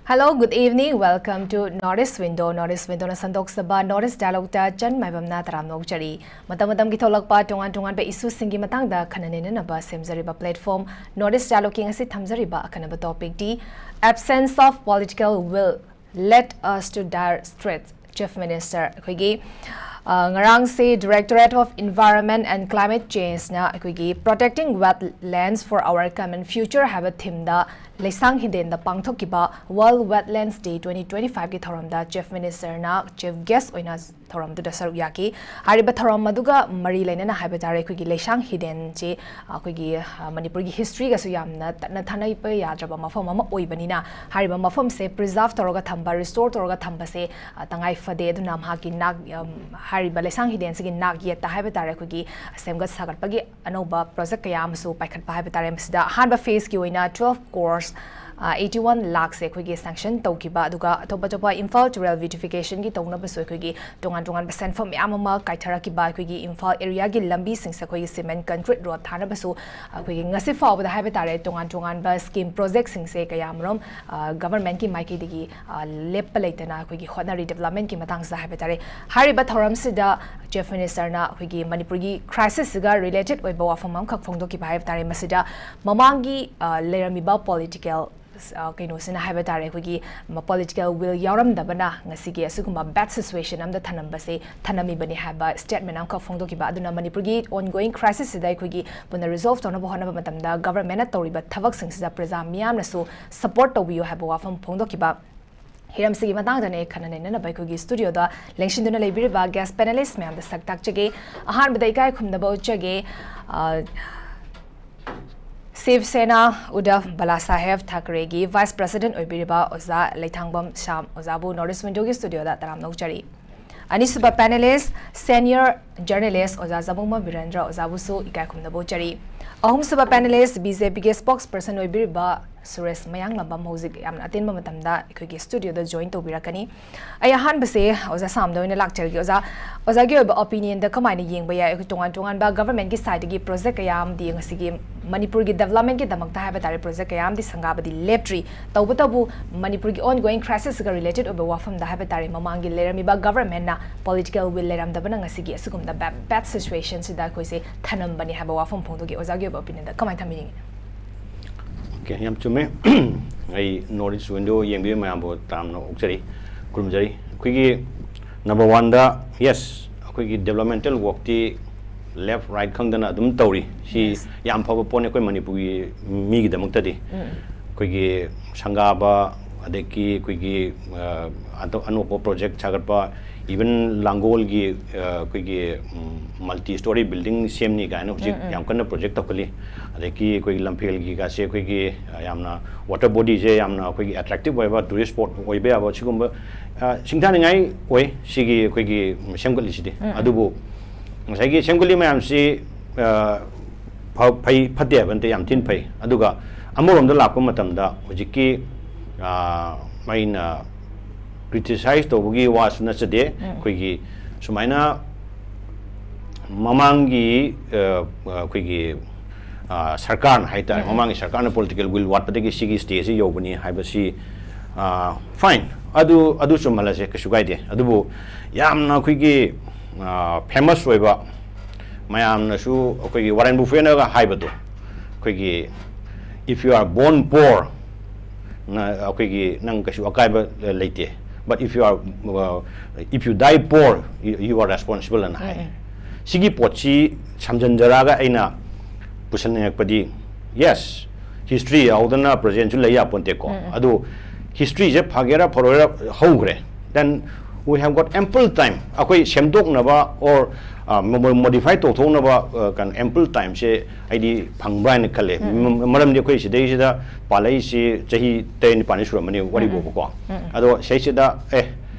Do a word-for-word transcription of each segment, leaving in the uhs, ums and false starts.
Hello, good evening. Welcome to North East Window. North East Window ꯅ ꯁꯟꯗꯣꯛꯆꯕ North East Dialogue ꯇ ꯆꯟ ꯃꯥꯏꯕꯝꯅ ꯇꯔꯥꯝꯅ ꯑꯣꯛꯆꯔꯤ꯫ ꯃꯇꯝ ꯃꯇꯝꯒꯤ ꯊꯣꯛꯂꯛꯄ ꯇꯣꯉꯥꯟ ꯇꯣꯉꯥꯟꯕ issue ꯁꯤꯡꯒꯤ ꯃꯇꯥꯡꯗ ꯈꯟꯅ ꯅꯩꯅꯅꯕ ꯁꯦꯝꯖꯔꯤꯕ platform North East Dialogue ꯀꯤ ꯉꯁꯤ ꯊꯝꯖꯔꯤꯕ ꯑꯈꯟꯅꯕ topic T Absence of political will led us to dire straits, Chief Minister꯫ ꯑꯩꯈꯣꯏꯒꯤ, ꯑ, ꯉꯔꯥꯡꯁꯦ Directorate of Environment and Climate Change ꯅ ꯑꯩꯈꯣꯏꯒꯤ Protecting Wetlands for Our Common Future ꯍꯥꯏꯕ theme ꯗ ꯂꯩꯁꯥꯡ ꯍꯤꯗꯦꯟꯗ ꯄꯥꯡꯊꯣꯛꯈꯤꯕ World Wetlands Day twenty twenty-five ꯀꯤ ꯊꯧꯔꯝꯗ Chief Minister ꯅ chief guest ꯑꯣꯏꯅ ꯊꯧꯔꯝꯗꯨꯗ ꯁꯔꯨꯛ ꯌꯥꯈꯤ꯫ ꯍꯥꯏꯔꯤꯕ ꯊꯧꯔꯝ ꯑꯗꯨꯒ ꯃꯔꯤ ꯂꯩꯅꯅ ꯍꯥꯏꯕ ꯇꯥꯔꯦ, ꯑꯩꯈꯣꯏꯒꯤ ꯂꯩꯁꯥꯡ ꯍꯤꯗꯦꯟꯁꯤ ꯑꯩꯈꯣꯏꯒꯤ, ꯑ, ꯃꯅꯤꯄꯨꯔꯒꯤ history ꯒꯁꯨ ꯌꯥꯝꯅ ꯇꯠꯅ ꯊꯥꯅꯕ ꯌꯥꯗ꯭ꯔꯕ ꯃꯐꯝ ꯑꯃ ꯑꯣꯏꯕꯅꯤꯅ, ꯍꯥꯏꯔꯤꯕ ꯃꯐꯝꯁꯦ preserve ꯇꯧꯔꯒ ꯊꯝꯕ, restore ꯇꯧꯔꯒ ꯊꯝꯕꯁꯦ, ꯑ, ꯇꯉꯥꯏ ꯐꯗꯦ꯫ ꯑꯗꯨꯅ ꯃꯍꯥꯛꯀꯤ ꯅꯥꯛ-, ꯑꯝ, ꯍꯥꯏꯔꯤꯕ ꯂꯩꯁꯥꯡ ꯍꯤꯗꯦꯟꯁꯤꯒꯤ ꯅꯥꯛ ꯌꯦꯠꯇ ꯍꯥꯏꯕ ꯇꯥꯔꯦ, ꯑꯩꯈꯣꯏꯒꯤ ꯁꯦꯝꯒꯠ ꯁꯥꯒꯠꯄꯒꯤ ꯑꯅꯧꯕ project ꯀꯌꯥ ꯑꯃꯁꯨ ꯄꯥꯏꯈꯠꯄ ꯍꯥꯏꯕ ꯇꯥꯔꯦ꯫ ꯃꯁꯤꯗ ꯑꯍꯥꯟꯕ phase ꯀꯤ ꯑꯣꯏꯅ twelve crores, ꯑ, eighty-one ꯂꯥꯛꯁꯦ ꯑꯩꯈꯣꯏꯒꯤ sanction ꯇꯧꯈꯤꯕ, ꯑꯗꯨꯒ ꯑꯇꯣꯞ ꯑꯇꯣꯞꯄ ꯏꯝꯐꯥꯜ ꯇꯨꯔꯦꯜ beautification ꯒꯤ ꯇꯧꯅꯕꯁꯨ ꯑꯩꯈꯣꯏꯒꯤ ꯇꯣꯉꯥꯟ ꯇꯣꯉꯥꯟꯕ ꯁꯦꯟꯐꯝ ꯃꯌꯥꯝ ꯑꯃ ꯀꯥꯏꯊꯔꯛꯈꯤꯕ, ꯑꯩꯈꯣꯏꯒꯤ ꯏꯝꯐꯥꯜ area ꯒꯤ ꯂꯝꯕꯤꯁꯤꯡꯁꯦ ꯑꯩꯈꯣꯏꯒꯤ cement concrete road ꯊꯥꯅꯕꯁꯨ ꯑꯩꯈꯣꯏꯒꯤ ꯉꯁꯤ ꯐꯥꯎꯕꯗ ꯍꯥꯏꯕ ꯇꯥꯔꯦ ꯇꯣꯉꯥꯟ ꯇꯣꯉꯥꯟꯕ scheme project ꯁꯤꯡꯁꯦ ꯀꯌꯥ ꯑꯃꯔꯣꯝ, ꯑ, government ꯀꯤ ꯃꯥꯏꯀꯩꯗꯒꯤ, ꯑ, ꯂꯦꯞꯄ ꯂꯩꯇꯅ ꯑꯩꯈꯣꯏꯒꯤ ꯍꯣꯠꯅꯔꯤ development ꯀꯤ ꯃꯇꯥꯡꯁꯤꯗ ꯍꯥꯏꯕ ꯇꯥꯔꯦ꯫ ꯍꯥꯏꯔꯤꯕ ꯊꯧꯔꯝꯁꯤꯗ Chief Minister ꯅ ꯑꯩꯈꯣꯏꯒꯤ ꯃꯅꯤꯄꯨꯔꯒꯤ crisis ꯁꯤꯒ related ꯑꯣꯏꯕ ꯋꯥꯐꯝ ꯑꯃꯈꯛ ꯐꯣꯡꯗꯣꯛꯈꯤꯕ ꯍꯥꯏꯕ ꯇꯥꯔꯦ꯫ ꯃꯁꯤꯗ ꯃꯃꯥꯡꯒꯤ, ꯑ, ꯂꯩꯔꯝꯃꯤꯕ political, ꯑ, ꯀꯩꯅꯣꯁꯤꯅ ꯍꯥꯏꯕ ꯇꯥꯔꯦ, ꯑꯩꯈꯣꯏꯒꯤ ꯃ-, political will ꯌꯥꯎꯔꯝꯗꯕꯅ ꯉꯁꯤꯒꯤ ꯑꯁꯤꯒꯨꯝꯕ bad situation ꯑꯃꯗ ꯊꯅꯝꯕꯁꯦ, ꯊꯅꯝꯃꯤꯕꯅꯤ ꯍꯥꯏꯕ statement ꯑꯃꯈꯛ ꯐꯣꯡꯗꯣꯛꯈꯤꯕ꯫ ꯑꯗꯨꯅ ꯃꯅꯤꯄꯨꯔꯒꯤ ongoing crisis ꯁꯤꯗ ꯑꯩꯈꯣꯏꯒꯤ ꯄꯨꯟꯅ resolve ꯇꯧꯅꯕ ꯍꯣꯠꯅꯕ ꯃꯇꯝꯗ government ꯅ ꯇꯧꯔꯤꯕ ꯊꯕꯛꯁꯤꯡꯁꯤꯗ ꯄ꯭ꯔꯖꯥ ꯃꯤꯌꯥꯝꯅꯁꯨ support ꯇꯧꯕꯤꯌꯨ ꯍꯥꯏꯕ ꯋꯥꯐꯝ ꯐꯣꯡꯗꯣꯛꯈꯤꯕ꯫ ꯍꯤꯔꯝꯁꯤꯒꯤ ꯃꯇꯥꯡꯗꯅꯦ ꯈꯟꯅ ꯅꯩꯅꯅꯕ ꯑꯩꯈꯣꯏꯒꯤ studio ꯗ ꯂꯦꯡꯁꯤꯟꯗꯨꯅ ꯂꯩꯕꯤꯔꯤꯕ guest panelist ꯃꯌꯥꯝꯗ ꯁꯛ ꯇꯥꯛꯆꯒꯦ꯫ ꯑꯍꯥꯟꯕꯗ ꯏꯀꯥꯏ ꯈꯨꯝꯅꯕ ꯎꯠꯆꯒꯦ, ꯑ, ꯁꯤꯕ ꯁꯦꯅꯥ ꯎꯗꯚ ꯕꯂꯥ ꯁꯥꯍꯦꯕ ꯊꯥꯀꯔꯦꯒꯤ Vice President ꯑꯣꯏꯕꯤꯔꯤꯕ ꯑꯣꯖꯥ ꯂꯩꯊꯥꯡꯕꯝ ꯁ꯭ꯌꯥꯝ ꯑꯣꯖꯥꯕꯨ North East Window ꯒꯤ studio ꯗ ꯇꯔꯥꯝꯅ ꯑꯣꯛꯆꯔꯤ꯫ ꯑꯅꯤꯁꯨꯕ panelist, senior journalist ꯑꯣꯖꯥ ꯖꯥꯃꯨꯡꯕꯝ ꯕꯤꯔꯦꯟꯗ꯭ꯔ ꯑꯣꯖꯥꯕꯨꯁꯨ ꯏꯀꯥꯏ ꯈꯨꯝꯅꯕ ꯎꯠꯆꯔꯤ꯫ ꯑꯍꯨꯝꯁꯨꯕ ꯄꯦꯅꯦꯂꯤꯁ ꯕꯤ ꯖꯦ ꯄꯤꯒꯤ ꯁ꯭ꯄꯣꯛꯁ ꯄꯔꯁꯟ ꯑꯣꯏꯕꯤꯔꯤꯕ ꯁꯨꯔꯦꯁ ꯃꯌꯥꯡꯂꯝꯕꯝ ꯍꯧꯖꯤꯛ ꯌꯥꯝꯅ ꯑꯇꯦꯟꯕ ꯃꯇꯝꯗ ꯑꯩꯈꯣꯏꯒꯤ ꯁ꯭ꯇꯨꯗꯤꯑꯣꯗ ꯖꯣꯏꯟ ꯇꯧꯕꯤꯔꯛꯀꯅꯤ꯫ ꯑꯩ ꯑꯍꯥꯟꯕꯁꯦ ꯑꯣꯖꯥ ꯁꯥꯝꯗ ꯑꯣꯏꯅ ꯂꯥꯛꯆꯔꯒꯦ꯫ ꯑꯣꯖꯥ, ꯑꯣꯖꯥꯒꯤ ꯑꯣꯏꯕ ꯑꯣꯄꯤꯅꯤꯌꯟꯗ ꯀꯃꯥꯏꯅ ꯌꯦꯡꯕ ꯌꯥꯏ? ꯑꯩꯈꯣꯏ ꯇꯣꯉꯥꯟ ꯇꯣꯉꯥꯟꯕ ꯒꯚꯔꯟꯃꯦꯟꯠꯀꯤ ꯁꯥꯏꯠꯇꯒꯤ ꯄ꯭ꯔꯣꯖꯦꯛ ꯀꯌꯥ ꯑꯃꯗꯤ ꯉꯁꯤꯒꯤ ꯃꯅꯤꯄꯨꯔꯒꯤ ꯗꯦꯕꯂꯞꯃꯦꯟꯠꯀꯤꯗꯃꯛꯇ ꯍꯥꯏꯕ ꯇꯥꯔꯦ, ꯄ꯭ꯔꯣꯖꯦꯛ ꯀꯌꯥ ꯑꯃꯗꯤ ꯁꯪꯒꯥꯕꯗꯤ ꯂꯦꯞꯇ꯭ꯔꯤ꯫ ꯇꯧꯕꯇꯕꯨ ꯃꯅꯤꯄꯨꯔꯒꯤ ꯑꯣꯟꯒꯣꯋꯤꯡ ꯀ꯭ꯔꯥꯏꯁꯤꯁꯀ ꯔꯤꯂꯦꯇꯦꯗ ꯑꯣꯏꯕ ꯋꯥꯐꯝꯗ ꯍꯥꯏꯕ ꯇꯥꯔꯦ, ꯃꯃꯥꯡꯒꯤ ꯂꯩꯔꯝꯃꯤꯕ ꯒꯚꯔꯟꯃꯦꯟꯠꯅ ꯄꯣꯂꯤꯇꯤꯀꯦꯜ ꯋꯤꯜ ꯂꯩꯔꯝꯗꯕꯅ ꯉꯁꯤꯒꯤ ꯑꯁꯤꯒꯨꯝꯕ ꯕꯦ-, ꯕꯦꯗ ꯁꯤꯆꯨꯋꯦꯁꯟꯁꯤꯗ ꯑꯩꯈꯣꯏꯁꯦ ꯊꯅꯝꯕꯅꯤ ꯍꯥꯏꯕ ꯋꯥꯐꯝ ꯐꯣꯡꯗꯣꯛꯈꯤ꯫ ꯑꯣꯖꯥꯒꯤ ꯑꯣꯏꯕ ꯑꯣꯄꯤꯅꯤꯌꯟꯗ ꯀꯃꯥꯏꯅ ꯊꯝꯕꯤꯅꯤꯡꯉꯤ? ꯑꯣꯀꯦ, ꯌꯥꯝ ꯆꯨꯝꯃꯦ꯫ ꯑꯩ ꯅꯣꯔꯠ ꯏꯁ ꯋꯤꯟꯗꯣ ꯌꯦꯡꯕꯤꯕ ꯃꯌꯥꯝꯕꯨ ꯇꯔꯥꯝꯅ ꯑꯣꯛꯆꯔꯤ, ꯈꯨꯔꯨꯝꯖꯔꯤ꯫ ꯑꯩꯈꯣꯏꯒꯤ ꯅꯝꯕꯔ ꯋꯥꯟꯗ, ꯌꯦꯁ, ꯑꯩꯈꯣꯏꯒꯤ ꯗꯦꯕꯂꯞꯃꯦꯟꯇꯦꯜ ꯋꯥꯔꯛꯇꯤ ꯂꯦꯐ ꯔꯥꯏꯠ ꯈꯪꯗꯅ ꯑꯗꯨꯝ ꯇꯧꯔꯤ꯫ ꯁꯤ Yes. ꯌꯥꯝ ꯐꯕ ꯄꯣꯠꯅꯤ ꯑꯩꯈꯣꯏ ꯃꯅꯤꯄꯨꯔꯒꯤ ꯃꯤꯒꯤꯗꯃꯛꯇꯗꯤ꯫ ꯎꯝ. ꯑꯩꯈꯣꯏꯒꯤ ꯁꯪꯒꯥꯕ, ꯑꯗꯒꯤ ꯑꯩꯈꯣꯏꯒꯤ, ꯑ, ꯑꯇꯣꯞ-, ꯑꯅꯧꯕ ꯄ꯭ꯔꯣꯖꯦꯛ ꯁꯥꯒꯠꯄ, ꯏꯚꯟ ꯂꯥꯡꯒꯣꯜꯒꯤ, ꯑ, ꯑꯩꯈꯣꯏꯒꯤ, ꯎꯝ, ꯃꯜꯇꯤ ꯁ꯭ꯇꯣꯔꯤ ꯕꯤꯜꯗꯤꯡ ꯁꯦꯝꯅꯤ ꯀꯥꯏꯅ ꯍꯧꯖꯤꯛ ꯎꯝ, ꯎꯝ. ꯌꯥꯝ ꯀꯟꯅ ꯄ꯭ꯔꯣꯖꯦꯛ ꯇꯧꯈꯠꯂꯤ꯫ ꯑꯗꯒꯤ ꯑꯩꯈꯣꯏꯒꯤ ꯂꯝꯐꯦꯜꯒꯤꯒꯁꯦ ꯑꯩꯈꯣꯏꯒꯤ, ꯑ, ꯌꯥꯝꯅ ꯋꯥꯇꯔ ꯕꯣꯗꯤꯁꯦ ꯌꯥꯝꯅ ꯑꯩꯈꯣꯏꯒꯤ ꯑꯦꯇ꯭ꯔꯦꯛꯇꯤꯞ ꯑꯣꯏꯕ, ꯇꯨꯔꯤꯁ ꯁ꯭ꯄꯣꯠ ꯑꯣꯏꯕ ꯌꯥꯕ ꯁꯤꯒꯨꯝꯕ, ꯑ, ꯁꯤꯡꯊꯥꯅꯤꯡꯉꯥꯏ ꯑꯣꯏ ꯁꯤꯒꯤ ꯑꯩꯈꯣꯏꯒꯤ ꯁꯦꯝꯒꯠꯂꯤꯁꯤꯗꯤ꯫ ꯎꯝ, ꯎꯝ. ꯑꯗꯨꯕꯨ ꯉꯁꯥꯏꯒꯤ ꯁꯦꯝꯒꯠꯂꯤ ꯃꯌꯥꯝꯁꯤ, ꯑ, ꯐ-, ꯐꯩ ꯐꯠꯇꯦ ꯍꯥꯏꯕ ꯅꯠꯇꯦ, ꯌꯥꯝ ꯊꯤꯅ ꯐꯩ꯫ ꯑꯗꯨꯒ ꯑꯃꯔꯣꯝꯗ ꯂꯥꯛꯄ ꯃꯇꯝꯗ ꯍꯧꯖꯤꯛꯀꯤ, ꯑ, ꯑꯩꯅ ꯀ꯭ꯔꯤꯇꯤꯁꯥꯏꯁ ꯇꯧꯕꯒꯤ ꯋꯥꯁꯨ ꯅꯠꯆꯗꯦ꯫ ꯎꯝ. ꯑꯩꯈꯣꯏꯒꯤ ꯁꯨꯃꯥꯏꯅ ꯃꯃꯥꯡꯒꯤ, ꯑ, ꯑꯩꯈꯣꯏꯒꯤ, ꯑ, ꯁꯔꯀꯥꯔꯅ ꯍꯥꯏꯇꯥꯔꯦ, ꯎꯝ. ꯃꯃꯥꯡꯒꯤ ꯁꯔꯀꯥꯔꯅ ꯄꯣꯂꯤꯇꯤꯀꯦꯜ ꯋꯤꯜ ꯋꯥꯠꯄꯗꯒꯤ ꯁꯤꯒꯤ ꯁ꯭ꯇꯦꯖꯁꯤ ꯌꯧꯕꯅꯤ ꯍꯥꯏꯕꯁꯤ, ꯑ, ꯐꯥꯏꯟ, ꯑꯗꯨ, ꯑꯗꯨ ꯆꯨꯝꯍꯜꯂꯁꯦ, ꯀꯩꯁꯨ ꯀꯥꯏꯗꯦ꯫ ꯑꯗꯨꯕꯨ ꯌꯥꯝꯅ ꯑꯩꯈꯣꯏꯒꯤ, ꯑ, ꯐꯦꯃꯁ ꯑꯣꯏꯕ, ꯃꯌꯥꯝꯅꯁꯨ ꯑꯩꯈꯣꯏꯒꯤ ꯋꯥꯔꯦꯟ ꯕꯨꯐꯦꯠꯅꯒ ꯍꯥꯏꯕꯗꯣ, ꯑꯩꯈꯣꯏꯒꯤ, "If you are born poor, ꯅ-, ꯑꯩꯈꯣꯏꯒꯤ ꯅꯪ ꯀꯩꯁꯨ ꯑꯀꯥꯏꯕ ꯂꯩꯇꯦ, but if you are, uh, if you die poor, you, you are responsible" ꯑꯅ ꯍꯥꯏ꯫ ꯎꯝ, ꯎꯝ. ꯁꯤꯒꯤ ꯄꯣꯠꯁꯤ ꯁꯝꯖꯤꯟꯖꯔꯒ ꯑꯩꯅ ꯄꯨꯁꯟꯅꯤꯡꯉꯛꯄꯗꯤ, ꯌꯦꯁ, ꯍꯤꯁꯇ꯭ꯔꯤ ꯌꯥꯎꯗꯅ ꯄ꯭ꯔꯖꯦꯟꯁꯨ ꯂꯩ ꯌꯥꯄꯣꯟꯇꯦꯀꯣ꯫ ꯎꯝ, ꯎꯝ. ꯑꯗꯨ ꯍꯤꯁꯇ꯭ꯔꯤꯁꯦ ꯐꯒꯦꯔꯥ ꯐꯔꯣꯏꯔꯥ ꯍꯧꯈ꯭ꯔꯦ, then we have got ample time. ꯑꯩꯈꯣꯏ ꯁꯦꯝꯗꯣꯛꯅꯕ or, ꯑ, ꯃꯣ-, ꯃꯣꯗꯤꯐꯥꯏ ꯇꯧꯊꯣꯛꯅꯕ, ꯑ, ꯀꯩꯅꯣ, ample time ꯁꯦ ꯑꯩꯗꯤ ꯐꯪꯕ꯭ꯔꯥ ꯍꯥꯏꯅ ꯈꯜꯂꯦ꯫ ꯎꯝ. ꯃ-, ꯃꯔꯝꯗꯤ ꯑꯩꯈꯣꯏ ꯁꯤꯗꯩꯁꯤꯗ ꯄꯥꯜꯂꯛꯏꯁꯤ ꯆꯍꯤ ꯇꯔꯦꯠ ꯅꯤꯄꯥꯜꯅꯤ ꯁꯨꯔꯝꯃꯅꯤ ꯋꯥꯔꯤ ꯎꯝ, ꯎꯝ. ꯐꯥꯎꯕꯀꯣ꯫ ꯎꯝ, ꯎꯝ. ꯑꯗꯣ ꯁꯤꯗꯩꯁꯤꯗ, ꯑꯦ,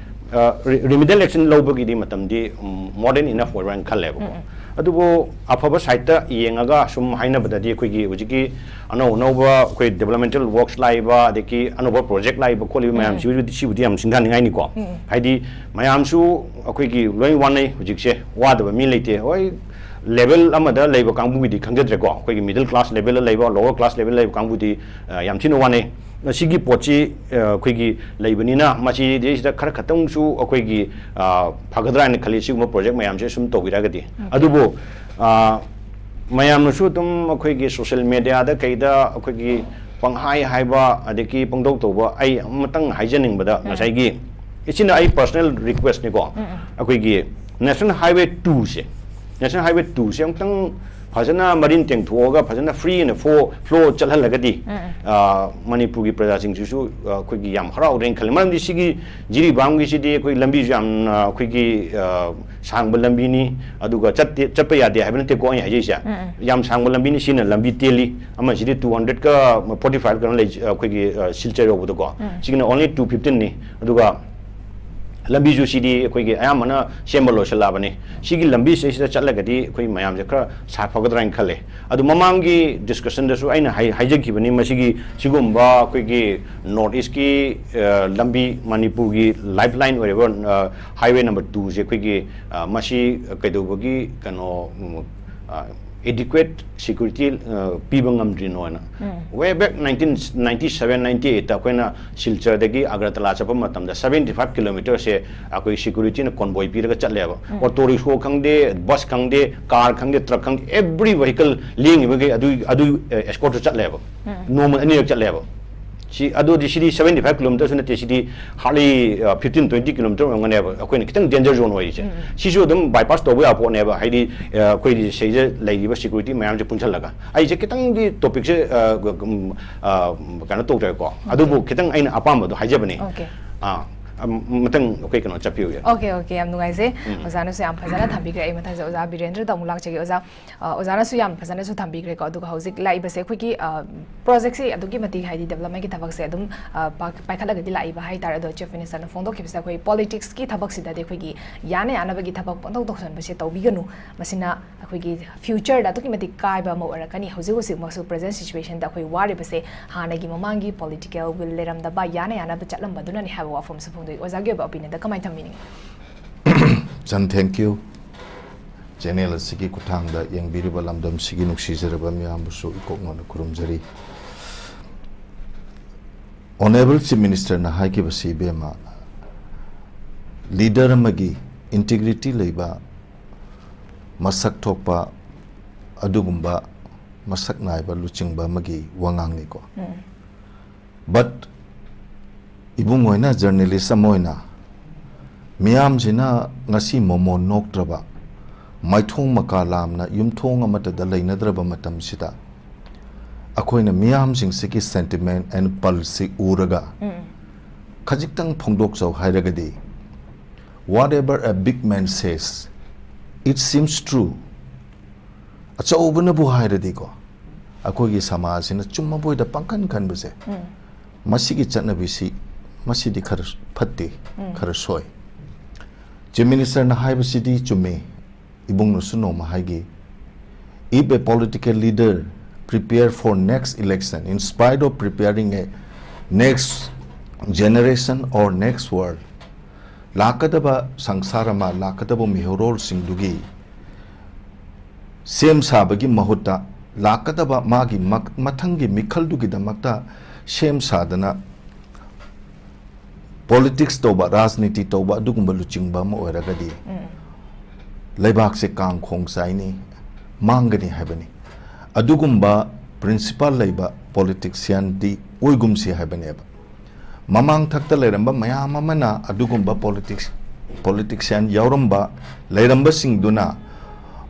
ꯑ, ꯔꯤ-, ꯔꯤꯃꯤꯗꯤꯌꯦꯜ ꯑꯦꯛꯁꯟ ꯂꯧꯕꯒꯤꯗꯤ ꯃꯇꯝꯗꯤ, ꯎꯝ, more than enough ꯑꯣꯏꯕ꯭ꯔꯥ ꯍꯥꯏꯅ ꯈꯜꯂꯦꯕꯀꯣ꯫ ꯎꯝ, ꯎꯝ. ꯑꯗꯨꯕꯨ ꯑꯐꯕ ꯁꯥꯏꯠꯇ ꯌꯦꯡꯉꯒ ꯁꯨꯝ ꯍꯥꯏꯅꯕꯗꯗꯤ, ꯑꯩꯈꯣꯏꯒꯤ ꯍꯧꯖꯤꯛꯀꯤ ꯑꯅꯧ ꯑꯅꯧꯕ ꯑꯩꯈꯣꯏ developmental works ꯂꯥꯛꯏꯕ, ꯑꯗꯒꯤ ꯑꯅꯧꯕ project ꯂꯥꯛꯏꯕ ꯈꯣꯠꯂꯤꯕ ꯃꯌꯥꯝꯁꯤꯕꯨꯗꯤ, ꯁꯤꯕꯨꯗꯤ ꯌꯥꯝ ꯁꯤꯡꯊꯅꯤꯡꯉꯥꯏꯅꯤꯀꯣ꯫ ꯍꯥꯏꯗꯤ ꯃꯌꯥꯝꯁꯨ ꯑꯩꯈꯣꯏꯒꯤ ꯂꯣꯏ ꯋꯥꯅꯩ ꯍꯧꯖꯤꯛꯁꯦ, ꯋꯥꯗꯕ ꯃꯤ ꯂꯩꯇꯦ꯫ ꯍꯣꯏ, level ꯑꯃꯗ ꯂꯩꯕ ꯀꯥꯡꯕꯨꯒꯤꯗꯤ ꯈꯪꯖꯗ꯭ꯔꯦꯀꯣ, ꯑꯩꯈꯣꯏꯒꯤ middle class levelꯗ ꯂꯩꯕ, lower class levelꯗ ꯂꯩꯕ ꯀꯥꯡꯕꯨꯗꯤ, ꯑ, ꯌꯥꯝ ꯊꯤꯅ ꯋꯥꯅꯩ꯫ ꯁꯤꯒꯤ ꯄꯣꯠꯁꯤ, ꯑ, ꯑꯩꯈꯣꯏꯒꯤ ꯂꯩꯕꯅꯤꯅ, ꯃꯁꯤꯗꯩꯁꯤꯗ ꯈꯔ ꯈꯛꯇꯪꯁꯨ ꯑꯩꯈꯣꯏꯒꯤ, ꯑ, ꯐꯒꯗ꯭ꯔꯥ ꯍꯥꯏꯅ ꯈꯜꯂꯤ, ꯁꯤꯒꯨꯝꯕ project ꯃꯌꯥꯝꯁꯦ ꯁꯨꯝ ꯇꯧꯕꯤꯔꯒꯗꯤ꯫ ꯑꯗꯨꯕꯨ, ꯑ, ꯃꯌꯥꯝꯅꯁꯨ ꯑꯗꯨꯝ ꯑꯩꯈꯣꯏꯒꯤ social mediaꯗ ꯀꯩꯗ ꯑꯩꯈꯣꯏꯒꯤ ꯄꯪꯍꯥꯏ ꯍꯥꯏꯕ, ꯑꯗꯒꯤ ꯄꯪꯇꯧ ꯇꯧꯕ, ꯑꯩ ꯑꯃꯇꯪ ꯍꯥꯏꯖꯅꯤꯡꯕꯗ, ꯉꯁꯥꯏꯒꯤ ꯁꯤꯅ ꯑꯩ personal requestꯅꯤꯀꯣ, ꯑꯩꯈꯣꯏꯒꯤ National Highway twoꯁꯦ, National Highway twoꯁꯦ ꯑꯃꯨꯛꯇꯪ ꯐꯖꯅ ꯃꯔꯤꯟ ꯇꯦꯡꯊꯣꯛꯑꯒ, ꯐꯖꯅ free and flow, flow ꯆꯠꯍꯜꯂꯒꯗꯤ, ꯑ, ꯃꯅꯤꯄꯨꯔꯒꯤ ꯄ꯭ꯔꯖꯥꯁꯤꯡꯁꯤꯁꯨ, ꯑ, ꯑꯩꯈꯣꯏꯒꯤ ꯌꯥꯝ ꯍꯔꯥꯎꯗ꯭ꯔꯦꯅ ꯈꯜꯂꯤ꯫ ꯃꯔꯝꯗꯤ ꯁꯤꯒꯤ ꯖꯤꯔꯤꯕꯥꯝꯒꯤꯁꯤꯗꯤ ꯑꯩꯈꯣꯏ ꯂꯝꯕꯤꯁꯨ ꯌꯥꯝꯅ ꯑꯩꯈꯣꯏꯒꯤ, ꯑ, ꯁꯥꯡꯕ ꯂꯝꯕꯤꯅꯤ, ꯑꯗꯨꯒ ꯆꯠꯇꯦ, ꯆꯠꯄ ꯌꯥꯗꯦ ꯍꯥꯏꯕ ꯅꯠꯇꯦꯀꯣ ꯑꯩꯅ ꯍꯥꯏꯖꯩꯁꯦ꯫ ꯌꯥꯝ ꯁꯥꯡꯕ ꯂꯝꯕꯤꯅꯤ, ꯁꯤꯅ ꯂꯝꯕꯤ ꯇꯦꯜꯂꯤ꯫ ꯑꯃꯁꯤꯗꯤ two hundredꯀ forty five ꯀꯩꯅꯣ ꯂꯩ, ꯑꯩꯈꯣꯏꯒꯤ, ꯑ, ꯁꯤꯜꯆꯔ ꯌꯧꯕꯗꯀꯣ꯫ ꯁꯤꯒꯤꯅ only two fifteenꯅꯤ꯫ ꯑꯗꯨꯒ ꯂꯝꯕꯤꯁꯨ ꯁꯤꯗꯤ ꯑꯩꯈꯣꯏꯒꯤ ꯑꯌꯥꯝꯕꯅ ꯁꯦꯝꯕ ꯂꯣꯏꯁꯤꯜꯂꯛꯑꯕꯅꯤ꯫ ꯁꯤꯒꯤ ꯂꯝꯕꯤꯁꯤꯗꯩꯁꯤꯗ ꯆꯠꯂꯒꯗꯤ ꯑꯩꯈꯣꯏ ꯃꯌꯥꯝꯁꯦ ꯈꯔ ꯁꯥꯐꯒꯗ꯭ꯔꯥ ꯍꯥꯏꯅ ꯈꯜꯂꯦ꯫ ꯑꯗꯨ ꯃꯃꯥꯡꯒꯤ discussionꯗꯁꯨ ꯑꯩꯅ ꯍꯥꯏ-, ꯍꯥꯏꯖꯈꯤꯕꯅꯤ, ꯃꯁꯤꯒꯤ ꯁꯤꯒꯨꯝꯕ ꯑꯩꯈꯣꯏꯒꯤ North Eastꯀꯤ, ꯑ, ꯂꯝꯕꯤ, ꯃꯅꯤꯄꯨꯔꯒꯤ lifeline ꯑꯣꯏꯔꯤꯕ, ꯑ, highway number twoꯁꯦ ꯑꯩꯈꯣꯏꯒꯤ, ꯑ, ꯃꯁꯤ ꯀꯩꯗꯧꯕꯒꯤ ꯀꯩꯅꯣ, ꯎꯝ, ꯑ, adequate security, ꯑ, ꯄꯤꯕ ꯉꯝꯗ꯭ꯔꯤꯅꯣꯅ꯫ Way back nineteen ninety seven ninety eightꯇ ꯑꯩꯈꯣꯏꯅ ꯁꯤꯜꯆꯔꯗꯒꯤ ꯑꯒꯔꯇꯂꯥ ꯆꯠꯄ ꯃꯇꯝꯗ seventy five kilometerꯁꯦ ꯑꯩꯈꯣꯏ securityꯅ convoy ꯄꯤꯔꯒ ꯆꯠꯂꯦꯕ꯫ Auto rickshaw ꯈꯪꯗꯦ, bus ꯈꯪꯗꯦ, car ꯈꯪꯗꯦ, truck ꯈꯪꯗꯦ, every vehicle ꯂꯦꯡꯉꯤꯕꯈꯩ ꯑꯗꯨ, ꯑꯗꯨ, ꯑ, escortꯇ ꯆꯠꯂꯦꯕ꯫ ꯅꯣꯡꯃ ꯑꯅꯤꯔꯛ ꯆꯠꯂꯦꯕ꯫ ꯁꯤ, ꯑꯗꯨꯗꯤ ꯁꯤꯗꯤ seventy five kilometerꯁꯨ ꯅꯠꯇꯦ, ꯁꯤꯗꯤ hardly, ꯑ, fifteen twenty kilometer ꯑꯣꯏꯔꯝꯒꯅꯦꯕ, ꯑꯩꯈꯣꯏꯅ ꯈꯤꯇꯪ danger zone ꯑꯣꯏꯔꯤꯁꯦ꯫ ꯁꯤꯁꯨ ꯑꯗꯨꯝ bypass ꯇꯧꯕ ꯌꯥꯕ ꯄꯣꯠꯅꯦꯕ, ꯍꯥꯏꯗꯤ, ꯑ, ꯑꯩꯈꯣꯏꯒꯤ ꯁꯤꯗ ꯂꯩꯔꯤꯕ security ꯃꯌꯥꯝꯁꯦ ꯄꯨꯟꯁꯤꯜꯂꯒ꯫ ꯑꯩꯁꯦ ꯈꯤꯇꯪꯗꯤ topicꯁꯦ, ꯑ, ꯎꯝ, ꯑ, ꯀꯩꯅꯣ ꯇꯧꯗ꯭ꯔꯦꯀꯣ, ꯑꯗꯨꯕꯨ ꯈꯤꯇꯪ ꯑꯩꯅ ꯑꯄꯥꯝꯕꯗꯣ ꯍꯥꯏꯖꯕꯅꯦ꯫ ꯑꯥ, ꯑꯝ, ꯃꯊꯪ ꯑꯩꯈꯣꯏ ꯀꯩꯅꯣ ꯆꯠꯄꯤꯌꯨ ꯌꯥꯏ꯫ ꯑꯣꯀꯦ ꯑꯣꯀꯦ, ꯌꯥꯝ ꯅꯨꯡꯉꯥꯏꯖꯩ꯫ ꯑꯣꯖꯥꯅꯁꯨ ꯌꯥꯝ ꯐꯖꯅ ꯊꯝꯕꯤꯈ꯭ꯔꯦ꯫ ꯑꯩ ꯃꯊꯪꯁꯦ ꯑꯣꯖꯥ ꯕꯤꯔꯦꯟꯗ꯭ꯔꯗ ꯑꯃꯨꯛ ꯂꯥꯛꯆꯒꯦ꯫ ꯑꯣꯖꯥ, ꯑ, ꯑꯣꯖꯥꯅꯁꯨ ꯌꯥꯝ ꯐꯖꯅꯁꯨ ꯊꯝꯕꯤꯈ꯭ꯔꯦꯀꯣ꯫ ꯑꯗꯨꯒ ꯍꯧꯖꯤꯛ ꯂꯥꯛꯏꯕꯁꯦ ꯑꯩꯈꯣꯏꯒꯤ, ꯑ, ꯄ꯭ꯔꯣꯖꯦꯛꯁꯤ ꯑꯗꯨꯛꯀꯤ ꯃꯇꯤꯛ, ꯍꯥꯏꯗꯤ ꯗꯦꯕꯂꯞꯃꯦꯟꯒꯤ ꯊꯕꯛꯁꯦ ꯑꯗꯨꯝ, ꯑ, ꯄꯥꯏ-, ꯄꯥꯏꯈꯠꯂꯒꯗꯤ ꯂꯥꯛꯏꯕ ꯍꯥꯏꯇꯥꯔꯦ꯫ ꯑꯗꯣ ꯆꯤꯐ ꯃꯤꯅꯤꯁꯇꯔꯅ ꯐꯣꯡꯗꯣꯛꯈꯤꯕꯁꯤꯗ ꯑꯩꯈꯣꯏ ꯄꯣꯂꯤꯇꯤꯛꯁꯀꯤ ꯊꯕꯛꯁꯤꯗꯗꯤ ꯑꯩꯈꯣꯏꯒꯤ ꯌꯥꯅ ꯌꯥꯅꯕꯒꯤ ꯊꯕꯛ ꯄꯪꯇꯧ ꯇꯧꯁꯟꯕꯁꯦ ꯇꯧꯕꯤꯒꯅꯨ꯫ ꯃꯁꯤꯅ ꯑꯩꯈꯣꯏꯒꯤ ꯐ꯭ꯌꯨꯆꯔꯗ ꯑꯗꯨꯛꯀꯤ ꯃꯇꯤꯛ ꯀꯥꯏꯕ ꯑꯃ ꯑꯣꯏꯔꯛꯀꯅꯤ꯫ ꯍꯧꯖꯤꯛ ꯍꯧꯖꯤꯛꯃꯛꯁꯨ ꯄ꯭ꯔꯦꯖꯦꯟ ꯁꯤꯆꯨꯋꯦꯁꯟꯗ ꯑꯩꯈꯣꯏ ꯋꯥꯔꯤꯕꯁꯦ ꯍꯥꯟꯅꯒꯤ ꯃꯃꯥꯡꯒꯤ ꯄꯣꯂꯤꯇꯤꯀꯦꯜ ꯋꯤꯜ ꯂꯩꯔꯝꯗꯕ, ꯌꯥꯅ ꯌꯥꯅꯕ ꯆꯠꯂꯝꯕꯗꯨꯅꯅꯤ ꯍꯥꯏꯕ ꯋꯥꯐꯝꯁꯨ ꯐꯣꯡꯗꯣꯛꯏ꯫ ꯑꯣꯖꯥꯒꯤ ꯑꯣꯏꯕ ꯑꯣꯄꯤꯅꯤꯌꯟꯗ ꯀꯃꯥꯏꯅ ꯊꯝꯕꯤꯅꯤꯡꯉꯤ? ꯆꯟ, thank you꯫ ꯆꯦꯅꯦꯜ ꯑꯁꯤꯒꯤ ꯈꯨꯠꯊꯥꯡꯗ ꯌꯦꯡꯕꯤꯔꯤꯕ ꯂꯝꯗꯝꯁꯤꯒꯤ ꯅꯨꯡꯁꯤꯖꯔꯕ ꯃꯤꯌꯥꯝꯕꯨꯁꯨ ꯏꯀꯣꯛ ꯅꯧꯅ ꯈꯨꯔꯨꯝꯖꯔꯤ꯫ ꯑꯣꯅꯔꯦꯕꯜ ꯆꯤꯐ ꯃꯤꯅꯤꯁꯇꯔꯅ ꯍꯥꯏꯈꯤꯕꯁꯤ, ꯏꯕꯦꯝꯃ, ꯂꯤꯗꯔ ꯑꯃꯒꯤ ꯏꯟꯇꯤꯒ꯭ꯔꯤꯇꯤ ꯂꯩꯕ, ꯃꯁꯛ ꯊꯣꯛꯄ, ꯑꯗꯨꯒꯨꯝꯕ ꯃꯁꯛ ꯅꯥꯏꯕ ꯂꯨꯆꯤꯡꯕ ꯑꯃꯒꯤ ꯋꯥꯉꯥꯡꯅꯤꯀꯣ꯫ But ꯏꯕꯨꯡꯉꯣꯏꯅ ꯖꯔꯅꯦꯂꯤꯁ ꯑꯃ ꯑꯣꯏꯅ ꯃꯤꯌꯥꯝꯁꯤꯅ ꯉꯁꯤ ꯃꯣꯃꯣꯟ ꯅꯣꯛꯇ꯭ꯔꯕ, ꯃꯥꯏꯊꯣꯡ ꯃꯀꯥ ꯂꯥꯝꯅ ꯌꯨꯝꯊꯣꯡ ꯑꯃꯠꯇꯗ ꯂꯩꯅꯗ꯭ꯔꯕ ꯃꯇꯝꯁꯤꯗ, ꯑꯩꯈꯣꯏꯅ ꯃꯤꯌꯥꯝꯁꯤꯡꯁꯤꯒꯤ sentiment and pulse ꯁꯤ ꯎꯔꯒ ꯈꯖꯤꯛꯇꯪ ꯐꯣꯡꯗꯣꯛꯆꯧ ꯍꯥꯏꯔꯒꯗꯤ, whatever a big man says, it seems true. ꯑꯆꯧꯕꯅꯕꯨ ꯍꯥꯏꯔꯗꯤꯀꯣ, ꯑꯩꯈꯣꯏꯒꯤ ꯁꯃꯥꯖꯁꯤꯅ ꯆꯨꯝꯃꯕꯣꯏꯗ ꯄꯪꯈꯟ ꯈꯟꯕꯁꯦ, ꯃꯁꯤꯒꯤ ꯆꯠꯅꯕꯤꯁꯤ, ꯃꯁꯤꯗꯤ ꯈꯔ ꯐꯠꯇꯦ, ꯈꯔ ꯁꯣꯏ꯫ ꯆꯤꯐ ꯃꯤꯅꯤꯁꯇꯔꯅ ꯍꯥꯏꯕꯁꯤꯗꯤ ꯆꯨꯝꯃꯤ꯫ ꯏꯕꯨꯡꯅꯁꯨ ꯅꯣꯡꯃ ꯍꯥꯏꯈꯤ, "If a political leader prepare for next election in spite of preparing a next generation or next world," ꯂꯥꯛꯀꯗꯕ ꯁꯪꯁꯥꯔ ꯑꯃ, ꯂꯥꯛꯀꯗꯕ ꯃꯤꯍꯧꯔꯣꯜꯁꯤꯡꯗꯨꯒꯤ ꯁꯦꯝ ꯁꯥꯕꯒꯤ ꯃꯍꯨꯠꯇ, ꯂꯥꯛꯀꯗꯕ ꯃꯥꯒꯤ ꯃꯛ-, ꯃꯊꯪꯒꯤ ꯃꯤꯈꯜꯗꯨꯒꯤꯗꯃꯛꯇ ꯁꯦꯝ ꯁꯥꯗꯅ ꯄꯣꯂꯤꯇꯤꯛꯁ ꯇꯧꯕ, ꯔꯥꯖꯅꯤꯇꯤ ꯇꯧꯕ ꯑꯗꯨꯒꯨꯝꯕ ꯂꯨꯆꯤꯡꯕ ꯑꯃ ꯑꯣꯏꯔꯒꯗꯤ ꯂꯩꯕꯥꯛꯁꯦ ꯀꯥꯡ ꯈꯣꯡ ꯆꯥꯏꯅꯤ, ꯃꯥꯡꯒꯅꯤ ꯍꯥꯏꯕꯅꯤ꯫ ꯑꯗꯨꯒꯨꯝꯕ ꯄ꯭ꯔꯤꯟꯁꯤꯄꯥꯜ ꯂꯩꯕ ꯄꯣꯂꯤꯇꯤꯛꯁꯤꯌꯥꯟꯗꯤ ꯑꯣꯏꯒꯨꯝꯁꯤ ꯍꯥꯏꯕꯅꯦꯕ꯫ ꯃꯃꯥꯡ ꯊꯛꯇ ꯂꯩꯔꯝꯕ ꯃꯌꯥꯝ ꯑꯃꯅ ꯑꯗꯨꯒꯨꯝꯕ ꯄꯣꯂꯤꯇꯤꯛꯁ, ꯄꯣꯂꯤꯇꯤꯛꯁꯤꯌꯥꯟ ꯌꯥꯎꯔꯝꯕ, ꯂꯩꯔꯝꯕꯁꯤꯡꯗꯨꯅ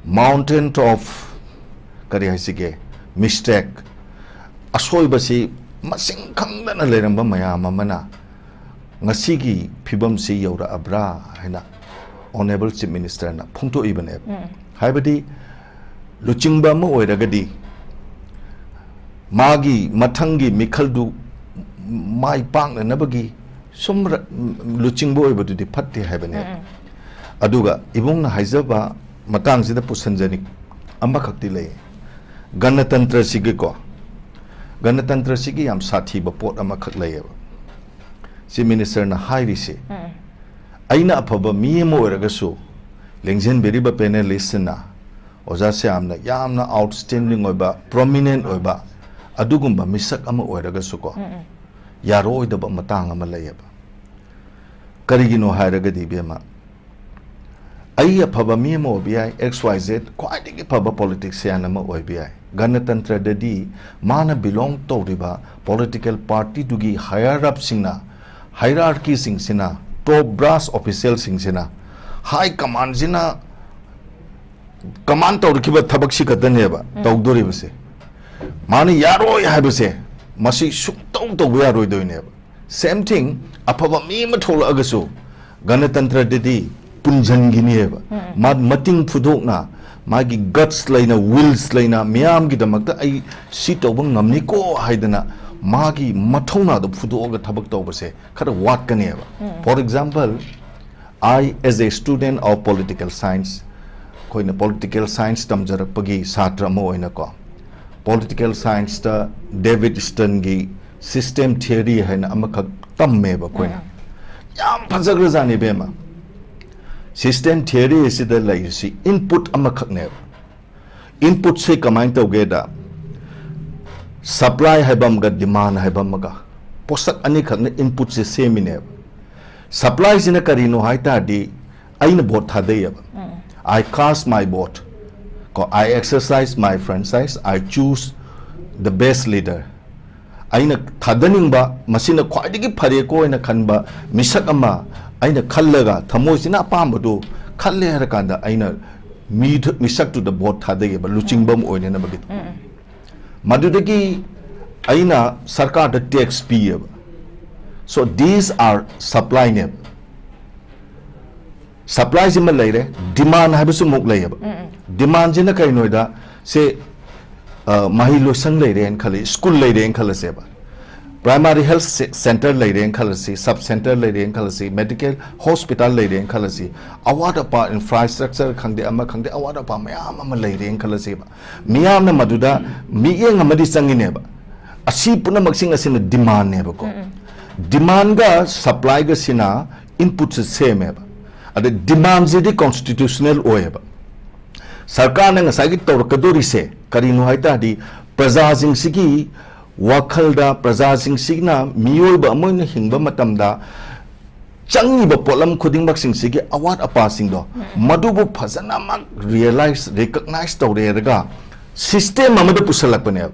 mountain of, ꯀꯔꯤ ꯍꯥꯏꯁꯤꯒꯦ, ꯃꯤꯁꯇꯦꯛ, ꯑꯁꯣꯏꯕꯁꯤ ꯃꯁꯤꯡ ꯈꯪꯗꯅ ꯂꯩꯔꯝꯕ ꯃꯌꯥꯝ ꯑꯃꯅ ꯉꯁꯤꯒꯤ ꯐꯤꯕꯝꯁꯤ ꯌꯧꯔꯛꯑꯕ꯭ꯔꯥ ꯍꯥꯏꯅ Honourable Chief Minister ꯅ ꯐꯣꯡꯗꯣꯛꯏꯕꯅꯦꯕ꯫ ꯎꯝ꯫ ꯍꯥꯏꯕꯗꯤ, ꯂꯨꯆꯤꯡꯕ ꯑꯃ ꯑꯣꯏꯔꯒꯗꯤ ꯃꯥꯒꯤ ꯃꯊꯪꯒꯤ ꯃꯤꯈꯜꯗꯨ ꯃꯥꯏ ꯄꯥꯛꯅꯅꯕꯒꯤ ꯁꯨꯝ ꯔ-, ꯂꯨꯆꯤꯡꯕ ꯑꯣꯏꯕꯗꯨꯗꯤ ꯐꯠꯇꯦ ꯍꯥꯏꯕꯅꯦꯕ꯫ ꯎꯝ, ꯎꯝ꯫ ꯑꯗꯨꯒ ꯏꯕꯨꯡꯅ ꯍꯥꯏꯖꯕ ꯃꯇꯥꯡꯁꯤꯗ ꯄꯨꯁꯟꯖꯅꯤꯡ ꯑꯃꯈꯛꯇꯤ ꯂꯩ꯫ ꯒꯅꯇꯟꯇ꯭ꯔꯁꯤꯒꯤꯀꯣ, ꯒꯅꯇꯟꯇ꯭ꯔꯁꯤꯒꯤ ꯌꯥꯝ ꯁꯥꯊꯤꯕ ꯄꯣꯠ ꯑꯃꯈꯛ ꯂꯩꯌꯦꯕ꯫ Chief Minister ꯅ ꯍꯥꯏꯔꯤꯁꯤ, ꯎꯝ꯫ ꯑꯩꯅ ꯑꯐꯕ ꯃꯤ ꯑꯃ ꯑꯣꯏꯔꯒꯁꯨ, ꯂꯦꯡꯖꯟꯕꯤꯔꯤꯕ panelist ꯁꯤꯡꯅ ꯑꯣꯖꯥ ꯁ꯭ꯌꯥꯝꯅ ꯌꯥꯝꯅ outstanding ꯑꯣꯏꯕ, prominent ꯑꯣꯏꯕ ꯑꯗꯨꯒꯨꯝꯕ ꯃꯤꯁꯛ ꯑꯃ ꯑꯣꯏꯔꯒꯁꯨꯀꯣ, ꯎꯝ, ꯎꯝ꯫ ꯌꯥꯔꯛꯑꯣꯏꯗꯕ ꯃꯇꯥꯡ ꯑꯃ ꯂꯩꯌꯦꯕ꯫ ꯀꯔꯤꯒꯤꯅꯣ ꯍꯥꯏꯔꯒꯗꯤ, ꯏꯕꯦꯝꯃ, ꯑꯩ ꯑꯐꯕ ꯃꯤ ꯑꯃ ꯑꯣꯏꯕ ꯌꯥꯏ, X Y Z ꯈ꯭ꯋꯥꯏꯗꯒꯤ ꯐꯕ politician ꯑꯃ ꯑꯣꯏꯕ ꯌꯥꯏ꯫ ꯒꯅꯇꯟꯇ꯭ꯔꯗꯗꯤ ꯃꯥꯅ belong ꯇꯧꯔꯤꯕ political party ꯗꯨꯒꯤ higher up ꯁꯤꯡꯅ, hierarchy ꯁꯤꯡꯁꯤꯅ, top brass official ꯁꯤꯡꯁꯤꯅ, high command ꯁꯤꯅ command ꯇꯧꯔꯛꯈꯤꯕ ꯊꯕꯛꯁꯤ ꯈꯛꯇꯅꯦꯕ ꯎꯝ꯫ ꯇꯧꯗꯣꯔꯤꯕꯁꯦ꯫ ꯃꯥꯅ ꯌꯥꯔꯣꯏ ꯍꯥꯏꯕꯁꯦ, ꯃꯁꯤ ꯁꯨꯡꯇꯧ ꯇꯧꯕ ꯌꯥꯔꯣꯏꯗꯣꯏꯅꯦꯕ꯫ Same thing, ꯑꯐꯕ ꯃꯤ ꯑꯃ ꯊꯣꯛꯂꯛꯑꯒꯁꯨ ꯒꯅꯇꯟꯇ꯭ꯔꯗꯗꯤ ꯄꯨꯟꯁꯤꯟꯈꯤꯅꯦꯕ꯫ ꯎꯝ, ꯎꯝ꯫ ꯃꯥ ꯃꯇꯤꯡ ꯐꯨꯗꯣꯛꯅ, ꯃꯥꯒꯤ guts ꯂꯩꯅ, wills ꯂꯩꯅ, ꯃꯤꯌꯥꯝꯒꯤꯗꯃꯛꯇ ꯑꯩ ꯁꯤ ꯇꯧꯕ ꯉꯝꯅꯤꯀꯣ ꯍꯥꯏꯗꯅ ꯃꯥꯒꯤ ꯃꯊꯧꯅꯥꯗꯣ ꯐꯨꯗꯣꯛꯑꯒ ꯊꯕꯛ ꯇꯧꯕꯁꯦ ꯈꯔ ꯋꯥꯠꯀꯅꯦꯕ꯫ ꯎꯝ꯫ For example, I, as a student of political science, ꯑꯩꯈꯣꯏꯅ political science ꯇꯝꯖꯔꯛꯄꯒꯤ ꯁꯥꯇ꯭ꯔ ꯑꯃ ꯑꯣꯏꯅꯀꯣ, political science ꯇ David Stern ꯒꯤ system theory ꯍꯥꯏꯅ ꯑꯃꯈꯛ ꯇꯝꯃꯦꯕ ꯑꯩꯈꯣꯏꯅ꯫ ꯎꯝ꯫ ꯌꯥꯝ ꯐꯖꯈ꯭ꯔꯖꯥꯠꯅꯤ, ꯏꯕꯦꯝꯃ꯫ System theory ꯑꯁꯤꯗ ꯂꯩꯔꯤꯁꯤ input ꯑꯃꯈꯛꯅꯦꯕ꯫ Input ꯁꯦ ꯀꯃꯥꯏꯅ ꯇꯧꯒꯦꯗ, supply ꯍꯥꯏꯕ ꯑꯃꯒ demand ꯍꯥꯏꯕ ꯑꯃꯒ, ꯄꯣꯠꯁꯛ ꯑꯅꯤꯈꯛꯅ input ꯁꯦ ꯁꯦꯝꯃꯤꯅꯦꯕ꯫ Supply ꯁꯤꯅ ꯀꯔꯤꯅꯣ ꯍꯥꯏ ꯇꯥꯔꯗꯤ, ꯑꯩꯅ vote ꯊꯥꯗꯩꯌꯦꯕ꯫ Um. I cast my vote꯫ ꯀꯣ, I exercise my franchise, I choose the best leader꯫ ꯑꯩꯅ ꯊꯥꯗꯅꯤꯡꯕ, ꯃꯁꯤꯅ ꯈ꯭ꯋꯥꯏꯗꯒꯤ ꯐꯔꯦꯀꯣ ꯍꯥꯏꯅ ꯈꯟꯕ ꯃꯤꯁꯛ ꯑꯃ ꯑꯩꯅ ꯈꯜꯂꯒ, ꯊꯃꯣꯏꯁꯤꯅ ꯑꯄꯥꯝꯕꯗꯨ ꯈꯜꯂꯦ ꯍꯥꯏꯔꯀꯥꯟꯗ, ꯑꯩꯅ ꯃꯤ-, ꯃꯤꯁꯛꯇꯨꯗ vote ꯊꯥꯗꯩꯌꯦꯕ, ꯂꯨꯆꯤꯡꯕ ꯑꯃ ꯑꯣꯏꯅꯅꯕꯒꯤꯗꯃꯛ꯫ ꯎꯝ, ꯎꯝ꯫ ꯃꯗꯨꯗꯒꯤ ꯑꯩꯅ ꯁꯔꯀꯥꯔꯗ tax ꯄꯤꯌꯦꯕ꯫ So these are supply ꯅꯦꯕ꯫ Supply ꯁꯤꯃ ꯂꯩꯔꯦ, demand ꯍꯥꯏꯕꯁꯨ ꯑꯃꯨꯛ ꯂꯩꯌꯦꯕ꯫ Demand ꯁꯤꯅ ꯀꯩꯅꯣꯗ, ꯁꯦ, ꯑ, ꯃꯍꯩ ꯂꯣꯏꯁꯪ ꯂꯩꯔꯦꯅ ꯈꯜꯂꯤ, school ꯂꯩꯔꯦꯅ ꯈꯜꯂꯁꯦꯕ, primary health centre ꯂꯩꯔꯦꯅ ꯈꯜꯂꯁꯤ, sub centre ꯂꯩꯔꯦꯅ ꯈꯜꯂꯁꯤ, medical hospital ꯂꯩꯔꯦꯅ ꯈꯜꯂꯁꯤ, ꯑꯋꯥꯠ ꯑꯄꯥ infrastructure ꯈꯪꯗꯦ, ꯑꯃ ꯈꯪꯗꯦ, ꯑꯋꯥꯠ ꯑꯄꯥ ꯃꯌꯥꯝ ꯑꯃ ꯂꯩꯔꯦꯅ ꯈꯜꯂꯁꯦꯕ꯫ ꯃꯤꯌꯥꯝꯅ ꯃꯗꯨꯗ ꯃꯤꯠꯌꯦꯡ ꯑꯃꯗꯤ ꯆꯪꯉꯤꯅꯦꯕ꯫ ꯑꯁꯤ ꯄꯨꯝꯅꯃꯛꯁꯤꯡ ꯑꯁꯤꯅ demand ꯅꯦꯕꯀꯣ꯫ Demand ꯒ supply ꯒꯁꯤꯅ input ꯁꯦ ꯁꯦꯝꯃꯦꯕ꯫ ꯑꯗ demand ꯁꯤꯗꯤ constitutional ꯑꯣꯏꯌꯦꯕ꯫ ꯁꯔꯀꯥꯔꯅ ꯉꯁꯥꯏꯒꯤ ꯇꯧꯔꯛꯀꯗꯣꯔꯤꯁꯦ ꯀꯔꯤꯅꯣ ꯍꯥꯏ ꯇꯥꯔꯗꯤ, ꯄ꯭ꯔꯖꯥꯁꯤꯡꯁꯤꯒꯤ ꯋꯥꯈꯜꯗ, ꯄ꯭ꯔꯖꯥꯁꯤꯡꯁꯤꯅ ꯃꯤꯑꯣꯏꯕ ꯑꯃ ꯑꯣꯏꯅ ꯍꯤꯡꯕ ꯃꯇꯝꯗ ꯆꯪꯉꯤꯕ ꯄꯣꯠꯂꯝ ꯈꯨꯗꯤꯡꯃꯛꯁꯤꯡꯁꯤꯒꯤ ꯑꯋꯥꯠ ꯑꯄꯥꯁꯤꯡꯗꯣ, ꯃꯗꯨꯕꯨ ꯐꯖꯅꯃꯛ realize, recognize ꯇꯧꯔꯦꯔꯒ system ꯑꯃꯗ ꯄꯨꯁꯜꯂꯛꯄꯅꯦꯕ꯫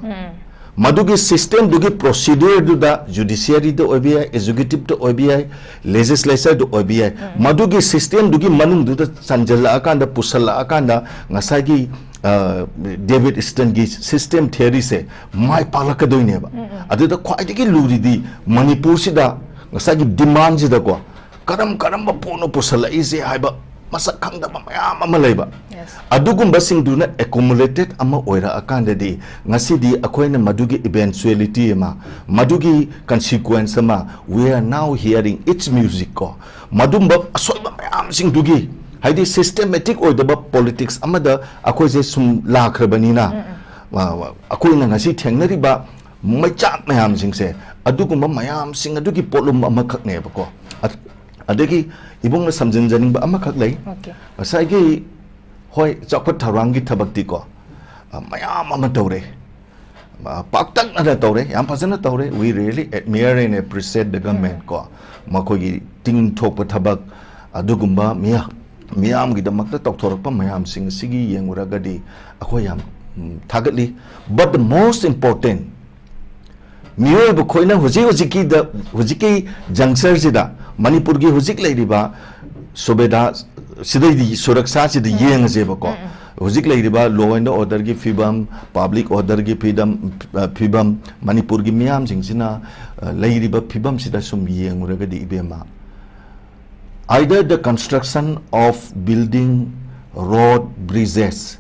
ꯃꯗꯨꯒꯤ system ꯗꯨꯒꯤ procedure ꯗꯨꯗ judiciary ꯗ ꯑꯣꯏꯕ ꯌꯥꯏ, executive ꯗ ꯑꯣꯏꯕ ꯌꯥꯏ, legislature ꯗ ꯑꯣꯏꯕ ꯌꯥꯏ, ꯃꯗꯨꯒꯤ system ꯗꯨꯒꯤ ꯃꯅꯨꯡꯗꯨꯗ ꯆꯟꯖꯜꯂꯛꯑꯀꯥꯟꯗ, ꯄꯨꯁꯜꯂꯛꯑꯀꯥꯟꯗ ꯉꯁꯥꯏꯒꯤ, ꯑ, David Easton ꯒꯤ system theory ꯁꯦ ꯃꯥꯏ ꯄꯥꯛꯂꯛꯀꯗꯣꯏꯅꯦꯕ꯫ ꯑꯗꯨꯗ ꯈ꯭ꯋꯥꯏꯗꯒꯤ ꯂꯨꯔꯤꯗꯤ ꯃꯅꯤꯄꯨꯔꯁꯤꯗ ꯉꯁꯥꯏꯒꯤ demand ꯁꯤꯗꯀꯣ, ꯀꯔꯝ ꯀꯔꯝꯕ ꯄꯣꯠꯅꯣ ꯄꯨꯁꯜꯂꯛꯏꯁꯦ ꯍꯥꯏꯕ ꯃꯁꯛ ꯈꯪꯗꯕ ꯃꯌꯥꯝ ꯑꯃ ꯂꯩꯕ꯫ Yes. ꯑꯗꯨꯒꯨꯝꯕꯁꯤꯡꯗꯨꯅ accumulated ꯑꯃ ꯑꯣꯏꯔꯛꯑꯀꯥꯟꯗꯗꯤ ꯉꯁꯤꯗꯤ ꯑꯩꯈꯣꯏꯅ ꯃꯗꯨꯒꯤ eventuality ꯑꯃ, ꯃꯗꯨꯒꯤ consequence ꯑꯃ, we are now hearing its music ꯀꯣ, ꯃꯗꯨꯝꯕ ꯑꯁꯣꯏꯕ ꯃꯌꯥꯝꯁꯤꯡꯗꯨꯒꯤ, ꯍꯥꯏꯗꯤ systematic ꯑꯣꯏꯗꯕ politics ꯑꯃꯗ ꯑꯩꯈꯣꯏꯁꯦ ꯁꯨꯝ ꯂꯥꯛꯈ꯭ꯔꯕꯅꯤꯅ, ꯑ, ꯑꯩꯈꯣꯏꯅ ꯉꯁꯤ ꯊꯦꯡꯅꯔꯤꯕ ꯃꯩꯆꯥꯛ ꯃꯌꯥꯝꯁꯤꯡꯁꯦ ꯑꯗꯨꯒꯨꯝꯕ ꯃꯌꯥꯝꯁꯤꯡ ꯑꯗꯨꯒꯤ ꯄꯣꯠꯂꯨꯝ ꯑꯃꯈꯛꯅꯦꯕꯀꯣ꯫ ꯑ-, ꯑꯗꯒꯤ ꯏꯕꯨꯡꯅ ꯁꯝꯖꯤꯟꯖꯅꯤꯡꯕ ꯑꯃꯈꯛ ꯂꯩ꯫ Okay. ꯉꯁꯥꯏꯒꯤ, ꯍꯣꯏ, ꯆꯥꯎꯈꯠ ꯊꯧꯔꯥꯡꯒꯤ ꯊꯕꯛꯇꯤꯀꯣ, ꯑ, ꯃꯌꯥꯝ ꯑꯃ ꯇꯧꯔꯦ꯫ ꯑ, ꯄꯥꯛꯇꯛꯅꯅ ꯇꯧꯔꯦ, ꯌꯥꯝ ꯐꯖꯅ ꯇꯧꯔꯦ꯫ We really admire and appreciate the government ꯀꯣ꯫ ꯃꯈꯣꯏꯒꯤ ꯇꯤꯡ ꯊꯣꯛꯄ ꯊꯕꯛ, ꯑꯗꯨꯒꯨꯝꯕ ꯃꯤꯌꯥ-, ꯃꯤꯌꯥꯝꯒꯤꯗꯃꯛꯇ ꯇꯧꯊꯣꯔꯛꯄ ꯃꯌꯥꯝꯁꯤꯡ ꯑꯁꯤꯒꯤ ꯌꯦꯡꯉꯨꯔꯒꯗꯤ ꯑꯩꯈꯣꯏ ꯌꯥꯝ, ꯎꯝ, ꯊꯥꯒꯠꯂꯤ꯫ But the most important, ꯃꯤꯑꯣꯏꯕ ꯑꯩꯈꯣꯏꯅ ꯍꯧꯖꯤꯛ ꯍꯧꯖꯤꯛꯀꯤꯗ, ꯍꯧꯖꯤꯛꯀꯤ juncture ꯁꯤꯗ ꯃꯅꯤꯄꯨꯔꯒꯤ ꯍꯧꯖꯤꯛ ꯂꯩꯔꯤꯕ ꯁꯨꯕꯦꯗꯥ ꯁꯤꯗꯩꯗꯤ ꯁꯨꯔꯛꯁꯥꯁꯤꯗ ꯌꯦꯡꯉꯁꯦꯕꯀꯣ꯫ ꯍꯧꯖꯤꯛ ꯂꯩꯔꯤꯕ law and orderꯒꯤ ꯐꯤꯕꯝ, public orderꯒꯤ ꯐꯤꯕꯝ, ꯐꯤꯕꯝ, ꯃꯅꯤꯄꯨꯔꯒꯤ ꯃꯤꯌꯥꯝꯁꯤꯡꯁꯤꯅ, ꯑ, ꯂꯩꯔꯤꯕ ꯐꯤꯕꯝꯁꯤꯗ ꯁꯨꯝ ꯌꯦꯡꯉꯨꯔꯒꯗꯤ, ꯏꯕꯦꯝꯃ, either the construction of building, road, bridges,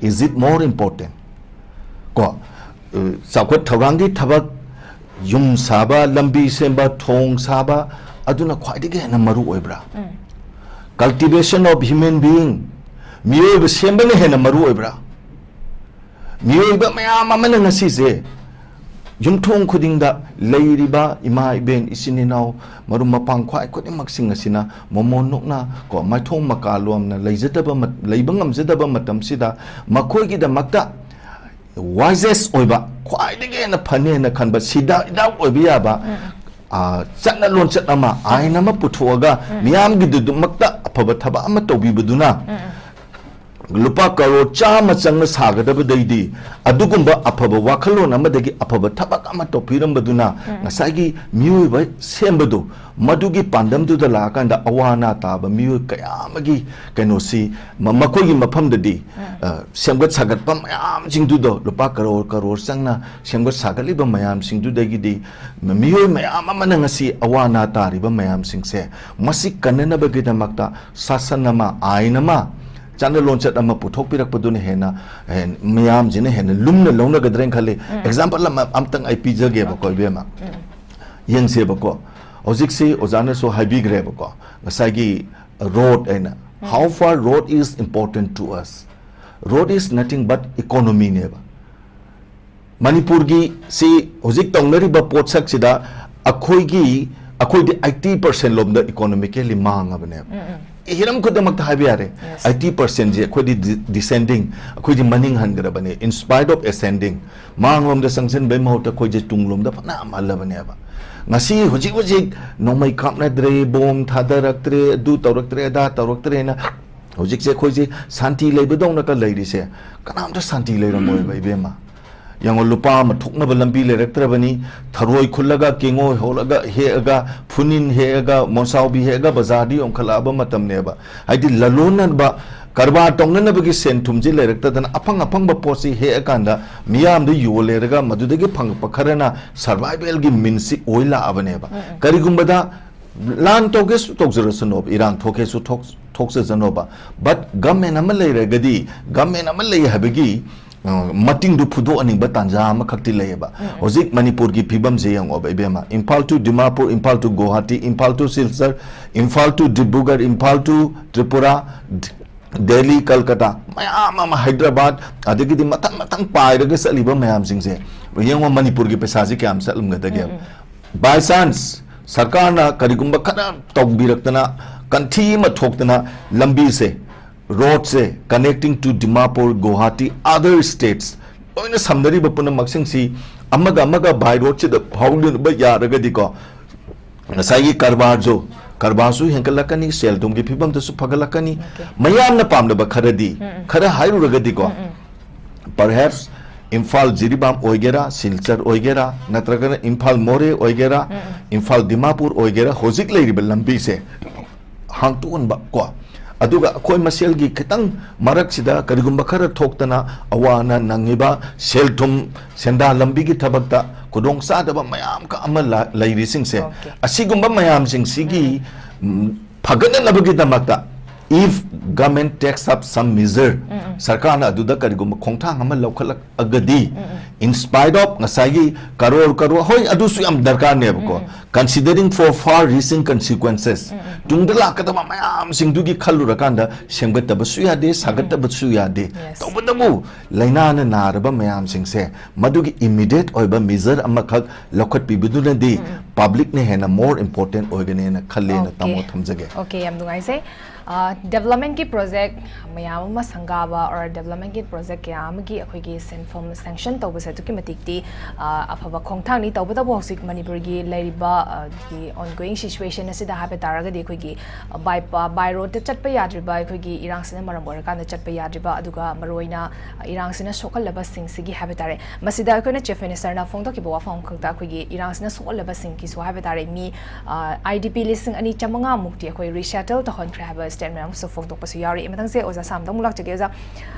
is it more important? ꯀꯣ, ꯑ, ꯆꯥꯎꯈꯠ ꯊꯧꯔꯥꯡꯒꯤ ꯊꯕꯛ, ꯌꯨꯝ ꯁꯥꯕ, ꯂꯝꯕꯤ ꯁꯦꯝꯕ, ꯊꯣꯡ ꯁꯥꯕ, ꯑꯗꯨꯅ ꯈ꯭ꯋꯥꯏꯗꯒꯤ ꯍꯦꯟꯅ ꯃꯔꯨ ꯑꯣꯏꯕ꯭ꯔꯥ? Cultivation of human being, ꯃꯤꯑꯣꯏꯕ ꯁꯦꯝꯕꯅ ꯍꯦꯟꯅ ꯃꯔꯨ ꯑꯣꯏꯕ꯭ꯔꯥ? ꯃꯤꯑꯣꯏꯕ ꯃꯌꯥꯝ ꯑꯃꯅ ꯉꯁꯤꯁꯦ ꯌꯨꯝꯊꯣꯡ ꯈꯨꯗꯤꯡꯗ ꯂꯩꯔꯤꯕ ꯏꯃꯥ, ꯏꯕꯦꯟ, ꯏꯆꯤꯟ, ꯏꯅꯥꯎ, ꯃꯔꯨꯞ ꯃꯄꯥꯡ ꯈ꯭ꯋꯥꯏ ꯈꯨꯗꯤꯡꯃꯛꯁꯤꯡ ꯑꯁꯤꯅ ꯃꯣꯃꯣꯟ ꯅꯣꯛꯅ, ꯀꯣ, ꯃꯥꯏꯊꯣꯡ ꯃꯀꯥ ꯂꯣꯝꯅ ꯂꯩꯖꯗꯕ ꯃꯠ-, ꯂꯩꯕ ꯉꯝꯖꯗꯕ ꯃꯇꯝꯁꯤꯗ, ꯃꯈꯣꯏꯒꯤꯗꯃꯛꯇ wisest ꯑꯣꯏꯕ, ꯈ꯭ꯋꯥꯏꯗꯒꯤ ꯍꯦꯟꯅ ꯐꯅꯤ ꯍꯥꯏꯅ ꯈꯟꯕ, ꯁꯤꯗ ꯍꯤꯗꯥꯛ ꯑꯣꯏꯕ ꯌꯥꯕ, ꯎꯝ꯫ ꯑ, ꯆꯠꯅ ꯂꯣꯟꯆꯠ ꯑꯃ, ꯑꯥꯏꯟ ꯑꯃ ꯄꯨꯊꯣꯛꯑꯒ, ꯎꯝ꯫ ꯃꯤꯌꯥꯝꯒꯤꯗꯃꯛꯇ ꯑꯐꯕ ꯊꯕꯛ ꯑꯃ ꯇꯧꯕꯤꯕꯗꯨꯅ, ꯎꯝ꯫ ꯂꯨꯄꯥ ꯀꯔꯣꯔ ꯆꯥꯝꯃ ꯆꯪꯅ ꯁꯥꯒꯗꯕꯗꯩꯗꯤ, ꯑꯗꯨꯒꯨꯝꯕ ꯑꯐꯕ ꯋꯥꯈꯜꯂꯣꯟ ꯑꯃꯗꯒꯤ ꯑꯐꯕ ꯊꯕꯛ ꯑꯃ ꯇꯧꯕꯤꯔꯝꯕꯗꯨꯅ, ꯎꯝ꯫ ꯉꯁꯥꯏꯒꯤ ꯃꯤꯑꯣꯏꯕ ꯁꯦꯝꯕꯗꯨ, ꯃꯗꯨꯒꯤ ꯄꯥꯟꯗꯝꯗꯨꯗ ꯂꯥꯛꯑꯀꯥꯟꯗ ꯑꯋꯥ ꯑꯅꯥ ꯇꯥꯕ ꯃꯤꯑꯣꯏ ꯀꯌꯥ ꯑꯃꯒꯤ ꯀꯩꯅꯣꯁꯤ, ꯃ-, ꯃꯈꯣꯏꯒꯤ ꯃꯐꯝꯗꯗꯤ, ꯎꯝ꯫ ꯑ, ꯁꯦꯝꯒꯠ ꯁꯥꯒꯠꯄ ꯃꯌꯥꯝꯁꯤꯡꯗꯨꯗ, ꯂꯨꯄꯥ ꯀꯔꯣꯔ ꯀꯔꯣꯔ ꯆꯪꯅ ꯁꯦꯝꯒꯠ ꯁꯥꯒꯠꯂꯤꯕ ꯃꯌꯥꯝꯁꯤꯡꯗꯨꯗꯒꯤꯗꯤ, ꯃ-, ꯃꯤꯑꯣꯏ ꯃꯌꯥꯝ ꯑꯃꯅ ꯉꯁꯤ ꯑꯋꯥ ꯑꯅꯥ ꯇꯥꯔꯤꯕ ꯃꯌꯥꯝꯁꯤꯡꯁꯦ, ꯃꯁꯤ ꯀꯟꯅꯅꯕꯒꯤꯗꯃꯛꯇ ꯁꯥꯁꯟ ꯑꯃ, ꯑꯥꯏꯟ ꯑꯃ, ꯆꯠꯅ ꯂꯣꯟꯆꯠ ꯑꯃ ꯄꯨꯊꯣꯛꯄꯤꯔꯛꯄꯗꯨꯅ ꯍꯦꯟꯅ, ꯍꯦꯟ-, ꯃꯤꯌꯥꯝꯁꯤꯅ ꯍꯦꯟꯅ ꯂꯨꯝꯅ ꯂꯧꯅꯒꯗ꯭ꯔꯦꯅ ꯈꯜꯂꯤ꯫ ꯎꯝ꯫ Example ꯑꯃ, ꯑꯝꯇꯪ ꯑꯩ ꯄꯤꯖꯒꯦꯕꯀꯣ, OK꯫ ꯏꯕꯦꯝꯃ꯫ ꯎꯝ꯫ ꯌꯦꯡꯁꯦꯕꯀꯣ꯫ ꯍꯧꯖꯤꯛꯁꯤ ꯑꯣꯖꯥꯅꯁꯨ ꯍꯥꯏꯕꯤꯈ꯭ꯔꯦꯕꯀꯣ, ꯉꯁꯥꯏꯒꯤ road ꯍꯥꯏꯅ꯫ ꯎꯝ꯫ How far road is important to us? Road is nothing but economy ꯅꯦꯕ꯫ ꯃꯅꯤꯄꯨꯔꯒꯤ ꯁꯤ ꯍꯧꯖꯤꯛ ꯇꯧꯅꯔꯤꯕ ꯄꯣꯠꯁꯛꯁꯤꯗ ꯑꯩꯈꯣꯏꯒꯤ, ꯑꯩꯈꯣꯏꯗꯤ eighty percent ꯂꯣꯝꯗ economically ꯃꯥꯡꯉꯕꯅꯦꯕ꯫ ꯎꯝ, ꯎꯝ꯫ ꯍꯤꯔꯝ ꯈꯨꯗꯤꯡꯃꯛꯇ ꯍꯥꯏꯕ ꯌꯥꯔꯦ꯫ Yes꯫ Eighty percent ꯁꯦ ꯑꯩꯈꯣꯏꯗꯤ ꯗꯤ-, descending, ꯑꯩꯈꯣꯏꯗꯤ ꯃꯅꯤꯡ ꯍꯟꯈ꯭ꯔꯕꯅꯦ, in spite of ascending꯫ ꯃꯥꯡꯂꯣꯝꯗ ꯆꯪꯁꯤꯟꯕꯩ ꯃꯍꯨꯠꯇ ꯑꯩꯈꯣꯏꯁꯦ ꯇꯨꯡꯂꯣꯝꯗ ꯐꯅꯌꯥꯝ ꯍꯜꯂꯕꯅꯦꯕ꯫ ꯉꯁꯤ ꯍꯧꯖꯤꯛ ꯍꯧꯖꯤꯛ ꯅꯣꯡꯃꯩ ꯀꯥꯞꯅꯗ꯭ꯔꯦ, ꯕꯣꯝ ꯊꯥꯗꯔꯛꯇ꯭ꯔꯦ, ꯑꯗꯨ ꯇꯧꯔꯛꯇ꯭ꯔꯦ, ꯑꯗꯥ ꯇꯧꯔꯛꯇ꯭ꯔꯦꯅ ꯍꯧꯖꯤꯛꯁꯦ ꯑꯩꯈꯣꯏꯁꯦ ꯁꯥꯟꯇꯤ ꯂꯩꯕꯗꯧꯅꯒ ꯂꯩꯔꯤꯁꯦ, ꯀꯅꯥꯝꯇ ꯁꯥꯟꯇꯤ ꯂꯩꯔꯝꯃꯣꯏꯕ, ꯏꯕꯦꯝꯃ꯫ ꯌꯦꯡꯉꯣ, ꯂꯨꯄꯥ ꯑꯃ ꯊꯣꯛꯅꯕ ꯂꯝꯕꯤ ꯂꯩꯔꯛꯇ꯭ꯔꯕꯅꯤ꯫ ꯊꯔꯣꯏ ꯈꯨꯜꯂꯒ, ꯀꯦꯡꯉꯣꯏ ꯍꯣꯜꯂꯒ, ꯍꯦꯛꯑꯒ, ꯐꯨꯅꯤꯟ ꯍꯦꯛꯑꯒ, ꯃꯣꯟꯁꯥꯎꯕꯤ ꯍꯦꯛꯑꯒ ꯕꯖꯥꯔꯗ ꯌꯣꯟꯈꯠꯂꯛꯑꯕ ꯃꯇꯝꯅꯦꯕ꯫ ꯍꯥꯏꯗꯤ ꯂꯂꯣꯟꯅꯕ, ꯀꯔꯕꯥꯔ ꯇꯧꯅꯅꯕꯒꯤ ꯁꯦꯟ ꯊꯨꯝꯁꯤ ꯂꯩꯔꯛꯇꯗꯅ ꯑꯐꯪ ꯑꯐꯪꯕ ꯄꯣꯠꯁꯤ ꯍꯦꯛꯑꯀꯥꯟꯗ ꯃꯤꯌꯥꯝꯗ ꯌꯣꯜꯂꯦꯔꯒ ꯃꯗꯨꯗꯒꯤ ꯐꯪꯉꯛꯄ ꯈꯔꯅ survivalꯒꯤ meansꯁꯤ ꯑꯣꯏ ꯂꯥꯛꯑꯕꯅꯦꯕ꯫ ꯀꯔꯤꯒꯨꯝꯕꯗ ꯂꯥꯟ ꯇꯧꯒꯦꯁꯨ ꯇꯧꯖꯔꯁꯅꯣꯕ, ꯏꯔꯥꯡ ꯊꯣꯛꯀꯦꯁꯨ ꯊꯣꯛ-, ꯊꯣꯛꯆꯁꯅꯣꯕ, but government ꯑꯃ ꯂꯩꯔꯒꯗꯤ, government ꯑꯃ ꯂꯩ ꯍꯥꯏꯕꯒꯤ, ꯑ, ꯃꯇꯤꯡꯗꯨ ꯐꯨꯗꯣꯛꯍꯟꯅꯤꯡꯕ ꯇꯥꯟꯖꯥ ꯑꯃꯈꯛꯇꯤ ꯂꯩꯌꯦꯕ꯫ ꯍꯧꯖꯤꯛ ꯃꯅꯤꯄꯨꯔꯒꯤ ꯐꯤꯕꯝꯁꯦ ꯌꯦꯡꯉꯣꯕ, ꯏꯕꯦꯝꯃ, Imphal to Dimapur, Imphal to Guwahati, Imphal to Silchar, Imphal to Dibrugarh, Imphal to Tripura, Delhi, Kolkata, ꯃꯌꯥꯝ ꯑꯃ, ꯍꯥꯏꯗ꯭ꯔꯕꯥꯗ, ꯑꯗꯒꯤꯗꯤ ꯃꯊꯪ ꯃꯊꯪ ꯄꯥꯏꯔꯒ ꯆꯠꯂꯤꯕ ꯃꯌꯥꯝꯁꯤꯡꯁꯦ ꯌꯦꯡꯉꯣ, ꯃꯅꯤꯄꯨꯔꯒꯤ ꯄꯩꯁꯥꯁꯦ ꯀꯌꯥꯝ ꯆꯠꯂꯝꯒꯗꯒꯦ? By chance ꯁꯔꯀꯥꯔꯅ ꯀꯔꯤꯒꯨꯝꯕ ꯈꯔ ꯇꯧꯕꯤꯔꯛꯇꯅ, ꯀꯟꯊꯤ ꯑꯃ ꯊꯣꯛꯇꯅ, ꯂꯝꯕꯤꯁꯦ, roadꯁꯦ connecting to Dimapur, Guwahati, other states, ꯂꯣꯏꯅ ꯁꯝꯅꯔꯤꯕ ꯄꯨꯝꯅꯃꯛꯁꯤꯡꯁꯤ ꯑꯃꯒ ꯑꯃꯒ by roadꯁꯤꯗ ꯐꯥꯎꯅꯕ ꯌꯥꯔꯒꯗꯤꯀꯣ, ꯉꯁꯥꯏꯒꯤ ꯀꯔꯕꯥꯔꯁꯨ, ꯀꯔꯕꯥꯔꯁꯨ ꯍꯦꯟꯒꯠꯂꯛꯀꯅꯤ, ꯁꯦꯜ ꯊꯨꯝꯒꯤ ꯐꯤꯕꯝꯗꯁꯨ ꯐꯒꯠꯂꯛꯀꯅꯤ꯫ ꯃꯌꯥꯝꯅ ꯄꯥꯝꯅꯕ ꯈꯔꯗꯤ, ꯈꯔ ꯍꯥꯏꯔꯨꯔꯒꯗꯤꯀꯣ, perhaps ꯏꯝꯐꯥꯜ ꯖꯤꯔꯤꯕꯥꯝ ꯑꯣꯏꯒꯦꯔꯥ, ꯁꯤꯜꯆꯔ ꯑꯣꯏꯒꯦꯔꯥ, ꯅꯠꯇ꯭ꯔꯒꯅ ꯏꯝꯐꯥꯜ ꯃꯣꯔꯦ ꯑꯣꯏꯒꯦꯔꯥ, ꯏꯝꯐꯥꯜ ꯗꯤꯃꯥꯄꯨꯔ ꯑꯣꯏꯒꯦꯔꯥ, ꯍꯧꯖꯤꯛ ꯂꯩꯔꯤꯕ ꯂꯝꯕꯤꯁꯦ ꯍꯥꯡꯇꯣꯛꯍꯟꯕ ꯀꯣ, ꯑꯗꯨꯒ ꯑꯩꯈꯣꯏ ꯃꯁꯦꯜꯒꯤ ꯈꯤꯇꯪ ꯃꯔꯛꯁꯤꯗ ꯀꯔꯤꯒꯨꯝꯕ ꯈꯔ ꯊꯣꯛꯇꯅ ꯑꯋꯥ ꯑꯅꯥ ꯅꯪꯉꯤꯕ, ꯁꯦꯜ ꯊꯨꯝ, ꯁꯦꯟꯗꯥ ꯂꯝꯕꯤꯒꯤ ꯊꯕꯛꯇ ꯈꯨꯗꯣꯡ ꯆꯥꯗꯕ ꯃꯌꯥꯝ ꯀ ꯑꯃ ꯂ-, ꯂꯩꯔꯤꯁꯤꯡꯁꯦ, ꯑꯁꯤꯒꯨꯝꯕ ꯃꯌꯥꯝꯁꯤꯡꯁꯤꯒꯤ, ꯎꯝ, ꯐꯒꯠꯅꯅꯕꯒꯤꯗꯃꯛꯇ, if government takes up some measure, ꯁꯔꯀꯥꯔꯅ ꯑꯗꯨꯗ ꯀꯔꯤꯒꯨꯝꯕ ꯈꯣꯡꯊꯥꯡ ꯑꯃ ꯂꯧꯈꯠꯂꯛꯑꯒꯗꯤ, in spite of ꯉꯁꯥꯏꯒꯤ ꯀꯔꯣꯔ ꯀꯔꯣꯔ, ꯍꯣꯏ, ꯑꯗꯨꯁꯨ ꯌꯥꯝ ꯗꯔꯀꯥꯔꯅꯦꯕꯀꯣ, considering for far reaching consequences, ꯇꯨꯡꯗ ꯂꯥꯛꯀꯗꯕ ꯃꯌꯥꯝꯁꯤꯡꯗꯨꯒꯤ ꯈꯜꯂꯨꯔꯀꯥꯟꯗ ꯁꯦꯝꯒꯠꯇꯕꯁꯨ ꯌꯥꯗꯦ, ꯁꯥꯒꯠꯇꯕꯁꯨ ꯌꯥꯗꯦ꯫ Yes. ꯇꯧꯕꯇꯕꯨ ꯂꯥꯏꯅꯥꯅ ꯅꯥꯔꯕ ꯃꯌꯥꯝꯁꯤꯡꯁꯦ ꯃꯗꯨꯒꯤ immediate ꯑꯣꯏꯕ measure ꯑꯃꯈꯛ ꯂꯧꯈꯠꯄꯤꯕꯗꯨꯅꯗꯤ publicꯅ ꯍꯦꯟꯅ more important ꯑꯣꯏꯒꯅꯦꯅ ꯈꯜꯂꯦꯅ, okay, ꯇꯥꯃꯣ, ꯊꯝꯖꯒꯦ꯫ Okay, ꯌꯥꯝ ꯅꯨꯡꯉꯥꯏꯖꯩ꯫ ꯑ, developmentꯀꯤ project ꯃꯌꯥꯝ ꯑꯃ ꯁꯪꯒꯥꯕ or developmentꯀꯤ project ꯀꯌꯥ ꯑꯃꯒꯤ ꯑꯩꯈꯣꯏꯒꯤ ꯁꯦꯟꯐꯝ sanction ꯇꯧꯕꯁꯦ ꯑꯗꯨꯛꯀꯤ ꯃꯇꯤꯛꯇꯤ, ꯑ, ꯑꯐꯕ ꯈꯣꯡꯊꯥꯡꯅꯤ꯫ ꯇꯧꯕꯇꯕꯨ ꯍꯧꯖꯤꯛ ꯃꯅꯤꯄꯨꯔꯒꯤ ꯂꯩꯔꯤꯕ, ꯑ, ꯒꯤ ongoing situation ꯑꯁꯤꯗ ꯍꯥꯏꯕ ꯇꯥꯔꯒꯗꯤ ꯑꯩꯈꯣꯏꯒꯤ, ꯑ, by, by roadꯇ ꯆꯠꯄ ꯌꯥꯗ꯭ꯔꯤꯕ, ꯑꯩꯈꯣꯏꯒꯤ ꯏꯔꯥꯡꯁꯤꯅ ꯃꯔꯝ ꯑꯣꯏꯔꯀꯥꯟꯗ ꯆꯠꯄ ꯌꯥꯗ꯭ꯔꯤꯕ, ꯑꯗꯨꯒ ꯃꯔꯨꯑꯣꯏꯅ, ꯑ, ꯏꯔꯥꯡꯁꯤꯅ ꯁꯣꯛꯍꯜꯂꯕꯁꯤꯡꯁꯤꯒꯤ ꯍꯥꯏꯕ ꯇꯥꯔꯦ꯫ ꯃꯁꯤꯗ ꯑꯩꯈꯣꯏꯅ Chief Ministerꯅ ꯐꯣꯡꯗꯣꯛꯈꯤꯕ ꯋꯥꯐꯝ ꯑꯃꯈꯛꯇ ꯑꯩꯈꯣꯏꯒꯤ ꯏꯔꯥꯡꯁꯤꯅ ꯁꯣꯛꯍꯜꯂꯕꯁꯤꯡꯒꯤꯁꯨ ꯍꯥꯏꯕ ꯇꯥꯔꯦ, ꯃꯤ, ꯑ, IDP ꯂꯤꯁꯤꯡ ꯑꯅꯤ ꯆꯥꯃꯉꯥ ꯃꯨꯛꯇꯤ ꯑꯩꯈꯣꯏ resettle ꯇꯧꯍꯟꯈ꯭ꯔꯦ ꯍꯥꯏꯕ ꯃꯌꯥꯝ ꯑꯃꯁꯨ ꯐꯣꯡꯗꯣꯛꯄꯁꯨ ꯌꯥꯎꯔꯛꯏ꯫ ꯃꯊꯪꯁꯦ ꯑꯣꯖꯥ ꯁꯥꯝꯗ ꯑꯃꯨꯛ ꯂꯥꯛꯆꯒꯦ꯫ ꯑꯣꯖꯥ,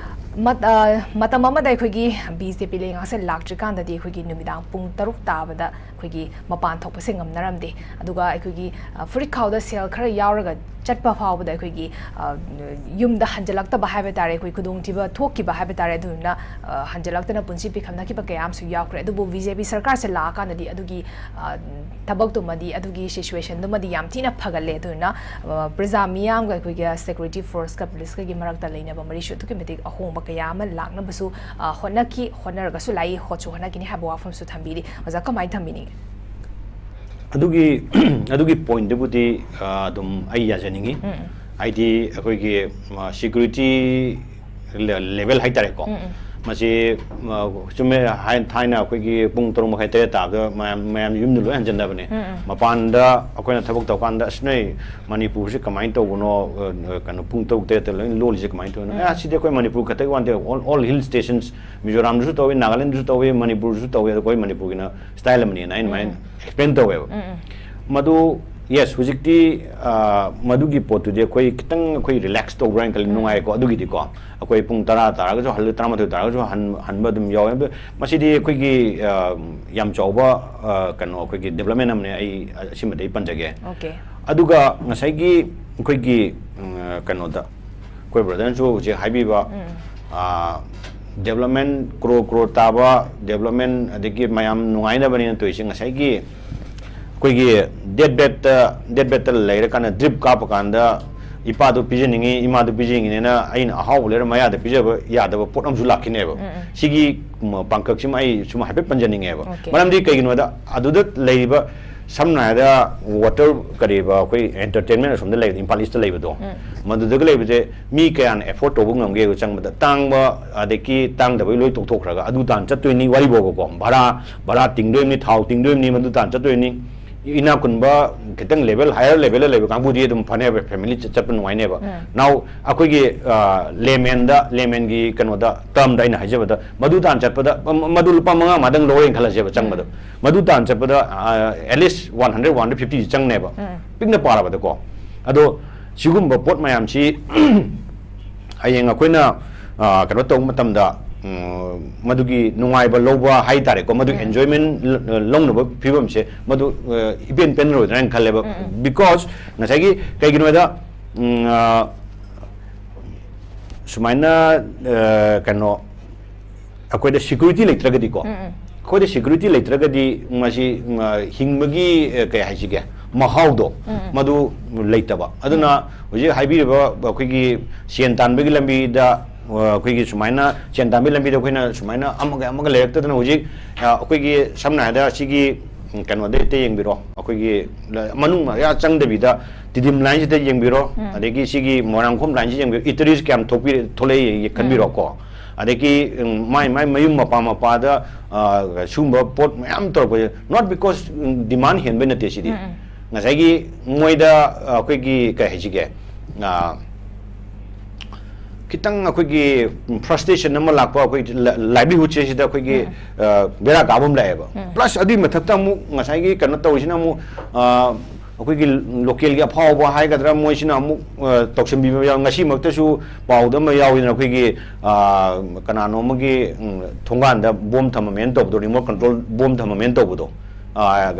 ꯃꯠ-, ꯑ, ꯃꯇꯝ ꯑꯃꯗ ꯑꯩꯈꯣꯏꯒꯤ ꯕꯤ ꯖꯦ ꯄꯤ ꯂꯩꯉꯥꯛꯁꯦ ꯂꯥꯛꯇ꯭ꯔꯤꯀꯥꯟꯗꯗꯤ ꯑꯩꯈꯣꯏꯒꯤ ꯅꯨꯃꯤꯗꯥꯡ ꯄꯨꯡ ꯇꯔꯨꯛ ꯇꯥꯕꯗ ꯑꯩꯈꯣꯏꯒꯤ ꯃꯄꯥꯟ ꯊꯣꯛꯄꯁꯦ ꯉꯝꯅꯔꯝꯗꯦ꯫ ꯑꯗꯨꯒ ꯑꯩꯈꯣꯏꯒꯤ, ꯑ, ꯐꯨꯔꯤꯠ ꯈꯥꯎꯗ ꯁꯦꯜ ꯈꯔ ꯌꯥꯎꯔꯒ ꯆꯠꯄ ꯐꯥꯎꯕꯗ ꯑꯩꯈꯣꯏꯒꯤ, ꯑ, ꯌꯨꯝꯗ ꯍꯟꯖꯤꯜꯂꯛꯇꯕ ꯍꯥꯏꯕ ꯇꯥꯔꯦ, ꯑꯩꯈꯣꯏ ꯈꯨꯗꯣꯡꯊꯤꯕ ꯊꯣꯛꯈꯤꯕ ꯍꯥꯏꯕ ꯇꯥꯔꯦ꯫ ꯑꯗꯨꯗꯨꯅ, ꯑ, ꯍꯟꯖꯤꯜꯂꯛꯇꯅ ꯄꯨꯟꯁꯤ ꯄꯤꯈꯝꯅꯈꯤꯕ ꯀꯌꯥ ꯑꯃꯁꯨ ꯌꯥꯎꯈ꯭ꯔꯦ꯫ ꯑꯗꯨꯕꯨ ꯕꯤ ꯖꯦ ꯄꯤ ꯁꯔꯀꯥꯔꯁꯦ ꯂꯥꯛꯑꯀꯥꯟꯗꯗꯤ ꯑꯗꯨꯒꯤ, ꯑ, ꯊꯕꯛꯇꯨꯃꯗꯤ, ꯑꯗꯨꯒꯤ ꯁꯤꯆꯨꯋꯦꯁꯟꯗꯨꯃꯗꯤ ꯌꯥꯝ ꯊꯤꯅ ꯐꯒꯠꯂꯦ꯫ ꯑꯗꯨꯗꯨꯅ, ꯑ, ꯄ꯭ꯔꯖꯥ ꯃꯤꯌꯥꯝꯒ ꯑꯩꯈꯣꯏꯒꯤ ꯁꯦꯀ꯭ꯌꯨꯔꯤꯇꯤ ꯐꯣꯔꯁꯀ ꯄꯨꯂꯤꯁꯀꯒꯤ ꯃꯔꯛꯇ ꯂꯩꯅꯕ ꯃꯔꯤꯁꯨ ꯑꯗꯨꯛꯀꯤ ꯃꯇꯤꯛ ꯑꯍꯣꯡꯕ ꯀꯌꯥ ꯑꯃ ꯂꯥꯛꯅꯕꯁꯨ, ꯑ, ꯍꯣꯠꯅꯈꯤ, ꯍꯣꯠꯅꯔꯒꯁꯨ ꯂꯥꯛꯏ, ꯍꯣꯠꯁꯨ ꯍꯣꯠꯅꯈꯤꯅꯤ ꯍꯥꯏꯕ ꯋꯥꯐꯝꯁꯨ ꯊꯝꯕꯤꯔꯤ꯫ ꯑꯣꯖꯥ, ꯀꯃꯥꯏꯅ ꯊꯝꯕꯤꯅꯤꯡꯉꯤ? ꯑꯗꯨꯒꯤ, ꯑꯗꯨꯒꯤ ꯄꯣꯏꯟꯠꯇꯨꯕꯨꯗꯤ, ꯑ, ꯑꯗꯨꯝ ꯑꯩ ꯌꯥꯖꯅꯤꯡꯉꯤ꯫ ꯎꯝ꯫ ꯍꯥꯏꯗꯤ ꯑꯩꯈꯣꯏꯒꯤ, ꯑ, ꯁꯦꯀ꯭ꯌꯨꯔꯤꯇꯤ ꯂꯦ-, ꯂꯦꯚꯦꯜ ꯍꯥꯏꯇꯥꯔꯦꯀꯣ꯫ ꯎꯝ, ꯎꯝ꯫ ꯃꯁꯤ, ꯑ, ꯆꯨꯝꯃꯦ, ꯍꯥꯏ-, ꯊꯥꯏꯅ ꯑꯩꯈꯣꯏꯒꯤ ꯄꯨꯡ ꯇꯔꯨꯛ ꯃꯈꯥꯏ, ꯇꯔꯦꯠ ꯇꯥꯕꯗ ꯃꯌꯥꯝ, ꯃꯌꯥꯝ ꯌꯨꯝꯗ ꯂꯣꯏ ꯍꯟꯖꯟꯅꯕꯅꯦ꯫ ꯎꯝ, ꯎꯝ꯫ ꯃꯄꯥꯟꯗ ꯑꯩꯈꯣꯏꯅ ꯊꯕꯛ ꯇꯧꯀꯥꯟꯗ, "ꯑꯁ, ꯅꯣꯏ ꯃꯅꯤꯄꯨꯔꯁꯤ ꯀꯃꯥꯏꯅ ꯇꯧꯕꯅꯣ? ꯑ, ꯀꯩꯅꯣ, ꯄꯨꯡ ꯇꯔꯨꯛ, ꯇꯔꯦꯠꯇ ꯂꯣꯏ ꯂꯣꯜꯂꯤꯁꯦ ꯀꯃꯥꯏꯅ ꯇꯧꯕꯅꯣ?" ꯎꯝ꯫ "ꯑꯦ, ꯁꯤꯗꯤ ꯑꯩꯈꯣꯏ ꯃꯅꯤꯄꯨꯔ ꯈꯛꯇꯒꯤ ꯋꯥ ꯅꯠꯇꯦ, all, all hill stations, ꯃꯤꯖꯣꯔꯥꯝꯗꯁꯨ ꯇꯧꯏ, ꯅꯥꯒꯥꯂꯦꯟꯗꯁꯨ ꯇꯧꯏ, ꯃꯅꯤꯄꯨꯔꯗꯁꯨ ꯇꯧꯏ, ꯑꯗꯣ ꯑꯩꯈꯣꯏ ꯃꯅꯤꯄꯨꯔꯒꯤꯅ ꯁ꯭ꯇꯥꯏꯜ ꯑꯃꯅꯤꯅ" ꯑꯩꯅ ꯑꯗꯨꯃꯥꯏꯅ ꯎꯝ꯫ ꯑꯦꯛꯁꯄ꯭ꯂꯦꯟ ꯇꯧꯋꯦꯕ꯫ ꯎꯝ, ꯎꯝ꯫ ꯃꯗꯨ, ꯌꯦꯁ, ꯍꯧꯖꯤꯛꯇꯤ, ꯑ, ꯃꯗꯨꯒꯤ ꯄꯣꯠꯇꯨꯗꯤ ꯑꯩꯈꯣꯏ ꯈꯤꯇꯪ ꯑꯩꯈꯣꯏ ꯔꯤꯂꯦꯛꯁ ꯇꯧꯕ꯭ꯔꯥ ꯍꯥꯏꯅ ꯈꯜꯂꯤ, ꯎꯝ꯫ ꯅꯨꯡꯉꯥꯏꯀꯣ꯫ ꯑꯗꯨꯒꯤꯗꯤꯀꯣ, ꯑꯩꯈꯣꯏ ꯄꯨꯡ ꯇꯔꯥ ꯇꯥꯔꯒꯁꯨ ꯍꯜꯂ, ꯇꯔꯥꯃꯥꯊꯣꯏ ꯇꯥꯔꯒꯁꯨ ꯍꯟ-, ꯍꯟꯕ ꯑꯗꯨꯝ ꯌꯥꯎꯋꯦ꯫ ꯑꯗꯨ ꯃꯁꯤꯗꯤ ꯑꯩꯈꯣꯏꯒꯤ, ꯑ, ꯌꯥꯝ ꯆꯥꯎꯕ, ꯑ, ꯀꯩꯅꯣ, ꯑꯩꯈꯣꯏꯒꯤ ꯗꯦꯕꯂꯞꯃꯦꯟ ꯑꯃꯅꯦ, ꯑꯩ ꯑꯁꯤꯃꯗꯤ ꯑꯩ ꯄꯟꯖꯒꯦ꯫ ꯑꯣꯀꯦ꯫ ꯑꯗꯨꯒ ꯉꯁꯥꯏꯒꯤ ꯑꯩꯈꯣꯏꯒꯤ, ꯎꯝ, ꯀꯩꯅꯣꯗ, ꯑꯩꯈꯣꯏ ꯕ꯭ꯔꯗꯔꯅꯁꯨ ꯍꯧꯖꯤꯛ ꯍꯥꯏꯕꯤꯕ, ꯎꯝ꯫ ꯑ, ꯗꯦꯕꯂꯞꯃꯦꯟ, ꯀ꯭ꯔꯣꯔ ꯀ꯭ꯔꯣꯔ ꯇꯥꯕ ꯗꯦꯕꯂꯞꯃꯦꯟ, ꯑꯗꯒꯤ ꯃꯌꯥꯝ ꯅꯨꯡꯉꯥꯏꯅꯕꯅꯦꯅ ꯇꯧꯔꯤꯁꯦ, ꯉꯁꯥꯏꯒꯤ ꯑꯩꯈꯣꯏꯒꯤ ꯗꯦꯠ ꯕꯦꯗꯇ, ꯗꯦꯠ ꯕꯦꯗꯇ ꯂꯩꯔꯀꯥꯟꯗ ꯗ꯭ꯔꯤꯞ ꯀꯥꯞꯄ ꯀꯥꯟꯗ ꯏꯄꯥꯗꯨ ꯄꯤꯖꯅꯤꯡꯉꯤ, ꯏꯃꯥꯗꯨ ꯄꯤꯖꯅꯤꯡꯉꯤꯅꯦꯅ ꯑꯩꯅ ꯑꯍꯥꯎꯕ ꯂꯩꯔ ꯃꯌꯥꯗ ꯄꯤꯖꯕ ꯌꯥꯗꯕ ꯄꯣꯠ ꯑꯃꯁꯨ ꯂꯥꯛꯈꯤꯅꯦꯕ꯫ ꯎꯝ, ꯎꯝ꯫ ꯁꯤꯒꯤ, ꯎꯝ, ꯄꯥꯡꯀꯛꯁꯤꯃ ꯑꯩ ꯁꯨꯝ ꯍꯥꯏꯐꯦꯠ ꯄꯟꯖꯅꯤꯡꯉꯦꯕ꯫ ꯑꯣꯀꯦ꯫ ꯃꯔꯝꯗꯤ ꯀꯩꯒꯤꯅꯣꯗ, ꯑꯗꯨꯗ ꯂꯩꯔꯤꯕ, ꯁꯝꯅ ꯍꯥꯏꯔꯕꯗ, ꯋꯥꯇꯔ, ꯀꯔꯤꯕ, ꯑꯩꯈꯣꯏ ꯑꯦꯟꯇꯔꯇꯦꯟꯃꯦꯟ ꯑꯁꯣꯝꯗ ꯂꯩꯕꯗꯣ, ꯏꯝꯐꯥꯜ ꯏꯁꯇ ꯂꯩꯕꯗꯣ, ꯎꯝ꯫ ꯃꯗꯨꯗꯒ ꯂꯩꯕꯁꯦ ꯃꯤ ꯀꯌꯥꯅ ꯑꯦꯐꯣꯔꯗ ꯇꯧꯕ ꯉꯝꯒꯦ? ꯆꯪꯕꯗ ꯇꯥꯡꯕ, ꯑꯗꯒꯤ ꯇꯥꯡꯗꯕꯒꯤ ꯂꯣꯏ ꯇꯣꯛꯊꯣꯛꯈ꯭ꯔꯒ, ꯑꯗꯨ ꯇꯥꯟ ꯆꯠꯇꯣꯏꯅꯤ, ꯋꯥꯔꯤꯕꯣꯕꯀꯣ, ꯚꯔꯥ, ꯚꯔꯥ ꯇꯤꯡꯗꯣꯏꯅꯤ, ꯊꯥꯎ ꯇꯤꯡꯗꯣꯏꯅꯤ, ꯃꯗꯨ ꯇꯥꯟ ꯆꯠꯇꯣꯏꯅꯤ꯫ ꯏꯅꯥꯛ ꯈꯨꯟꯕ, ꯈꯤꯇꯪ ꯂꯦꯚꯦꯜ, ꯍꯥꯌꯔ ꯂꯦꯚꯦꯜꯗ ꯂꯩꯕ ꯀꯥꯡꯕꯨꯗꯤ ꯑꯗꯨꯝ ꯐꯅꯦꯕ, ꯐꯦꯃꯤꯂꯤ ꯆꯠ-, ꯆꯠꯄ ꯅꯨꯡꯉꯥꯏꯅꯦꯕ꯫ ꯎꯝ꯫ Now, ꯑꯩꯈꯣꯏꯒꯤ, ꯑ, ꯂꯦꯃꯦꯟꯗ, ꯂꯦꯃꯦꯟꯒꯤ ꯀꯩꯅꯣꯗ, ꯇꯔꯝꯗ ꯑꯩꯅ ꯍꯥꯏꯖꯕꯗ, ꯃꯗꯨ ꯇꯥꯟ ꯆꯠꯄꯗ, ꯃ-, ꯃꯗꯨ ꯂꯨꯄꯥ ꯃꯉꯥ ꯃꯗꯪ ꯂꯧꯔꯦꯅ ꯈꯜꯂꯁꯦꯕ ꯆꯪꯕꯗ꯫ ꯎꯝ꯫ ꯃꯗꯨ ꯇꯥꯟ ꯆꯠꯄꯗ, ꯑ, at least one hundred, one hundred fifty ꯆꯪꯅꯦꯕ꯫ ꯎꯝ꯫ ꯄꯤꯛꯅ ꯄꯥꯔꯕꯗꯀꯣ꯫ ꯑꯗꯣ ꯁꯤꯒꯨꯝꯕ ꯄꯣꯠ ꯃꯌꯥꯝꯁꯤ ꯍꯌꯦꯡ ꯑꯩꯈꯣꯏꯅ, ꯑ, ꯀꯩꯅꯣ ꯇꯧꯕ ꯃꯇꯝꯗ, ꯎꯝ, ꯃꯗꯨꯒꯤ ꯅꯨꯡꯉꯥꯏꯕ ꯂꯧꯕ ꯍꯥꯏ ꯇꯥꯔꯦꯀꯣ, ꯃꯗꯨꯒꯤ ꯎꯝ. enjoyment ꯂ-, ꯂꯧꯅꯕ ꯐꯤꯕꯝꯁꯦ ꯃꯗꯨ, ꯑ, ꯏꯄꯦꯟ ꯄꯦꯟꯅꯔꯣꯏꯗ꯭ꯔꯥ ꯍꯥꯏꯅ ꯈꯜꯂꯦꯕ꯫ ꯎꯝ, ꯎꯝ. Because ꯉꯁꯥꯏꯒꯤ ꯀꯩꯒꯤꯅꯣꯗ, ꯎꯝ, ꯑ, ꯁꯨꯃꯥꯏꯅ, ꯑ, ꯀꯩꯅꯣ, ꯑꯩꯈꯣꯏꯗ security ꯂꯩꯇ꯭ꯔꯒꯗꯤꯀꯣ, ꯎꯝ, ꯎꯝ. ꯑꯩꯈꯣꯏꯗ security ꯂꯩꯇ꯭ꯔꯒꯗꯤ ꯃꯁꯤ, ꯎꯝ, ꯑ, ꯍꯤꯡꯕꯒꯤ, ꯑ, ꯀꯩ ꯍꯥꯏꯁꯤꯒꯦ, ꯃꯍꯥꯎꯗꯣ ꯎꯝ, ꯎꯝ. ꯃꯗꯨ ꯂꯩꯇꯕ꯫ ꯑꯗꯨꯅ ꯍꯧꯖꯤꯛ ꯍꯥꯏꯕꯤꯔꯤꯕ ꯑꯩꯈꯣꯏꯒꯤ ꯁꯦꯟ ꯇꯥꯟꯕꯒꯤ ꯂꯝꯕꯤꯗ, ꯑ, ꯑꯩꯈꯣꯏꯒꯤ ꯁꯨꯃꯥꯏꯅ ꯁꯦꯟ ꯇꯥꯟꯕꯒꯤ ꯂꯝꯕꯤꯗ ꯑꯩꯈꯣꯏꯅ ꯁꯨꯃꯥꯏꯅ ꯑꯃꯒ ꯑꯃꯒ ꯂꯩꯔꯛꯇꯗꯅ ꯍꯧꯖꯤꯛ, ꯑ, ꯑꯩꯈꯣꯏꯒꯤ ꯁꯝꯅ ꯍꯥꯏꯔꯕꯗ ꯁꯤꯒꯤ, ꯎꯝ, ꯀꯩꯅꯣꯗ ꯍꯦꯛꯇ ꯌꯦꯡꯕꯤꯔꯣ, ꯑꯩꯈꯣꯏꯒꯤ ꯂ-, ꯃꯅꯨꯡ ꯃꯌꯥ ꯆꯪꯗꯕꯤꯗ ꯇꯤꯗꯤꯝ lineꯁꯤꯗ ꯌꯦꯡꯕꯤꯔꯣ, ꯎꯝ. ꯑꯗꯒꯤ ꯁꯤꯒꯤ ꯃꯣꯏꯔꯥꯡꯈꯣꯝ lineꯁꯤ ꯌꯦꯡꯕꯤꯔꯣ, ꯏꯇꯔꯤꯁ ꯀꯌꯥꯝ ꯊꯣꯛꯄꯤꯔꯦ, ꯊꯣꯛꯂꯛꯏ ꯈꯟꯕꯤꯔꯣꯀꯣ꯫ ꯑꯗꯒꯤ, ꯎꯝ, ꯃꯥꯏ ꯃꯥꯏ ꯃꯌꯨꯝ ꯃꯄꯥ ꯃꯄꯥꯗ, ꯑ, ꯁꯤꯒꯨꯝꯕ ꯄꯣꯠ ꯃꯌꯥꯝ ꯇꯧꯔꯛꯄꯁꯦ, not because, ꯎꯝ, demand ꯍꯦꯟꯕꯩ ꯅꯠꯇꯦ ꯁꯤꯗꯤ꯫ ꯎꯝ, ꯎꯝ. ꯉꯁꯥꯏꯒꯤ ꯃꯣꯏꯗ, ꯑ, ꯑꯩꯈꯣꯏꯒꯤ ꯀꯩ ꯍꯥꯏꯁꯤꯒꯦ, ꯑ, ꯈꯤꯇꯪ ꯑꯩꯈꯣꯏꯒꯤ frustration ꯑꯃ ꯂꯥꯛꯄ, ꯑꯩꯈꯣꯏ ꯂ-, livelihoodꯁꯦ ꯁꯤꯗ ꯑꯩꯈꯣꯏꯒꯤ, ꯎꯝ. ꯑ, ꯕꯦꯔꯥ ꯀꯥꯕ ꯑꯃ ꯂꯥꯛꯑꯦꯕ꯫ ꯎꯝ. Plus ꯑꯗꯨꯒꯤ ꯃꯊꯛꯇ ꯑꯃꯨꯛ ꯉꯁꯥꯏꯒꯤ ꯀꯩꯅꯣ ꯇꯧꯔꯤꯁꯤꯅ ꯑꯃꯨꯛ, ꯑ, ꯑꯩꯈꯣꯏꯒꯤ localꯒꯤ ꯑꯐꯥꯎꯕ ꯍꯥꯏꯒꯗ꯭ꯔꯥ, ꯃꯣꯏꯁꯤꯅ ꯑꯃꯨꯛ, ꯑ, ꯇꯧꯁꯤꯟꯕꯤꯕ ꯌꯥꯎ-, ꯉꯁꯤꯃꯛꯇꯁꯨ ꯄꯥꯎꯗ ꯑꯃ ꯌꯥꯎꯋꯤꯗꯅ, ꯑꯩꯈꯣꯏꯒꯤ, ꯑ, ꯀꯅꯥꯅꯣ ꯑꯃꯒꯤ, ꯎꯝ, ꯊꯣꯡꯒꯥꯟꯗ bomb ꯊꯝꯃꯝꯃꯦꯅ ꯇꯧꯕꯗꯣ, remote control bomb ꯊꯝꯃꯝꯃꯦꯅ ꯇꯧꯕꯗꯣ, ꯑ,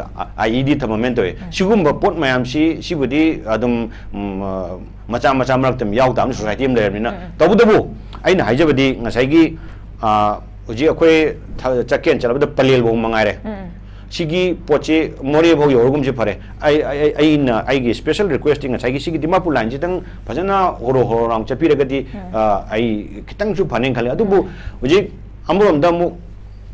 IED ꯊꯝꯃꯝꯃꯦꯅ ꯇꯧꯋꯦ꯫ ꯎꯝ. ꯁꯤꯒꯨꯝꯕ ꯄꯣꯠ ꯃꯌꯥꯝꯁꯤ, ꯁꯤꯕꯨꯗꯤ ꯑꯗꯨꯝ, ꯎꯝ, ꯑ, ꯃꯆꯥ ꯃꯆꯥ ꯃꯔꯛꯇ ꯑꯗꯨꯝ ꯌꯥꯎ ꯇꯥꯕꯅꯤ, society ꯑꯃ ꯂꯩꯔꯕꯅꯤꯅ꯫ ꯎꯝ, ꯎꯝ. ꯇꯧꯕꯇꯕꯨ ꯑꯩꯅ ꯍꯥꯏꯖꯕꯗꯤ ꯉꯁꯥꯏꯒꯤ, ꯑ, ꯍꯧꯖꯤꯛ ꯑꯩꯈꯣꯏ ꯊ-, ꯆꯠꯀꯦꯅ ꯆꯠꯂꯕꯗ ꯄꯂꯦꯜꯐꯥꯎ ꯃꯉꯥꯏꯔꯦ꯫ ꯎꯝ. ꯁꯤꯒꯤ ꯄꯣꯠꯁꯤ ꯃꯣꯔꯦꯐꯥꯎ ꯌꯧꯔꯒꯨꯝꯁꯤ ꯐꯔꯦ꯫ ꯑꯩ, ꯑꯩ, ꯑꯩ, ꯑꯩꯅ ꯑꯩꯒꯤ special requestꯇꯤ ꯉꯁꯥꯏꯒꯤ ꯁꯤꯒꯤ ꯗꯤꯃꯥꯄꯨꯔ lineꯁꯤꯗꯪ ꯐꯖꯅ ꯍꯣꯔꯣ ꯍꯣꯔꯣ ꯂꯥꯎ ꯆꯠꯄꯤꯔꯒꯗꯤ, ꯎꯝ. ꯑ, ꯑꯩ ꯈꯤꯇꯪꯁꯨ ꯐꯅꯦꯅ ꯈꯜꯂꯦ꯫ ꯑꯗꯨꯕꯨ ꯎꯝ. ꯍꯧꯖꯤꯛ ꯑꯃꯔꯣꯝꯗ ꯑꯃꯨꯛ,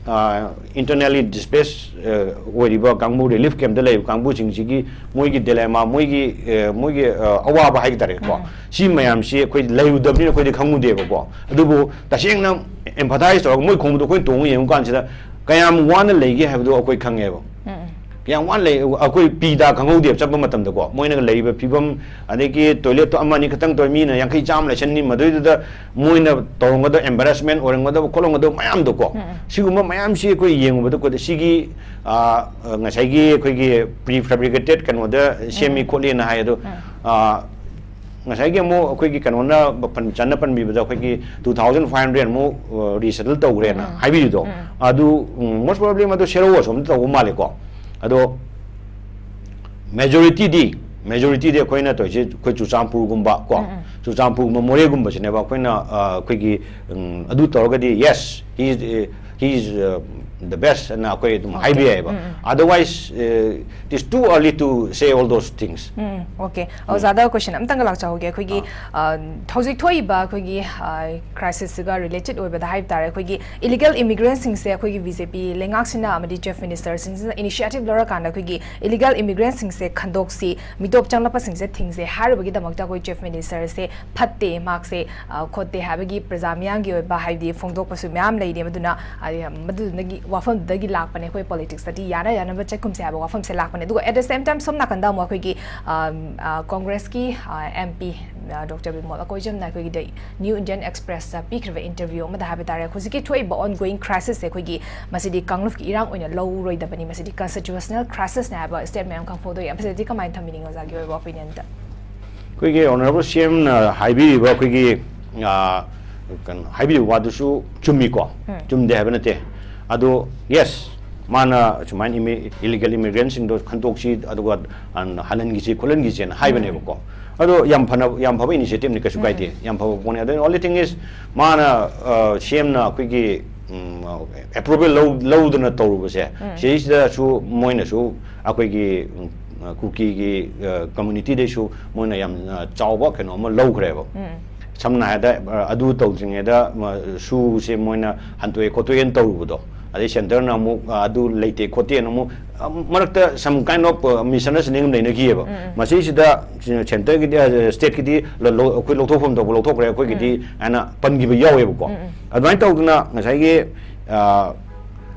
ꯑ, internally displaced, ꯑ, ꯑꯣꯏꯔꯤꯕ ꯀꯥꯡꯕꯨ, relief campꯇ ꯂꯩꯔꯤꯕ ꯀꯥꯡꯕꯨꯁꯤꯡꯁꯤꯒꯤ ꯃꯣꯏꯒꯤ dilemma, ꯃꯣꯏꯒꯤ, ꯑ, ꯃꯣꯏꯒꯤ, ꯑ, ꯑꯋꯥꯕ ꯍꯥꯏ ꯇꯥꯔꯦꯀꯣ꯫ ꯎꯝ. ꯁꯤ ꯃꯌꯥꯝꯁꯤ ꯑꯩꯈꯣꯏ ꯂꯩꯔꯨꯗꯕꯅꯤꯅ ꯑꯩꯈꯣꯏꯗꯤ ꯈꯪꯉꯨꯗꯦꯕꯀꯣ꯫ ꯑꯗꯨꯕꯨ ꯇꯁꯦꯡꯅ empathize ꯇꯧꯔꯒ ꯃꯣꯏ ꯈꯣꯡꯕꯗꯣ ꯑꯩꯈꯣꯏ ꯇꯣꯡꯉ ꯌꯦꯡꯉꯨ ꯀꯥꯟꯁꯤꯗ ꯀꯌꯥꯝ ꯋꯥꯅ ꯂꯩꯒꯦ ꯍꯥꯏꯕꯗꯣ ꯑꯩꯈꯣꯏ ꯈꯪꯉꯦꯕ꯫ ꯎꯝ. ꯌꯥꯝ ꯋꯥꯅ ꯂꯩ, ꯑꯩꯈꯣꯏ ꯄꯤ ꯇꯥ ꯈꯪꯍꯧꯗꯦꯕ ꯆꯠꯄ ꯃꯇꯝꯗꯀꯣ꯫ ꯃꯣꯏꯅꯒ ꯂꯩꯔꯤꯕ ꯐꯤꯕꯝ, ꯑꯗꯒꯤ toiletꯇꯣ ꯑꯃ ꯑꯅꯤ ꯈꯛꯇꯪ ꯇꯧꯔ ꯃꯤꯅ ꯌꯥꯡꯈꯩ ꯆꯥꯝꯃ ꯂꯩꯁꯟꯅꯤ, ꯃꯗꯨꯏꯗꯨꯗ ꯃꯣꯏꯅ ꯇꯧꯔꯝꯒꯗꯕ embarrassment ꯑꯣꯏꯔꯝꯒꯗꯕ ꯈꯣꯠꯂꯝꯒꯗꯕ ꯃꯌꯥꯝꯗꯣꯀꯣ꯫ ꯎꯝ, ꯎꯝ. ꯁꯤꯒꯨꯝꯕ ꯃꯌꯥꯝꯁꯤ ꯑꯩꯈꯣꯏ ꯌꯦꯡꯉꯨꯕꯗ ꯑꯩꯈꯣꯏꯗ ꯁꯤꯒꯤ, ꯑ, ꯉꯁꯥꯏꯒꯤ ꯑꯩꯈꯣꯏꯒꯤ prefabricated ꯀꯩꯅꯣꯗ ꯁꯦꯝꯃꯤ ꯎꯝ. ꯈꯣꯠꯂꯤꯅ ꯍꯥꯏ ꯑꯗꯣ, ꯎꯝ. ꯑ, ꯉꯁꯥꯏꯒꯤ ꯑꯃꯨꯛ ꯑꯩꯈꯣꯏꯒꯤ ꯀꯩꯅꯣꯅ ꯄꯟ-, ꯆꯟꯅ ꯄꯟꯕꯤꯕꯗ ꯑꯩꯈꯣꯏꯒꯤ two thousand five hundred ꯑꯃꯨꯛ, ꯑ, resettle ꯇꯧꯈ꯭ꯔꯦꯅ ꯎꯝ, ꯎꯝ꯫ ꯍꯥꯏꯕꯤꯔꯤꯗꯣ, ꯎꯝ, ꯎꯝ꯫ ꯑꯗꯨ, ꯎꯝ, most probably ꯃꯗꯨ ꯁꯦꯔꯧ ꯑꯁꯣꯝꯗ ꯇꯧꯕ ꯃꯥꯜꯂꯦꯀꯣ꯫ ꯑꯗꯣ majorityꯗꯤ, majorityꯗꯤ ꯑꯩꯈꯣꯏꯅ ꯇꯧꯔꯤꯁꯦ ꯑꯩꯈꯣꯏ ꯆꯨꯔꯆꯥꯟꯄꯨꯔꯒꯨꯝꯕ ꯀꯣ, ꯎꯝ, ꯎꯝ꯫ ꯆꯨꯔꯆꯥꯟꯄꯨꯔꯒꯨꯝꯕ, ꯃꯣꯔꯦꯒꯨꯝꯕꯁꯤꯅꯦꯕ ꯑꯩꯈꯣꯏꯅ, ꯑ, ꯑꯩꯈꯣꯏꯒꯤ, ꯎꯝ, ꯑꯗꯨ ꯇꯧꯔꯒꯗꯤ, "Yes, he is, he is, uh, the best" ꯑꯅ ꯑꯩꯈꯣꯏ ꯑꯗꯨꯝ Okay. ꯍꯥꯏꯕ ꯌꯥꯏꯑꯕ꯫ ꯎꯝ, ꯎꯝ꯫ Otherwise, uh, it is too early to say all those things. Um, okay. ꯎꯝ꯫ ꯑꯣꯖꯥꯗ question ꯑꯝꯇꯪꯒ ꯂꯥꯛꯆꯍꯧꯒꯦ꯫ ꯑꯩꯈꯣꯏꯒꯤ, ꯑꯥ꯫ ꯑ, ꯍꯧꯖꯤꯛ ꯊꯣꯛꯏꯕ ꯑꯩꯈꯣꯏꯒꯤ, ꯑ, crisisꯁꯤꯒ related ꯑꯣꯏꯕꯗ ꯍꯥꯏꯕ ꯇꯥꯔꯦ, ꯑꯩꯈꯣꯏꯒꯤ illegal immigrantꯁꯤꯡꯁꯦ ꯑꯩꯈꯣꯏꯒꯤ BJP ꯂꯩꯉꯥꯛꯁꯤꯅ ꯑꯃꯗꯤ Chief Ministerꯁꯤꯡꯁꯤꯅ initiative ꯂꯧꯔꯀꯥꯟꯗ ꯑꯩꯈꯣꯏꯒꯤ illegal immigrantꯁꯤꯡꯁꯦ ꯈꯟꯗꯣꯛꯁꯤ, ꯃꯤꯇꯣꯞ ꯆꯪꯂꯛꯄꯁꯤꯡꯁꯦ ꯊꯤꯡꯁꯦ ꯍꯥꯏꯔꯨꯕꯒꯤꯗꯃꯛꯇ ꯑꯩꯈꯣꯏ Chief Ministerꯁꯦ ꯐꯠꯇꯦ, ꯃꯍꯥꯛꯁꯦ, ꯑ, ꯈꯣꯠꯇꯦ ꯍꯥꯏꯕꯒꯤ ꯄ꯭ꯔꯖꯥ ꯃꯤꯌꯥꯝꯒꯤ ꯑꯣꯏꯕ, ꯍꯥꯏꯕꯗꯤ ꯐꯣꯡꯗꯣꯛꯄꯁꯨ ꯃꯌꯥꯝ ꯂꯩꯔꯤ꯫ ꯃꯗꯨꯅ, ꯑ, ꯃꯗꯨꯗꯨꯅꯒꯤ ꯋꯥꯐꯝꯗꯨꯗꯒꯤ ꯂꯥꯛꯄꯅꯦ, ꯑꯩꯈꯣꯏ politicsꯇꯗꯤ ꯌꯥꯅ ꯌꯥꯅꯕ ꯆꯠꯈꯨꯝꯁꯦ ꯍꯥꯏꯕ ꯋꯥꯐꯝꯁꯦ ꯂꯥꯛꯄꯅꯦ꯫ ꯑꯗꯨꯒ at the same time ꯁꯣꯝ ꯅꯥꯀꯟꯗ ꯑꯃꯨꯛ ꯑꯩꯈꯣꯏꯒꯤ, ꯑ, ꯑ, Congressꯀꯤ, ꯑ, MP, ꯑ, Doctor ꯕꯤꯃꯣꯜ ꯑꯀꯣꯏꯖꯝꯅ ꯑꯩꯈꯣꯏꯒꯤ The New Indian Expressꯇ ꯄꯤꯈ꯭ꯔꯤꯕ interview ꯑꯃꯗ ꯍꯥꯏꯕ ꯇꯥꯔꯦ, ꯍꯧꯖꯤꯛꯀꯤ ꯊꯣꯛꯏꯕ ongoing crisisꯁꯦ ꯑꯩꯈꯣꯏꯒꯤ ꯃꯁꯤꯗꯤ ꯀꯥꯡꯂꯨꯞꯀꯤ ꯏꯔꯥꯡ ꯑꯣꯏꯅ ꯂꯧꯔꯣꯏꯗꯕꯅꯤ, ꯃꯁꯤꯗꯤ constitutional crisisꯅꯦ ꯍꯥꯏꯕ statement ꯑꯃꯈꯛ ꯐꯣꯡꯗꯣꯛꯑꯦ꯫ ꯃꯁꯤꯗꯗꯤ ꯀꯃꯥꯏꯅ ꯊꯝꯕꯤꯅꯤꯡꯉꯤ ꯑꯣꯖꯥꯒꯤ ꯑꯣꯏꯕ opinionꯗ? ꯑꯩꯈꯣꯏꯒꯤ Honourable CMꯅ ꯍꯥꯏꯕꯤꯔꯤꯕ ꯑꯩꯈꯣꯏꯒꯤ, ꯑ, ꯀꯩꯅꯣ, ꯍꯥꯏꯕꯤꯔꯤꯕ ꯋꯥꯗꯨꯁꯨ ꯆꯨꯝꯃꯤꯀꯣ, ꯎꯝ꯫ ꯆꯨꯝꯗꯦ ꯍꯥꯏꯕ ꯅꯠꯇꯦ꯫ ꯑꯗꯣ, yes, ꯃꯥꯅ ꯁꯨꯃꯥꯏꯅ ꯏꯃꯤ-, illegal immigrantꯁꯤꯡꯗꯣ ꯈꯟꯗꯣꯛꯁꯤ, ꯑꯗꯨꯒ, ꯑ, ꯍꯜꯍꯟꯈꯤꯁꯤ, ꯈꯣꯠꯍꯟꯈꯤꯁꯦꯅ ꯍꯥꯏꯕꯅꯦꯕꯀꯣ꯫ ꯎꯝ꯫ ꯑꯗꯣ ꯌꯥꯝ ꯐꯅ-, ꯌꯥꯝ ꯐꯕ initiativeꯅꯤ, ꯀꯩꯁꯨ ꯎꯝ, ꯀꯥꯏꯗꯦ, ꯎꯝ꯫ ꯌꯥꯝ ꯐꯕ ꯄꯣꯠꯅꯤ꯫ ꯑꯗꯣ only thing is, ꯃꯥꯅ, ꯑ, CMꯅ ꯑꯩꯈꯣꯏꯒꯤ, ꯎꯝ, approval ꯂꯧ-, ꯂꯧꯗꯅ ꯇꯧꯔꯨꯕꯁꯦ, ꯎꯝ꯫ ꯁꯤꯁꯤꯗꯁꯨ ꯃꯣꯏꯅꯁꯨ ꯑꯩꯈꯣꯏꯒꯤ, ꯎꯝ, ꯀꯨꯀꯤꯒꯤ, ꯑ, communityꯗꯩꯁꯨ ꯃꯣꯏꯅ ꯌꯥꯝꯅ ꯆꯥꯎꯕ ꯀꯩꯅꯣ ꯑꯃ ꯂꯧꯈ꯭ꯔꯦꯕ꯫ ꯎꯝ꯫ ꯁꯝꯅ ꯍꯥꯏꯔꯕꯗ, ꯑ, ꯑꯗꯨ ꯇꯧꯗ꯭ꯔꯤꯉꯩꯗ, ꯃ-, ꯁꯨꯁꯦ ꯃꯣꯏꯅ ꯍꯟꯇꯣꯛꯑꯦ ꯈꯣꯠꯇꯣꯛꯑꯦꯅ ꯇꯧꯔꯨꯕꯗꯣ, ꯑꯗꯩ centreꯅ ꯑꯃꯨꯛ, ꯑ, ꯑꯗꯨ ꯂꯩꯇꯦ ꯈꯣꯠꯇꯦꯅ ꯑꯃꯨꯛ, ꯑ, ꯃꯔꯛꯇ some kind of, ꯑ, misunderstanding ꯑꯃ ꯂꯩꯅꯈꯤꯑꯕ꯫ ꯎꯝ, ꯎꯝ꯫ ꯃꯁꯤꯁꯤꯗ centreꯒꯤꯗꯤ, ꯑ, stateꯀꯤꯗꯤ ꯂ-, ꯂꯧ-, ꯑꯩꯈꯣꯏ ꯂꯧꯊꯣꯛꯐꯝ ꯊꯣꯛꯄ ꯂꯧꯊꯣꯛꯈ꯭ꯔꯦ, ꯑꯩꯈꯣꯏꯒꯤꯗꯤ ꯎꯝ꯫ ꯍꯥꯏꯅ ꯄꯟꯈꯤꯕ ꯌꯥꯎꯋꯦꯕꯀꯣ꯫ ꯎꯝ, ꯎꯝ꯫ ꯑꯗꯨꯃꯥꯏꯅ ꯇꯧꯗꯅ ꯉꯁꯥꯏꯒꯤ, ꯑ,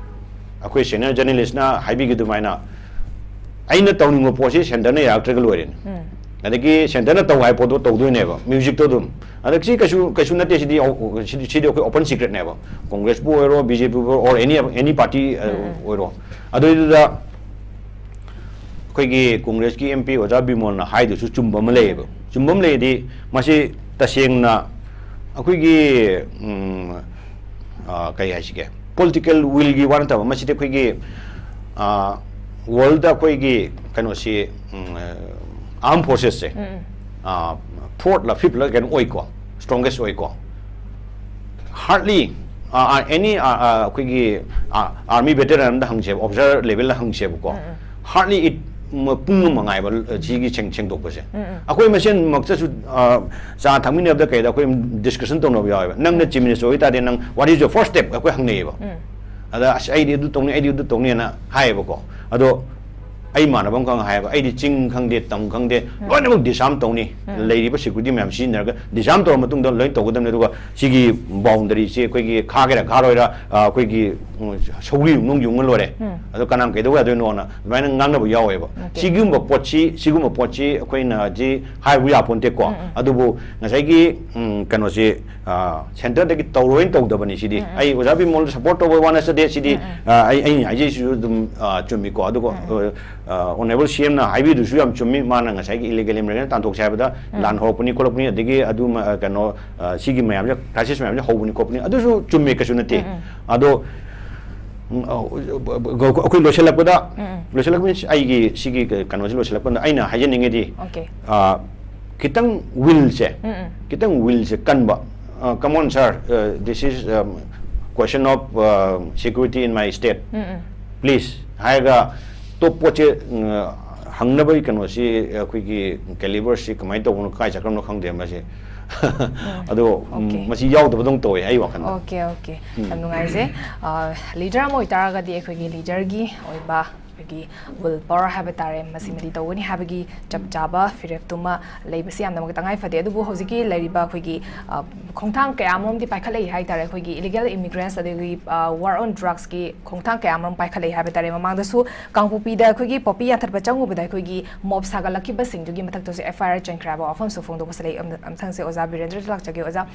ꯑꯩꯈꯣꯏ senior journalistꯅ ꯍꯥꯏꯕꯤꯈꯤ ꯑꯗꯨꯃꯥꯏꯅ, ꯑꯩꯅ ꯇꯧꯅꯤꯡꯕ ꯄꯣꯠꯁꯤ centreꯅ ꯌꯥꯔꯛꯇ꯭ꯔꯒ ꯂꯣꯏꯔꯦꯅꯦ꯫ ꯎꯝ꯫ ꯑꯗꯒꯤ centreꯅ ꯇꯧ ꯍꯥꯏꯕ ꯄꯣꯠꯇꯣ ꯇꯧꯗꯣꯏꯅꯦꯕ, musicꯇꯣ ꯑꯗꯨꯝ꯫ ꯑꯗꯒꯤ ꯁꯤ ꯀꯩꯁꯨ, ꯀꯩꯁꯨ ꯅꯠꯇꯦ, ꯁꯤꯗꯤ, ꯁꯤꯗꯤ, ꯁꯤꯗꯤ ꯑꯩꯈꯣꯏ open secretꯅꯦꯕ꯫ Congressꯄꯨ ꯑꯣꯏꯔꯣ, BJPꯕꯨ ꯑꯣꯏꯔꯣ, or any, any party, ꯑ, ꯎꯝ, ꯎꯝ꯫ ꯑꯣꯏꯔꯣ꯫ ꯑꯗꯨꯏꯗꯨꯗ ꯑꯩꯈꯣꯏꯒꯤ ꯀꯣꯡꯒ꯭ꯔꯦꯁꯀꯤ ꯑꯦꯝ ꯄꯤ ꯑꯣꯖꯥ ꯕꯤꯃꯣꯜꯅ ꯍꯥꯏꯗꯨꯁꯨ ꯆꯨꯝꯕ ꯑꯃ ꯂꯩꯌꯦꯕ꯫ ꯆꯨꯝꯕ ꯑꯃ ꯂꯩꯔꯗꯤ ꯃꯁꯤ ꯇꯁꯦꯡꯅ ꯑꯩꯈꯣꯏꯒꯤ, ꯎꯝ, ꯑ, ꯀꯩ ꯍꯥꯏꯁꯤꯒꯦ, ꯄꯣꯂꯤꯇꯤꯀꯦꯜ ꯋꯤꯜꯒꯤ ꯋꯥ ꯅꯠꯇꯕ, ꯃꯁꯤꯗꯤ ꯑꯩꯈꯣꯏꯒꯤ, ꯑ, ꯋꯥꯔꯜꯗ ꯑꯩꯈꯣꯏꯒꯤ ꯀꯩꯅꯣꯁꯤ, ꯎꯝ, ꯑ, ꯑꯥꯔꯝ ꯐꯣꯔꯁꯦꯁꯁꯦ, ꯎꯝ, ꯎꯝ꯫ ꯑ, ꯐꯣꯔꯠꯂ ꯐꯤꯐꯂ ꯀꯩꯅꯣ ꯑꯣꯏꯀꯣ, ꯁ꯭ꯇ꯭ꯔꯣꯡꯒꯦꯁ ꯑꯣꯏꯀꯣ꯫ ꯍꯥꯔꯗꯂꯤ, ꯑ, ꯑ, ꯑꯦꯅꯤ, ꯑ, ꯑ, ꯑꯩꯈꯣꯏꯒꯤ, ꯑ, ꯑꯥꯔꯃꯤ ꯚꯦꯇꯔꯟ ꯑꯃꯗ ꯍꯪꯁꯦꯕ, ꯑꯣꯐꯤꯁꯔ ꯂꯦꯚꯦꯜꯗ ꯍꯪꯁꯦꯕꯀꯣ꯫ ꯎꯝ, ꯎꯝ꯫ ꯍꯥꯔꯗꯂꯤ ꯏꯠ ꯄꯨꯡ ꯑꯃ ꯉꯥꯏꯕ, ꯑ, ꯁꯤꯒꯤ ꯁꯦꯡ-, ꯁꯦꯡꯗꯣꯛꯄꯁꯦ꯫ ꯎꯝ, ꯎꯝ꯫ ꯑꯩꯈꯣꯏ ꯃꯁꯦꯟꯃꯛꯇꯁꯨ, ꯑ, ꯆꯥ ꯊꯛꯃꯤꯟꯅꯕꯗ ꯀꯩꯗ ꯑꯩꯈꯣꯏ ꯗꯤꯁꯀꯁꯟ ꯇꯧꯅꯕ ꯌꯥꯎꯋꯦꯕ꯫ "ꯅꯪꯅ ꯎꯝ꯫ ꯆꯤꯐ ꯃꯤꯅꯤꯁꯇꯔ ꯑꯣꯏꯇꯥꯔꯗꯤ ꯅꯪ what is your first step?" ꯑꯩꯈꯣꯏ ꯍꯪꯅꯩꯌꯦꯕ꯫ ꯎꯝ꯫ ꯑꯗ, "ꯑꯁ, ꯑꯩꯗꯤ ꯑꯗꯨ ꯇꯧꯅꯤ, ꯑꯩꯗꯤ ꯑꯗꯨ ꯇꯧꯅꯤꯅ" ꯍꯥꯏꯌꯦꯕꯀꯣ꯫ ꯑꯗꯣ ꯑꯩ ꯏꯃꯥꯟꯅꯕ ꯑꯃꯈꯛ ꯍꯥꯏꯌꯦꯕ, "ꯑꯩꯗꯤ ꯆꯤꯡ ꯈꯪꯗꯦ, ꯇꯝ ꯈꯪꯗꯦ, ꯎꯝ꯫ ꯂꯣꯏꯅꯃꯛ ꯗꯤꯁꯑꯥꯔꯝ ꯇꯧꯅꯤ꯫ ꯎꯝ꯫ ꯂꯩꯔꯤꯕ ꯁꯦꯀ꯭ꯌꯨꯔꯤꯇꯤ ꯃꯌꯥꯝ ꯁꯤꯖꯤꯟꯅꯔꯒ ꯗꯤꯁꯑꯥꯔꯝ ꯇꯧꯔ ꯃꯇꯨꯡꯗ ꯂꯣꯏꯅ ꯇꯧꯒꯗꯕꯅꯤ꯫ ꯑꯗꯨꯒ ꯁꯤꯒꯤ ꯕꯥꯎꯟꯗꯔꯤꯁꯦ ꯑꯩꯈꯣꯏꯒꯤ ꯈꯥꯒꯦꯔꯥ ꯈꯥꯔꯣꯏꯔꯥ, ꯑ, ꯑꯩꯈꯣꯏꯒꯤ, ꯎꯝ, ꯁꯧꯒ꯭ꯔꯤ ꯌꯨꯡꯅ ꯌꯨꯡꯉ ꯂꯣꯏꯔꯦ꯫ ꯎꯝ꯫ ꯑꯗꯣ ꯀꯅꯥꯝ ꯀꯩꯗꯧꯕ ꯌꯥꯗꯣꯏꯅꯣꯅ" ꯑꯗꯨꯃꯥꯏꯅ ꯉꯥꯡꯅꯕ ꯌꯥꯎꯋꯦꯕ꯫ ꯎꯝ, ꯑꯣꯀꯦ꯫ ꯁꯤꯒꯨꯝꯕ ꯄꯣꯠꯁꯤ, ꯁꯤꯒꯨꯝꯕ ꯄꯣꯠꯁꯤ ꯑꯩꯈꯣꯏꯅ ꯍꯧꯖꯤꯛ ꯍꯥꯏꯕ ꯌꯥꯄꯣꯟꯇꯦꯀꯣ꯫ ꯎꯝ, ꯎꯝ꯫ ꯑꯗꯨꯕꯨ ꯉꯁꯥꯏꯒꯤ, ꯎꯝ, ꯀꯩꯅꯣꯁꯤ, ꯑ, ꯁꯦꯟꯇꯔꯗꯒꯤ ꯇꯧꯔꯣꯏꯅ ꯇꯧꯗꯕꯅꯤ ꯁꯤꯗꯤ꯫ ꯎꯝ, ꯎꯝ꯫ ꯑꯩ ꯑꯣꯖꯥ ꯕꯤꯃꯣꯜꯗ ꯁꯄꯣꯔꯠ ꯇꯧꯕ ꯋꯥ ꯅꯠꯆꯗꯦ ꯁꯤꯗꯤ꯫ ꯎꯝ, ꯎꯝ꯫ ꯑ, ꯑꯩ, ꯑꯩꯅ ꯍꯥꯏꯖꯩꯁꯤꯁꯨ ꯑꯗꯨꯝ, ꯑ, ꯆꯨꯝꯃꯤꯀꯣ꯫ ꯑꯗꯨꯒ, ꯎꯝ, ꯎꯝ꯫ ꯑ, ꯑ, ꯑꯣꯅꯔꯦꯕꯜ ꯁꯤ ꯑꯦꯝꯅ ꯍꯥꯏꯕꯤꯗꯨꯁꯨ ꯌꯥꯝ ꯆꯨꯝꯃꯤ꯫ ꯃꯥꯅ ꯉꯁꯥꯏꯒꯤ ꯏꯂꯤꯒꯦꯜ ꯏꯃꯤꯒ꯭ꯔꯦꯟ ꯇꯥꯟꯊꯣꯛꯁꯦ ꯍꯥꯏꯕꯗ ꯎꯝ꯫ ꯂꯥꯟ ꯍꯧꯔꯛꯄꯅꯤ ꯈꯣꯠꯂꯛꯄꯅꯤ, ꯑꯗꯒꯤ ꯑꯗꯨ ꯃ-, ꯑ, ꯀꯩꯅꯣ, ꯑ, ꯁꯤꯒꯤ ꯃꯌꯥꯝꯁꯦ, ꯀ꯭ꯔꯥꯏꯁꯤꯁ ꯃꯌꯥꯝꯁꯦ ꯍꯧꯕꯅꯤ ꯈꯣꯠꯄꯅꯤ, ꯑꯗꯨꯁꯨ ꯆꯨꯝꯃꯦ, ꯀꯩꯁꯨ ꯅꯠꯇꯦ꯫ ꯎꯝ, ꯎꯝ꯫ ꯑꯗꯣ, ꯎꯝ, ꯑ, ꯑꯩꯈꯣꯏ ꯂꯣꯏꯁꯤꯜꯂꯛꯄꯗ, ꯎꯝ, ꯎꯝ꯫ ꯂꯣꯏꯁꯤꯜꯂꯛꯄ means ꯑꯩꯒꯤ ꯁꯤꯒꯤ ꯀ-, ꯀꯩꯅꯣꯁꯦ ꯂꯣꯏꯁꯤꯜꯂꯛꯄꯗ ꯑꯩꯅ ꯍꯥꯏꯖꯅꯤꯡꯉꯤꯗꯤ, ꯑꯣꯀꯦ꯫ ꯑ, ꯈꯤꯇꯪ ꯋꯤꯜꯁꯦ, ꯎꯝ, ꯎꯝ꯫ ꯈꯤꯇꯪ ꯋꯤꯜꯁꯦ ꯀꯟꯕ, ꯑ, "Come on, sir, uh, this is, um, question of, uh, security in my state. Um, um. Please" ꯍꯥꯏꯔꯒ ꯇꯣꯞ ꯄꯣꯠꯁꯦ, ꯎꯝ, ꯍꯪꯅꯕꯒꯤ ꯀꯩꯅꯣꯁꯤ, ꯑꯩꯈꯣꯏꯒꯤ ꯀꯦꯂꯤꯕꯔꯁꯤ ꯀꯃꯥꯏꯅ ꯇꯧꯕꯅꯣ, ꯀꯥꯏ ꯆꯠꯈ꯭ꯔꯕꯅꯣ ꯈꯪꯗꯦ ꯃꯁꯤ꯫ ꯎꯝ꯫ ꯑꯗꯣ, ꯎꯝ, ꯑꯣꯀꯦ꯫ ꯃꯁꯤ ꯌꯥꯎꯗꯕꯗꯧꯅ ꯇꯧꯋꯦ ꯑꯩ ꯋꯥꯈꯜꯗ꯫ Okay, okay. ꯎꯝ꯫ ꯌꯥꯝ ꯅꯨꯡꯉꯥꯏꯖꯩ꯫ ꯑ, ꯂꯤꯗꯔ ꯑꯃ ꯑꯣꯏꯇꯥꯔꯒꯗꯤ ꯑꯩꯈꯣꯏꯒꯤ ꯂꯤꯗꯔꯒꯤ ꯑꯣꯏꯕ ꯑꯩꯈꯣꯏꯒꯤ ꯋꯤꯜ ꯄꯥꯋꯔ ꯍꯥꯏꯕ ꯇꯥꯔꯦ, ꯃꯁꯤꯃꯗꯤ ꯇꯧꯒꯅꯤ ꯍꯥꯏꯕꯒꯤ ꯆꯞ ꯆꯥꯕ ꯐꯤꯔꯦꯞꯇꯨꯃ ꯂꯩꯕꯁꯤ ꯌꯥꯝꯅꯃꯛ ꯇꯉꯥꯏ ꯐꯗꯦ꯫ ꯑꯗꯨꯕꯨ ꯍꯧꯖꯤꯛꯀꯤ ꯂꯩꯔꯤꯕ ꯑꯩꯈꯣꯏꯒꯤ, ꯑ, ꯈꯣꯡꯊꯥꯡ ꯀꯌꯥ ꯑꯃꯔꯣꯝꯗꯤ ꯄꯥꯏꯈꯠꯂꯛꯏ ꯍꯥꯏ ꯇꯥꯔꯦ꯫ ꯑꯩꯈꯣꯏꯒꯤ ꯏꯂꯤꯒꯦꯜ ꯏꯃꯤꯒ꯭ꯔꯦꯟꯁ, ꯑꯗꯒꯤ, ꯑ, ꯋꯥꯔ ꯑꯣꯟ ꯗ꯭ꯔꯛꯁꯀꯤ ꯈꯣꯡꯊꯥꯡ ꯀꯌꯥ ꯑꯃꯔꯣꯝ ꯄꯥꯏꯈꯠꯂꯛꯏ ꯍꯥꯏꯕ ꯇꯥꯔꯦ꯫ ꯃꯃꯥꯡꯗꯁꯨ ꯀꯥꯡꯄꯣꯛꯄꯤꯗ ꯑꯩꯈꯣꯏꯒꯤ ꯄꯣꯄꯤ ꯌꯥꯟꯊꯠꯄ ꯆꯪꯉꯨꯕꯗ ꯑꯩꯈꯣꯏꯒꯤ ꯃꯣꯞ ꯁꯥꯒꯠꯂꯛꯈꯤꯕꯁꯤꯡꯗꯨꯒꯤ ꯃꯊꯛꯇꯁꯨ ꯑꯦꯐ ꯑꯥꯏ ꯑꯥꯔ ꯆꯟꯈ꯭ꯔꯦ ꯍꯥꯏꯕ ꯋꯥꯐꯝꯁꯨ ꯐꯣꯡꯗꯣꯛꯄꯁꯨ ꯂꯩ꯫ ꯑꯝ-, ꯑꯝꯊꯪꯁꯦ ꯑꯣꯖꯥ ꯕꯤꯔꯦꯟꯗ꯭ꯔꯗ ꯂꯥꯛꯆꯒꯦ꯫ ꯑꯣꯖꯥ,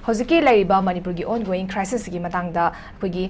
ꯍꯧꯖꯤꯛꯀꯤ ꯂꯩꯔꯤꯕ ꯃꯅꯤꯄꯨꯔꯒꯤ ꯑꯣꯟ ꯒꯣꯋꯤꯡ ꯀ꯭ꯔꯥꯏꯁꯤꯁꯁꯤꯒꯤ ꯃꯇꯥꯡꯗ ꯑꯩꯈꯣꯏꯒꯤ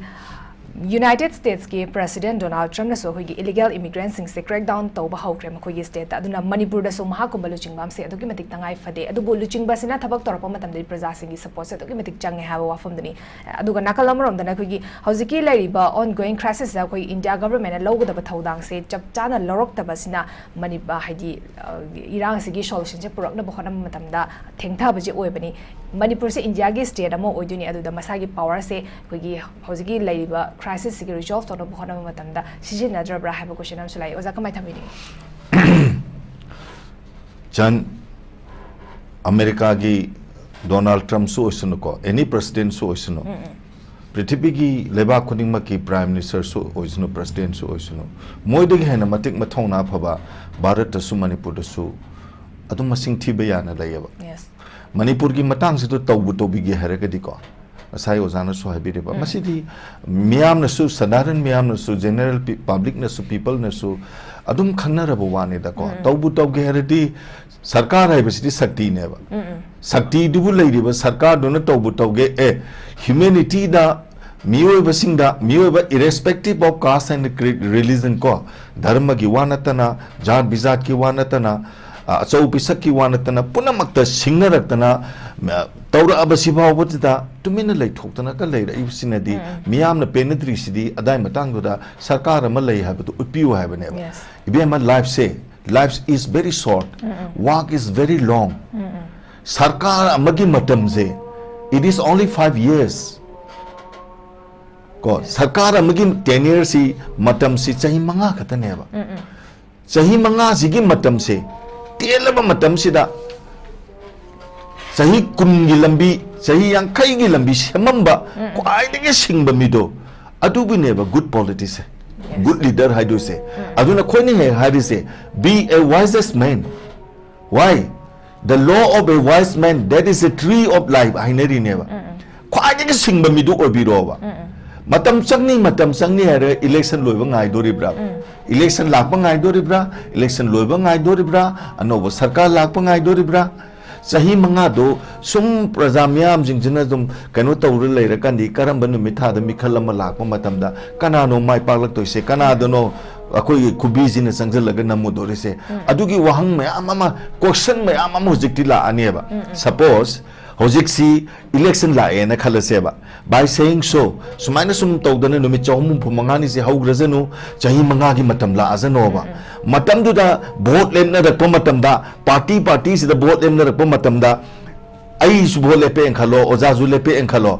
ꯌꯨꯅꯥꯏꯇꯦꯗ ꯁ꯭ꯇꯦꯠꯁꯀꯤ ꯄ꯭ꯔꯦꯁꯤꯗꯦꯟꯠ ꯗꯣꯅꯥꯜꯗ ꯇ꯭ꯔꯝꯞꯅꯁꯨ ꯑꯩꯈꯣꯏꯒꯤ ꯏꯂꯤꯒꯦꯜ ꯏꯃꯤꯒ꯭ꯔꯦꯟꯠꯁꯤꯡꯁꯦ ꯀ꯭ꯔꯦꯛ ꯗꯥꯎꯟ ꯇꯧꯕ ꯍꯧꯈ꯭ꯔꯦ ꯃꯈꯣꯏꯒꯤ ꯁ꯭ꯇꯦꯠꯇ꯫ ꯑꯗꯨꯅ ꯃꯅꯤꯄꯨꯔꯗꯁꯨ ꯃꯍꯥꯛꯀꯨꯝꯕ ꯂꯨꯆꯤꯡꯕ ꯑꯃꯁꯦ ꯑꯗꯨꯛꯀꯤ ꯃꯇꯤꯛ ꯇꯉꯥꯏ ꯐꯗꯦ꯫ ꯑꯗꯨꯕꯨ ꯂꯨꯆꯤꯡꯕꯁꯤꯅ ꯊꯕꯛ ꯇꯧꯔꯛꯄ ꯃꯇꯝꯗꯗꯤ ꯄ꯭ꯔꯖꯥꯁꯤꯡꯒꯤ ꯁꯄꯣꯔꯠꯁꯦ ꯑꯗꯨꯛꯀꯤ ꯃꯇꯤꯛ ꯆꯪꯉꯦ ꯍꯥꯏꯕ ꯋꯥꯐꯝꯗꯨꯅꯤ꯫ ꯑꯗꯨꯒ ꯅꯥꯀꯜ ꯑꯃꯔꯣꯝꯗꯅ ꯑꯩꯈꯣꯏꯒꯤ ꯍꯧꯖꯤꯛꯀꯤ ꯂꯩꯔꯤꯕ ꯑꯣꯟ ꯒꯣꯋꯤꯡ ꯀ꯭ꯔꯥꯏꯁꯤꯁꯁꯤꯗ ꯑꯩꯈꯣꯏ ꯏꯟꯗꯤꯌꯥ ꯒꯚꯔꯟꯃꯦꯟꯠꯅ ꯂꯧꯒꯗꯕ ꯊꯧꯗꯥꯡꯁꯦ ꯆꯞ ꯆꯥꯅ ꯂꯧꯔꯛꯇꯕꯁꯤꯅ ꯃꯅꯤ-, ꯑ, ꯍꯥꯏꯗꯤ, ꯑ, ꯏꯔꯥꯡꯁꯤꯒꯤ ꯁꯣꯂꯨꯁꯟꯁꯦ ꯄꯨꯔꯛꯅꯕ ꯍꯣꯠꯅꯕ ꯃꯇꯝꯗ ꯊꯦꯡꯊꯕꯁꯦ ꯑꯣꯏꯕꯅꯤ꯫ ꯃꯅꯤꯄꯨꯔꯁꯦ ꯏꯟꯗꯤꯌꯥꯒꯤ ꯁ꯭ꯇꯦꯠ ꯑꯃ ꯑꯣꯏꯗꯣꯏꯅꯤ, ꯑꯗꯨꯗ ꯃꯁꯥꯒꯤ ꯄꯋꯥꯔꯁꯦ ꯑꯩꯈꯣꯏꯒꯤ ꯍꯧꯖꯤꯛꯀꯤ ꯂꯩꯔꯤꯕ ꯀ꯭ꯔꯥꯏꯁꯤꯁꯁꯤꯒꯤ ꯔꯤꯖꯣꯜꯚ ꯇꯧꯅꯕ ꯍꯣꯠꯅꯕ ꯃꯇꯝꯗ ꯁꯤꯖꯤꯟꯅꯗ꯭ꯔꯕ꯭ꯔꯥ ꯍꯥꯏꯕ ꯀꯣꯏꯁꯟ ꯑꯃꯁꯨ ꯂꯥꯛꯏ꯫ ꯑꯣꯖꯥ, ꯀꯃꯥꯏꯅ ꯊꯝꯕꯤꯅꯤꯡꯉꯤ? ꯆꯟ, ꯑꯃꯦꯔꯤꯀꯥꯒꯤ ꯗꯣꯅꯥꯜꯗ ꯇ꯭ꯔꯝꯞꯁꯨ ꯑꯣꯏꯁꯅꯨꯀꯣ, ꯑꯦꯅꯤ ꯄ꯭ꯔꯦꯁꯤꯗꯦꯟꯠꯁꯨ ꯑꯣꯏꯁꯅꯨ, ꯄ꯭ꯔꯤꯊꯤꯕꯤꯒꯤ ꯂꯩꯕꯥꯛ ꯈꯨꯗꯤꯡꯃꯛꯀꯤ ꯄ꯭ꯔꯥꯏꯝ ꯃꯤꯅꯤꯁꯇꯔꯁꯨ ꯑꯣꯏꯁꯅꯨ, ꯄ꯭ꯔꯦꯁꯤꯗꯦꯟꯠꯁꯨ ꯑꯣꯏꯁꯅꯨ, ꯃꯣꯏꯗꯒꯤ ꯍꯦꯟꯅ ꯃꯇꯤꯛ ꯃꯊꯧꯅꯥ ꯐꯕ ꯚꯥꯔꯠꯇꯁꯨ ꯃꯅꯤꯄꯨꯔꯗꯁꯨ ꯑꯗꯨꯝ ꯃꯁꯤꯡ ꯊꯤꯕ ꯌꯥꯅ ꯂꯩꯌꯦꯕ꯫ ꯌꯦꯁ꯫ ꯃꯅꯤꯄꯨꯔꯒꯤ ꯃꯇꯥꯡꯁꯤꯗ ꯇꯧꯕꯨ ꯇꯧꯕꯤꯒꯦ ꯍꯥꯏꯔꯒꯗꯤꯀꯣ, ꯉꯁꯥꯏ ꯑꯣꯖꯥꯅꯁꯨ ꯍꯥꯏꯕꯤꯔꯤꯕ, ꯃꯁꯤꯗꯤ ꯃꯤꯌꯥꯝꯅꯁꯨ, ꯁꯗꯥꯔꯟ ꯃꯤꯌꯥꯝꯅꯁꯨ, ꯖꯦꯅꯔꯦꯜ ꯄꯤ-, ꯄꯕ꯭ꯂꯤꯛꯅꯁꯨ, ꯄꯤꯄꯜꯅꯁꯨ ꯑꯗꯨꯝ ꯈꯪꯅꯔꯕ ꯋꯥꯅꯤꯗꯀꯣ꯫ ꯇꯧꯕꯨ ꯇꯧꯒꯦ ꯍꯥꯏꯔꯗꯤ ꯁꯔꯀꯥꯔ ꯍꯥꯏꯕꯁꯤꯗꯤ ꯁꯛꯇꯤꯅꯦꯕ꯫ ꯁꯛꯇꯤꯗꯨꯕꯨ ꯂꯩꯔꯤꯕ ꯁꯔꯀꯥꯔꯗꯨꯅ ꯇꯧꯕꯨ ꯇꯧꯒꯦ, ꯑꯦ, ꯍ꯭ꯌꯨꯃꯦꯅꯤꯇꯤꯗ, ꯃꯤꯑꯣꯏꯕꯁꯤꯡꯗ, ꯃꯤꯑꯣꯏꯕ irrespective of caste and cre-, religion ꯀꯣ, ꯙꯔꯃꯒꯤ ꯋꯥ ꯅꯠꯇꯅ, ꯖꯥꯠ ꯕꯤꯖꯥꯠꯀꯤ ꯋꯥ ꯅꯠꯇꯅ, ꯑ, ꯑꯆꯧ ꯄꯤꯁꯛꯀꯤ ꯋꯥ ꯅꯠꯇꯅ, ꯄꯨꯝꯅꯃꯛꯇ ꯁꯤꯡꯅꯔꯛꯇꯅ, ꯑ, ꯇꯧꯔꯛꯑꯕꯁꯤ ꯐꯥꯎꯕꯁꯤꯗ ꯇꯨꯃꯤꯟꯅ ꯂꯩꯊꯣꯛꯇꯅꯒ ꯂꯩꯔꯛꯏꯕꯁꯤꯅꯗꯤ ꯃꯤꯌꯥꯝꯅ ꯄꯦꯟꯅꯗ꯭ꯔꯤꯁꯤꯗꯤ ꯑꯗꯥꯏ ꯃꯇꯥꯡꯗꯨꯗ ꯁꯔꯀꯥꯔ ꯑꯃ ꯂꯩ ꯍꯥꯏꯕꯗꯨ ꯎꯠꯄꯤꯌꯨ ꯍꯥꯏꯕꯅꯦꯕ꯫ ꯌꯦꯁ꯫ ꯏꯕꯦꯝꯃ, life say, life is very short, work is very long. ꯁꯔꯀꯥꯔ ꯑꯃꯒꯤ ꯃꯇꯝꯁꯦ, it is only five years. ꯀꯣ, ꯁꯔꯀꯥꯔ ꯑꯃꯒꯤ tenure ꯁꯤ, ꯃꯇꯝꯁꯤ ꯆꯍꯤ ꯃꯉꯥ ꯈꯛꯇꯅꯦꯕ꯫ ꯆꯍꯤ ꯃꯉꯥꯁꯤꯒꯤ ꯃꯇꯝꯁꯦ, ꯇꯦꯜꯂꯕ ꯃꯇꯝꯁꯤꯗ ꯆꯍꯤ ꯀꯨꯟꯒꯤ ꯂꯝꯕꯤ, ꯆꯍꯤ ꯌꯥꯡꯈꯩꯒꯤ ꯂꯝꯕꯤ ꯁꯦꯝꯃꯝꯕ ꯈ꯭ꯋꯥꯏꯗꯒꯤ ꯁꯤꯡꯕ ꯃꯤꯗꯣ, ꯑꯗꯨꯕꯨꯅꯦꯕ good politics ꯁꯦ, good leader ꯍꯥꯏꯗꯣꯏꯁꯦ꯫ ꯑꯗꯨꯅ ꯑꯩꯈꯣꯏꯅ ꯍꯦꯛ ꯍꯥꯏꯔꯤꯁꯦ, be a wisest man. Why? The law of a wise man, that is a tree of life ꯍꯥꯏꯅꯔꯤꯅꯦꯕ꯫ ꯈ꯭ꯋꯥꯏꯗꯒꯤ ꯁꯤꯡꯕ ꯃꯤꯗꯨ ꯑꯣꯏꯕꯤꯔꯣꯕ꯫ ꯃꯇꯝ ꯆꯪꯅꯤ, ꯃꯇꯝ ꯆꯪꯅꯤ ꯍꯥꯏꯔꯒ election ꯂꯣꯏꯕ ꯉꯥꯏꯗꯣꯔꯤꯕ꯭ꯔꯥ? Election ꯂꯥꯛꯄ ꯉꯥꯏꯗꯣꯔꯤꯕ꯭ꯔꯥ? Election ꯂꯣꯏꯕ ꯉꯥꯏꯗꯣꯔꯤꯕ꯭ꯔꯥ? ꯑꯅꯧꯕ ꯁꯔꯀꯥꯔ ꯂꯥꯛꯄ ꯉꯥꯏꯗꯣꯔꯤꯕ꯭ꯔꯥ? ꯆꯍꯤ ꯃꯉꯥꯗꯣ ꯁꯨꯝ ꯄ꯭ꯔꯖꯥ ꯃꯤꯌꯥꯝꯁꯤꯡꯁꯤꯅ ꯑꯗꯨꯝ ꯀꯩꯅꯣ ꯇꯧꯔ ꯂꯩꯔꯀꯥꯟꯗꯤ, ꯀꯔꯝꯕ ꯅꯨꯃꯤꯠ ꯊꯥꯗ ꯃꯤꯈꯜ ꯑꯃ ꯂꯥꯛꯄ ꯃꯇꯝꯗ ꯀꯅꯥꯅꯣ ꯃꯥꯏ ꯄꯥꯛꯂꯛꯇꯣꯏꯁꯦ, ꯀꯅꯥꯗꯅꯣ ꯑꯩꯈꯣꯏꯒꯤ ꯈꯨꯕꯤꯁꯤꯅ ꯆꯪꯁꯤꯜꯂꯒ ꯅꯝꯃꯨꯗꯣꯔꯤꯁꯦ? ꯑꯗꯨꯒꯤ ꯋꯥꯍꯪ ꯃꯌꯥꯝ ꯑꯃ, ꯀꯣꯏꯁꯟ ꯃꯌꯥꯝ ꯑꯃ ꯍꯧꯖꯤꯛꯇꯤ ꯂꯥꯛꯑꯅꯦꯕ꯫ ꯁꯄꯣꯁ ꯍꯧꯖꯤꯛꯁꯤ ꯏꯂꯦꯛꯁꯟ ꯂꯥꯛꯑꯦꯅ ꯈꯜꯂꯁꯦꯕ, by saying so, ꯁꯨꯃꯥꯏꯅ ꯁꯨꯝ ꯇꯧꯗꯅ ꯅꯨꯃꯤꯠ ꯆꯍꯨꯝ ꯍꯨꯝꯐꯨ ꯃꯉꯥꯅꯤꯁꯦ ꯍꯧꯈ꯭ꯔꯖꯅꯨ, ꯆꯍꯤ ꯃꯉꯥꯒꯤ ꯃꯇꯝ ꯂꯥꯛꯑꯖꯅꯣꯕ꯫ ꯃꯇꯝꯗꯨꯗ ꯚꯣꯠ ꯂꯦꯞꯅꯔꯛꯄ ꯃꯇꯝꯗ, ꯄꯥꯔꯇꯤ ꯄꯥꯔꯇꯤꯁꯤꯗ ꯚꯣꯠ ꯂꯦꯞꯅꯔꯛꯄ ꯃꯇꯝꯗ, ꯑꯩꯁꯨ ꯚꯣꯠ ꯂꯦꯞꯄꯦꯅ ꯈꯜꯂꯣ, ꯑꯣꯖꯥꯁꯨ ꯂꯦꯞꯄꯦꯅ ꯈꯜꯂꯣ,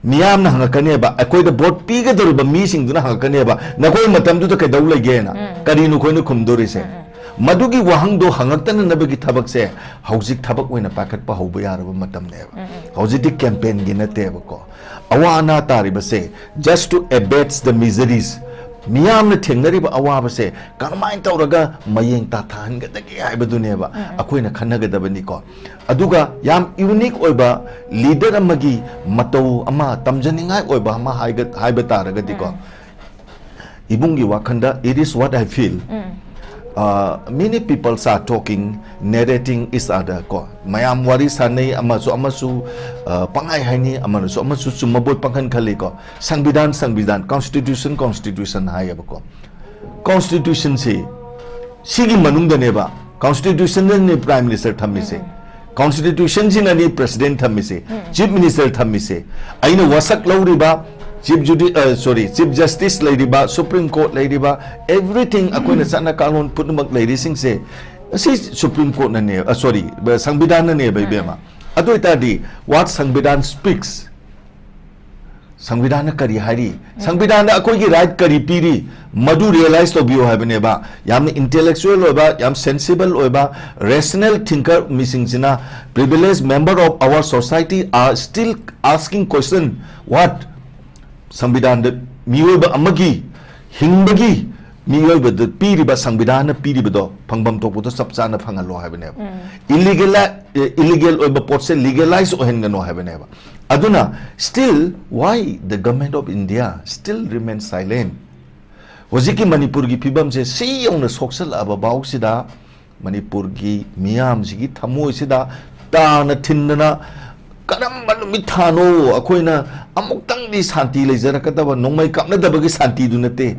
ꯃꯤꯌꯥꯝꯅ ꯍꯪꯉꯛꯀꯅꯦꯕ, ꯑꯩꯈꯣꯏꯗ ꯚꯣꯠ ꯄꯤꯒꯗꯧꯔꯤꯕ ꯃꯤꯁꯤꯡꯗꯨꯅ ꯍꯪꯉꯛꯀꯅꯦꯕ, "ꯅꯈꯣꯏ ꯃꯇꯝꯗꯨꯗ ꯀꯩꯗꯧ ꯂꯩꯒꯦꯅ? ꯀꯔꯤꯅꯣ ꯑꯩꯈꯣꯏꯅ ꯈꯨꯝꯗꯣꯔꯤꯁꯦ?" ꯃꯗꯨꯒꯤ ꯋꯥꯍꯪꯗꯣ ꯍꯪꯉꯛꯇꯅꯅꯕꯒꯤ ꯊꯕꯛꯁꯦ ꯍꯧꯖꯤꯛ ꯊꯕꯛ ꯑꯣꯏꯅ ꯄꯥꯏꯈꯠꯄ ꯍꯧꯕ ꯌꯥꯔꯕ ꯃꯇꯝꯅꯦꯕ꯫ ꯍꯧꯖꯤꯛꯇꯤ ꯀꯦꯝꯄꯦꯟꯒꯤ ꯅꯠꯇꯦꯕꯀꯣ꯫ ꯑꯋꯥ ꯑꯅꯥ ꯇꯥꯔꯤꯕꯁꯦ, just to abate the miseries, ꯃꯤꯌꯥꯝꯅ ꯊꯦꯡꯅꯔꯤꯕ ꯑꯋꯥꯕꯁꯦ ꯀꯔꯝꯍꯥꯏꯅ ꯇꯧꯔꯒ ꯃꯌꯦꯡ ꯇꯥꯊꯍꯟꯒꯗꯒꯦ ꯍꯥꯏꯕꯗꯨꯅꯦꯕ ꯑꯩꯈꯣꯏꯅ ꯈꯟꯅꯒꯗꯕꯅꯤꯀꯣ꯫ ꯑꯗꯨꯒ ꯌꯥꯝ ꯌꯨꯅꯤꯛ ꯑꯣꯏꯕ ꯂꯤꯗꯔ ꯑꯃꯒꯤ ꯃꯇꯧ ꯑꯃ, ꯇꯝꯖꯅꯤꯡꯉꯥꯏ ꯑꯣꯏꯕ ꯑꯃ ꯍꯥꯏꯒ-, ꯍꯥꯏꯕ ꯇꯥꯔꯒꯗꯤꯀꯣ, ꯏꯕꯨꯡꯒꯤ ꯋꯥꯈꯟꯗ, it is what I feel. Uh, many people are talking, narrating each other ꯀꯣ, ꯃꯌꯥꯝ ꯋꯥꯔꯤ ꯁꯥꯟꯅꯩ, ꯑꯃꯁꯨ ꯑꯃꯁꯨ, uh, ꯄꯪꯍꯥꯏ ꯍꯥꯏꯅꯤ, ꯑꯃꯅꯁꯨ ꯑꯃꯁꯨ ꯆꯨꯝꯃꯕꯣꯏ ꯄꯪꯈꯟ ꯈꯜꯂꯤꯀꯣ꯫ ꯁꯪꯕꯤꯙꯥꯟ, ꯁꯪꯕꯤꯙꯥꯟ, constitution, constitution ꯍꯥꯏꯌꯦꯕꯀꯣ꯫ Constitutionꯁꯤ ꯁꯤꯒꯤ ꯃꯅꯨꯡꯗꯅꯦꯕ, constitutionꯅꯅꯦ Prime Minister ꯊꯝꯃꯤꯁꯦ, constitutionꯁꯤꯅꯅꯤ President ꯊꯝꯃꯤꯁꯦ, Chief Minister ꯊꯝꯃꯤꯁꯦ꯫ ꯑꯩꯅ ꯋꯥꯁꯛ ꯂꯧꯔꯤꯕ Chief Judi-, ꯑ, sorry, Chief Justice ꯂꯩꯔꯤꯕ, Supreme Court ꯂꯩꯔꯤꯕ, everything, ꯑꯩꯈꯣꯏꯅ ꯆꯠꯅ ꯀꯥꯡꯂꯣꯟ ꯄꯨꯝꯅꯃꯛ ꯂꯩꯔꯤꯁꯤꯡꯁꯦ, ꯑꯁꯤ Supreme Courtꯅꯅꯦ, ꯑ, sorry, ꯁꯪꯕꯤꯙꯥꯟꯅꯅꯦꯕ, ꯏꯕꯦꯝꯃ꯫ ꯑꯗꯨ ꯑꯣꯏꯇꯥꯔꯗꯤ, what Sangvidhan speaks, ꯁꯪꯕꯤꯙꯥꯟꯅ ꯀꯔꯤ ꯍꯥꯏꯔꯤ? ꯁꯪꯕꯤꯙꯥꯟꯗ ꯑꯩꯈꯣꯏꯒꯤ right ꯀꯔꯤ ꯄꯤꯔꯤ? ꯃꯗꯨ realize ꯇꯧꯕꯤꯌꯨ ꯍꯥꯏꯕꯅꯦꯕ꯫ ꯌꯥꯝꯅ intellectual ꯑꯣꯏꯕ, ꯌꯥꯝ sensible ꯑꯣꯏꯕ, rational thinker ꯃꯤꯁꯤꯡꯁꯤꯅ, privileged member of our society are still asking question, what? ꯁꯪꯕꯤꯙꯥꯟꯗ ꯃꯤꯑꯣꯏꯕ ꯑꯃꯒꯤ ꯍꯤꯡꯕꯒꯤ, ꯃꯤꯑꯣꯏꯕꯗ ꯄꯤꯔꯤꯕ, ꯁꯪꯕꯤꯙꯥꯟꯅ ꯄꯤꯔꯤꯕꯗꯣ ꯐꯪꯐꯝ ꯊꯣꯛꯄꯗꯣ ꯆꯞ ꯆꯥꯅ ꯐꯪꯍꯜꯂꯣ ꯍꯥꯏꯕꯅꯦꯕ꯫ Illegal, illegal ꯑꯣꯏꯕ ꯄꯣꯠꯁꯦ legalize ꯑꯣꯏꯍꯟꯒꯅꯣ ꯍꯥꯏꯕꯅꯦꯕ꯫ ꯑꯗꯨꯅ, still, why the Government of India still remain silent? ꯍꯧꯖꯤꯛꯀꯤ ꯃꯅꯤꯄꯨꯔꯒꯤ ꯐꯤꯕꯝꯁꯦ ꯁꯤ ꯌꯧꯅ ꯁꯣꯛꯆꯜꯂꯛꯑꯕ ꯐꯥꯎꯁꯤꯗ, ꯃꯅꯤꯄꯨꯔꯒꯤ ꯃꯤꯌꯥꯝꯁꯤꯒꯤ ꯊꯃꯣꯏꯁꯤꯗ ꯇꯥꯅ ꯊꯤꯟꯗꯅ, ꯀꯔꯝꯕ ꯅꯨꯃꯤꯠ ꯊꯥꯅꯣ ꯑꯩꯈꯣꯏꯅ ꯑꯃꯨꯛꯇꯪꯗꯤ ꯁꯥꯟꯇꯤ ꯂꯩꯖꯔꯛꯀꯗꯕ? ꯅꯣꯡꯃꯩ ꯀꯥꯞꯅꯗꯕꯒꯤ ꯁꯥꯟꯇꯤꯗꯨ ꯅꯠꯇꯦ,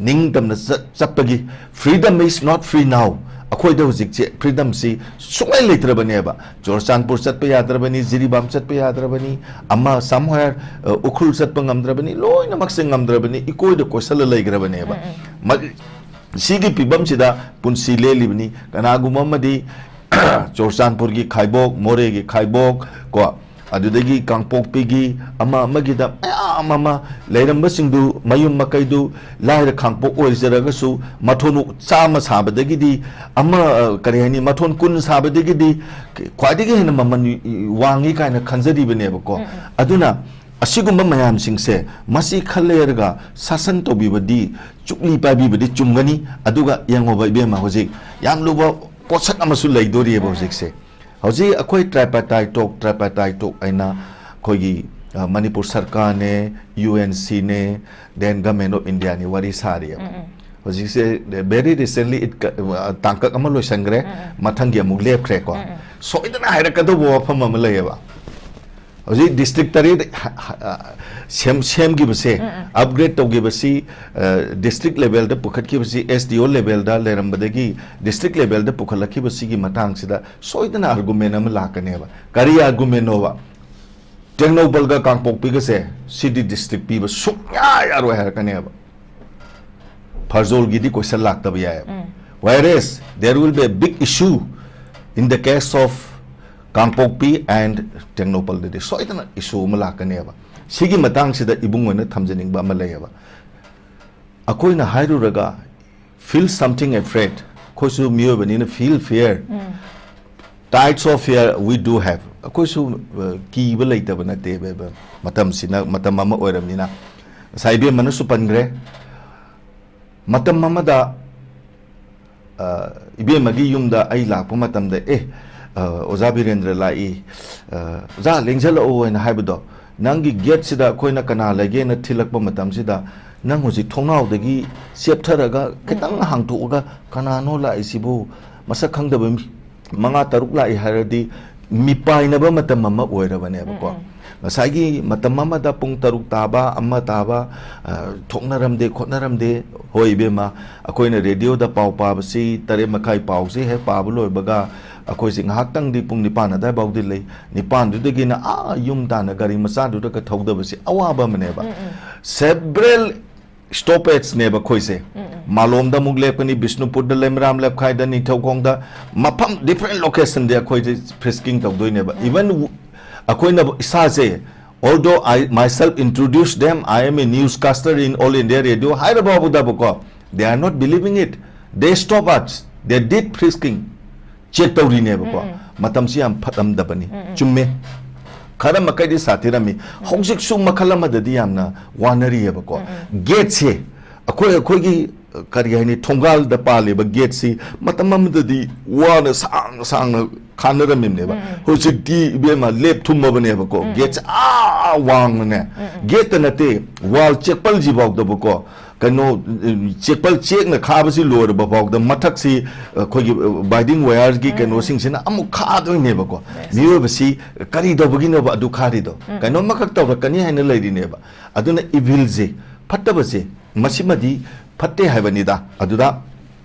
ꯅꯤꯡꯇꯝꯅ ꯆꯠ- ꯆꯠꯄꯒꯤ꯫ Freedom is not free now. ꯑꯩꯈꯣꯏꯗ ꯍꯧꯖꯤꯛꯁꯦ freedomꯁꯤ ꯁꯨꯡꯂꯩ ꯂꯩꯇ꯭ꯔꯕꯅꯦꯕ꯫ ꯆꯨꯔꯆꯥꯟꯄꯨꯔ ꯆꯠꯄ ꯌꯥꯗ꯭ꯔꯕꯅꯤ, ꯖꯤꯔꯤꯕꯥꯝ ꯆꯠꯄ ꯌꯥꯗ꯭ꯔꯕꯅꯤ, ꯑꯃ somewhere, ꯑ, ꯎꯈ꯭ꯔꯨꯜ ꯆꯠꯄ ꯉꯝꯗ꯭ꯔꯕꯅꯤ, ꯂꯣꯏꯅꯃꯛꯁꯦ ꯉꯝꯗ꯭ꯔꯕꯅꯤ, ꯏꯀꯣꯏꯗ ꯀꯣꯏꯁꯜꯂ ꯂꯩꯈ꯭ꯔꯕꯅꯦꯕ꯫ ꯃ- ꯁꯤꯒꯤ ꯐꯤꯕꯝꯁꯤꯗ ꯄꯨꯟꯁꯤ ꯂꯦꯜꯂꯤꯕꯅꯤ꯫ ꯀꯅꯥꯒꯨꯝꯕ ꯑꯃꯗꯤ ꯆꯨꯔꯆꯥꯟꯄꯨꯔꯒꯤ ꯈꯥꯏꯕꯣꯛ, ꯃꯣꯔꯦꯒꯤ ꯈꯥꯏꯕꯣꯛ, ꯀꯣ, ꯑꯗꯨꯗꯒꯤ ꯀꯥꯡꯄꯣꯛꯄꯤꯒꯤ ꯑꯃ ꯑꯃꯒꯤꯗ ꯃꯌꯥꯝ ꯑꯃ ꯂꯩꯔꯝꯕꯁꯤꯡꯗꯨ, ꯃꯌꯨꯝ ꯃꯀꯩꯗꯨ ꯂꯥꯏꯔ ꯈꯥꯡꯄꯣꯛ ꯑꯣꯏꯖꯔꯒꯁꯨ, ꯃꯊꯣꯟ ꯆꯥꯝꯃ ꯁꯥꯕꯗꯒꯤꯗꯤ ꯑꯃ, ꯑ, ꯀꯔꯤ ꯍꯥꯏꯅꯤ, ꯃꯊꯣꯟ ꯀꯨꯟ ꯁꯥꯕꯗꯒꯤꯗꯤ ꯈ꯭ꯋꯥꯏꯗꯒꯤ ꯍꯦꯟꯅ ꯃꯃꯜ ꯋꯥꯡꯉꯤ ꯀꯥꯏꯅ ꯈꯟꯖꯔꯤꯕꯅꯦꯕꯀꯣ꯫ ꯎꯝ, ꯎꯝ꯫ ꯑꯗꯨꯅ ꯑꯁꯤꯒꯨꯝꯕ ꯃꯌꯥꯝꯁꯤꯡꯁꯦ, ꯃꯁꯤ ꯈꯜ ꯂꯩꯔꯒ ꯁꯥꯁꯟ ꯇꯧꯕꯤꯕꯗꯤ, ꯆꯨꯛꯂꯤ ꯄꯥꯏꯕꯤꯕꯗꯤ ꯆꯨꯝꯒꯅꯤ꯫ ꯑꯗꯨꯒ ꯌꯦꯡꯉꯣꯕ ꯏꯕꯦꯝꯃ, ꯍꯧꯖꯤꯛ ꯌꯥꯝ ꯂꯨꯕ ꯄꯣꯠꯁꯛ ꯑꯃꯁꯨ ꯂꯩꯗꯣꯔꯤꯑꯕ ꯍꯧꯖꯤꯛꯁꯦ꯫ ꯍꯧꯖꯤꯛ ꯑꯩꯈꯣꯏ tripartite talk, tripartite talk ꯍꯥꯏꯅ ꯑꯩꯈꯣꯏꯒꯤ, ꯑ, ꯃꯅꯤꯄꯨꯔ ꯁꯔꯀꯥꯔꯅꯦ, ꯌꯨ ꯑꯦꯟ ꯁꯤꯅꯦ, then Government of Indiaꯅꯤ ꯋꯥꯔꯤ ꯁꯥꯔꯤꯑꯕ꯫ ꯎꯝ, ꯎꯝ꯫ ꯍꯧꯖꯤꯛꯁꯦ very recently it, ꯑ, ꯇꯥꯡꯀꯛ ꯑꯃ ꯂꯣꯏꯁꯟꯈ꯭ꯔꯦ, ꯎꯝ, ꯎꯝ꯫ ꯃꯊꯪꯒꯤ ꯑꯃꯨꯛ ꯂꯦꯞꯈ꯭ꯔꯦꯀꯣ꯫ ꯎꯝ, ꯎꯝ꯫ ꯁꯣꯏꯗꯅ ꯍꯥꯏꯔꯛꯀꯗꯧꯕ ꯋꯥꯐꯝ ꯑꯃ ꯂꯩꯌꯦꯕ꯫ ꯍꯧꯖꯤꯛ district ꯇꯔꯦꯠ ꯍ-, ꯍ-, ꯑ, ꯁꯦꯝ-, ꯁꯦꯝꯈꯤꯕꯁꯦ, ꯎꯝ, ꯎꯝ꯫ Upgrade ꯇꯧꯈꯤꯕꯁꯤ, ꯑ, district levelꯗ ꯄꯨꯈꯠꯈꯤꯕꯁꯤ, S D O levelꯗ ꯂꯩꯔꯝꯕꯗꯒꯤ district levelꯗ ꯄꯨꯈꯠꯂꯛꯈꯤꯕꯁꯤꯒꯤ ꯃꯇꯥꯡꯁꯤꯗ ꯁꯣꯏꯗꯅ argument ꯑꯃ ꯂꯥꯛꯀꯅꯦꯕ꯫ ꯀꯔꯤ argumentꯅꯣꯕ? ꯇꯦꯡꯅꯧꯄꯜꯒ ꯀꯥꯡꯄꯣꯛꯄꯤꯒꯁꯦ city district ꯄꯤꯕ ꯁꯨꯡꯌꯥ ꯌꯥꯔꯣꯏ ꯍꯥꯏꯔꯛꯀꯅꯦꯕ꯫ ꯐꯔꯖꯣꯜꯒꯤꯗꯤ question ꯂꯥꯛꯇꯕ ꯌꯥꯏꯑꯕ꯫ ꯎꯝ꯫ Whereas there will be a big issue in the case of Kangpokpi and ꯇꯦꯡꯅꯧꯄꯜꯗꯗꯤ ꯁꯣꯏꯗꯅ issue ꯑꯃ ꯂꯥꯛꯀꯅꯦꯕ꯫ ꯁꯤꯒꯤ ꯃꯇꯥꯡꯁꯤꯗ ꯏꯕꯨꯡꯉꯣꯅ ꯊꯝꯖꯅꯤꯡꯕ ꯑꯃ ꯂꯩꯌꯦꯕ꯫ ꯑꯩꯈꯣꯏꯅ ꯍꯥꯏꯔꯨꯔꯒ, "Feel something afraid." ꯑꯩꯈꯣꯏꯁꯨ ꯃꯤꯑꯣꯏꯕꯅꯤꯅ feel fear. Um. Tides of fear we do have. ꯑꯩꯈꯣꯏꯁꯨ, ꯑ, ꯀꯤꯕ ꯂꯩꯇꯕ ꯅꯠꯇꯦ, ꯕꯦ-, ꯕꯦ-, ꯃꯇꯝꯁꯤꯅ ꯃꯇꯝ ꯑꯃ ꯑꯣꯏꯔꯕꯅꯤꯅ꯫ ꯉꯁꯥꯏ ꯏꯕꯦꯝꯃꯅꯁꯨ ꯄꯟꯈ꯭ꯔꯦ꯫ ꯃꯇꯝ ꯑꯃꯗ, ꯑ, ꯏꯕꯦꯝꯃꯒꯤ ꯌꯨꯝꯗ ꯑꯩ ꯂꯥꯛꯄ ꯃꯇꯝꯗ, "ꯑꯦ, ꯑ, ꯑꯣꯖꯥ ꯕꯤꯔꯦꯟꯗ꯭ꯔ ꯂꯥꯛꯏ, ꯑ, ꯑꯣꯖꯥ ꯂꯦꯡꯁꯤꯜꯂꯛꯑꯣ" ꯍꯥꯏꯅ ꯍꯥꯏꯕꯗꯣ, ꯅꯪꯒꯤ gateꯁꯤꯗ ꯑꯩꯈꯣꯏꯅ ꯀꯅꯥ ꯂꯩꯒꯦꯅ ꯊꯤꯜꯂꯛꯄ ꯃꯇꯝꯁꯤꯗ, ꯅꯪ ꯍꯧꯖꯤꯛ ꯊꯣꯡꯅꯥꯎꯗꯒꯤ ꯆꯦꯞꯊꯔꯒ ꯈꯤꯇꯪ ꯎꯝ, ꯎꯝ꯫ ꯍꯥꯡꯇꯣꯛꯑꯒ, "ꯀꯅꯥꯅꯣ ꯂꯥꯛꯏꯁꯤꯕꯨ? ꯃꯁꯛ ꯈꯪꯗꯕ ꯃꯤ ꯃꯉꯥ ꯇꯔꯨꯛ ꯂꯥꯛꯏ" ꯍꯥꯏꯔꯗꯤ, ꯃꯤꯄꯥꯏꯅꯕ ꯃꯇꯝ ꯑꯃ ꯑꯣꯏꯔꯕꯅꯦꯕꯀꯣ꯫ ꯎꯝ, ꯎꯝ꯫ ꯉꯁꯥꯏꯒꯤ ꯃꯇꯝ ꯑꯃꯗ ꯄꯨꯡ ꯇꯔꯨꯛ ꯇꯥꯕ, ꯑꯃ ꯇꯥꯕ, ꯑ, ꯊꯣꯛꯅꯔꯝꯗꯦ, ꯈꯣꯠꯅꯔꯝꯗꯦ꯫ ꯍꯣꯏ, ꯏꯕꯦꯝꯃ, ꯑꯩꯈꯣꯏꯅ ꯔꯦꯗꯤꯑꯣꯗ ꯄꯥꯎ ꯄꯥꯕꯁꯤ ꯇꯔꯦꯠ ꯃꯈꯥꯏ ꯄꯥꯎꯁꯤ ꯍꯦꯛ ꯄꯥꯕ ꯂꯣꯏꯕꯒ ꯑꯩꯈꯣꯏꯁꯤ ꯉꯥꯏꯍꯥꯛꯇꯪꯗꯤ ꯄꯨꯡ ꯅꯤꯄꯥꯟ ꯑꯗꯥꯏꯐꯥꯎꯗꯤ ꯂꯩ꯫ ꯅꯤꯄꯥꯟꯗꯨꯗꯒꯤꯅ ꯑꯥ ꯌꯨꯝ ꯇꯥꯟꯅ ꯒꯥꯔꯤ ꯃꯆꯥꯗꯨꯗꯒ ꯊꯧꯗꯕꯁꯤ ꯑꯋꯥꯕ ꯑꯃꯅꯦꯕ꯫ ꯎꯝ, ꯎꯝ꯫ Several stoppageꯅꯦꯕ ꯑꯩꯈꯣꯏꯁꯦ꯫ ꯎꯝ, ꯎꯝ꯫ ꯃꯥꯂꯣꯝꯗ ꯑꯃꯨꯛ ꯂꯦꯞꯀꯅꯤ, ꯕꯤꯁꯅꯨꯄꯨꯔꯗ, ꯂꯩꯃꯔꯥꯝ, ꯂꯦꯞꯈꯥꯏꯗ, ꯅꯤꯡꯊꯧꯈꯣꯡꯗ, ꯃꯐꯝ different locationꯗ ꯑꯩꯈꯣꯏꯁꯦ frisking ꯇꯧꯗꯣꯏꯅꯦꯕ꯫ ꯎꯝ꯫ Even ꯑꯩꯈꯣꯏꯅ ꯏꯁꯥꯁꯦ, although I myself introduced them, I am a newscaster in All India Radio ꯍꯥꯏꯔ ꯐꯥꯎꯕꯗꯕꯀꯣ, they are not believing it, they stop us, they did frisking, check ꯇꯧꯔꯤꯅꯦꯕꯀꯣ꯫ ꯎꯝ, ꯎꯝ꯫ ꯃꯇꯝꯁꯤ ꯌꯥꯝ ꯐꯠꯂꯝꯗꯕꯅꯤ꯫ ꯎꯝ, ꯎꯝ꯫ ꯆꯨꯝꯃꯦ꯫ ꯈꯔ ꯃꯈꯩꯗꯤ ꯁꯥꯊꯤꯔꯝꯃꯤ꯫ ꯎꯝ꯫ ꯍꯧꯖꯤꯛꯁꯨ ꯃꯈꯜ ꯑꯃꯗꯗꯤ ꯌꯥꯝꯅ ꯋꯥꯅꯔꯤꯑꯕꯀꯣ꯫ ꯎꯝ, ꯎꯝ꯫ Gateꯁꯦ, ꯑꯩꯈꯣꯏ, ꯑꯩꯈꯣꯏꯒꯤ, ꯀꯔꯤ ꯍꯥꯏꯅꯤ, ꯊꯣꯡꯒꯥꯜꯗ ꯄꯥꯜꯂꯤꯕ gateꯁꯤ ꯃꯇꯝ ꯑꯃꯗꯗꯤ ꯋꯥꯅ ꯁꯥꯡꯅ ꯁꯥꯡꯅ ꯈꯥꯅꯔꯝꯃꯤꯕꯅꯦꯕ꯫ ꯎꯝ, ꯎꯝ꯫ ꯍꯧꯖꯤꯛꯇꯤ ꯏꯕꯦꯝꯃ ꯂꯦꯞ ꯊꯨꯝꯃꯕꯅꯦꯕꯀꯣ꯫ ꯎꯝ, ꯎꯝ꯫ Gateꯁꯦ ꯑꯥ ꯋꯥꯡꯅꯅꯦ꯫ ꯎꯝ, ꯎꯝ꯫ Gateꯇ ꯅꯠꯇꯦ, wall ꯆꯦꯛꯄꯜꯁꯤꯐꯥꯎꯗꯕꯀꯣ꯫ ꯀꯩꯅꯣ, ꯆꯦꯛꯄꯜ ꯆꯦꯛꯅ ꯈꯥꯕꯁꯤ ꯂꯣꯏꯔꯕ ꯐꯥꯎꯗ ꯃꯊꯛꯁꯤ ꯑꯩꯈꯣꯏꯒꯤ, ꯑ, binding wireꯒꯤ ꯎꯝ꯫ ꯀꯩꯅꯣꯁꯤꯡꯁꯤꯅ ꯑꯃꯨꯛ ꯈꯥꯗꯣꯏꯅꯦꯕꯀꯣ꯫ Yes꯫ ꯃꯤꯑꯣꯏꯕꯁꯤ ꯀꯔꯤ ꯇꯧꯕꯒꯤꯅꯣꯕ ꯑꯗꯨ ꯈꯥꯔꯤꯗꯣ? ꯎꯝ꯫ ꯀꯩꯅꯣꯝꯃꯈꯛ ꯇꯧꯔꯛꯀꯅꯤ ꯍꯥꯏꯅ ꯂꯩꯔꯤꯅꯦꯕ꯫ ꯑꯗꯨꯅ evilꯁꯦ, ꯐꯠꯇꯕꯁꯦ, ꯃꯁꯤꯃꯗꯤ ꯐꯠꯇꯦ ꯍꯥꯏꯕꯅꯤꯗ꯫ ꯑꯗꯨꯗ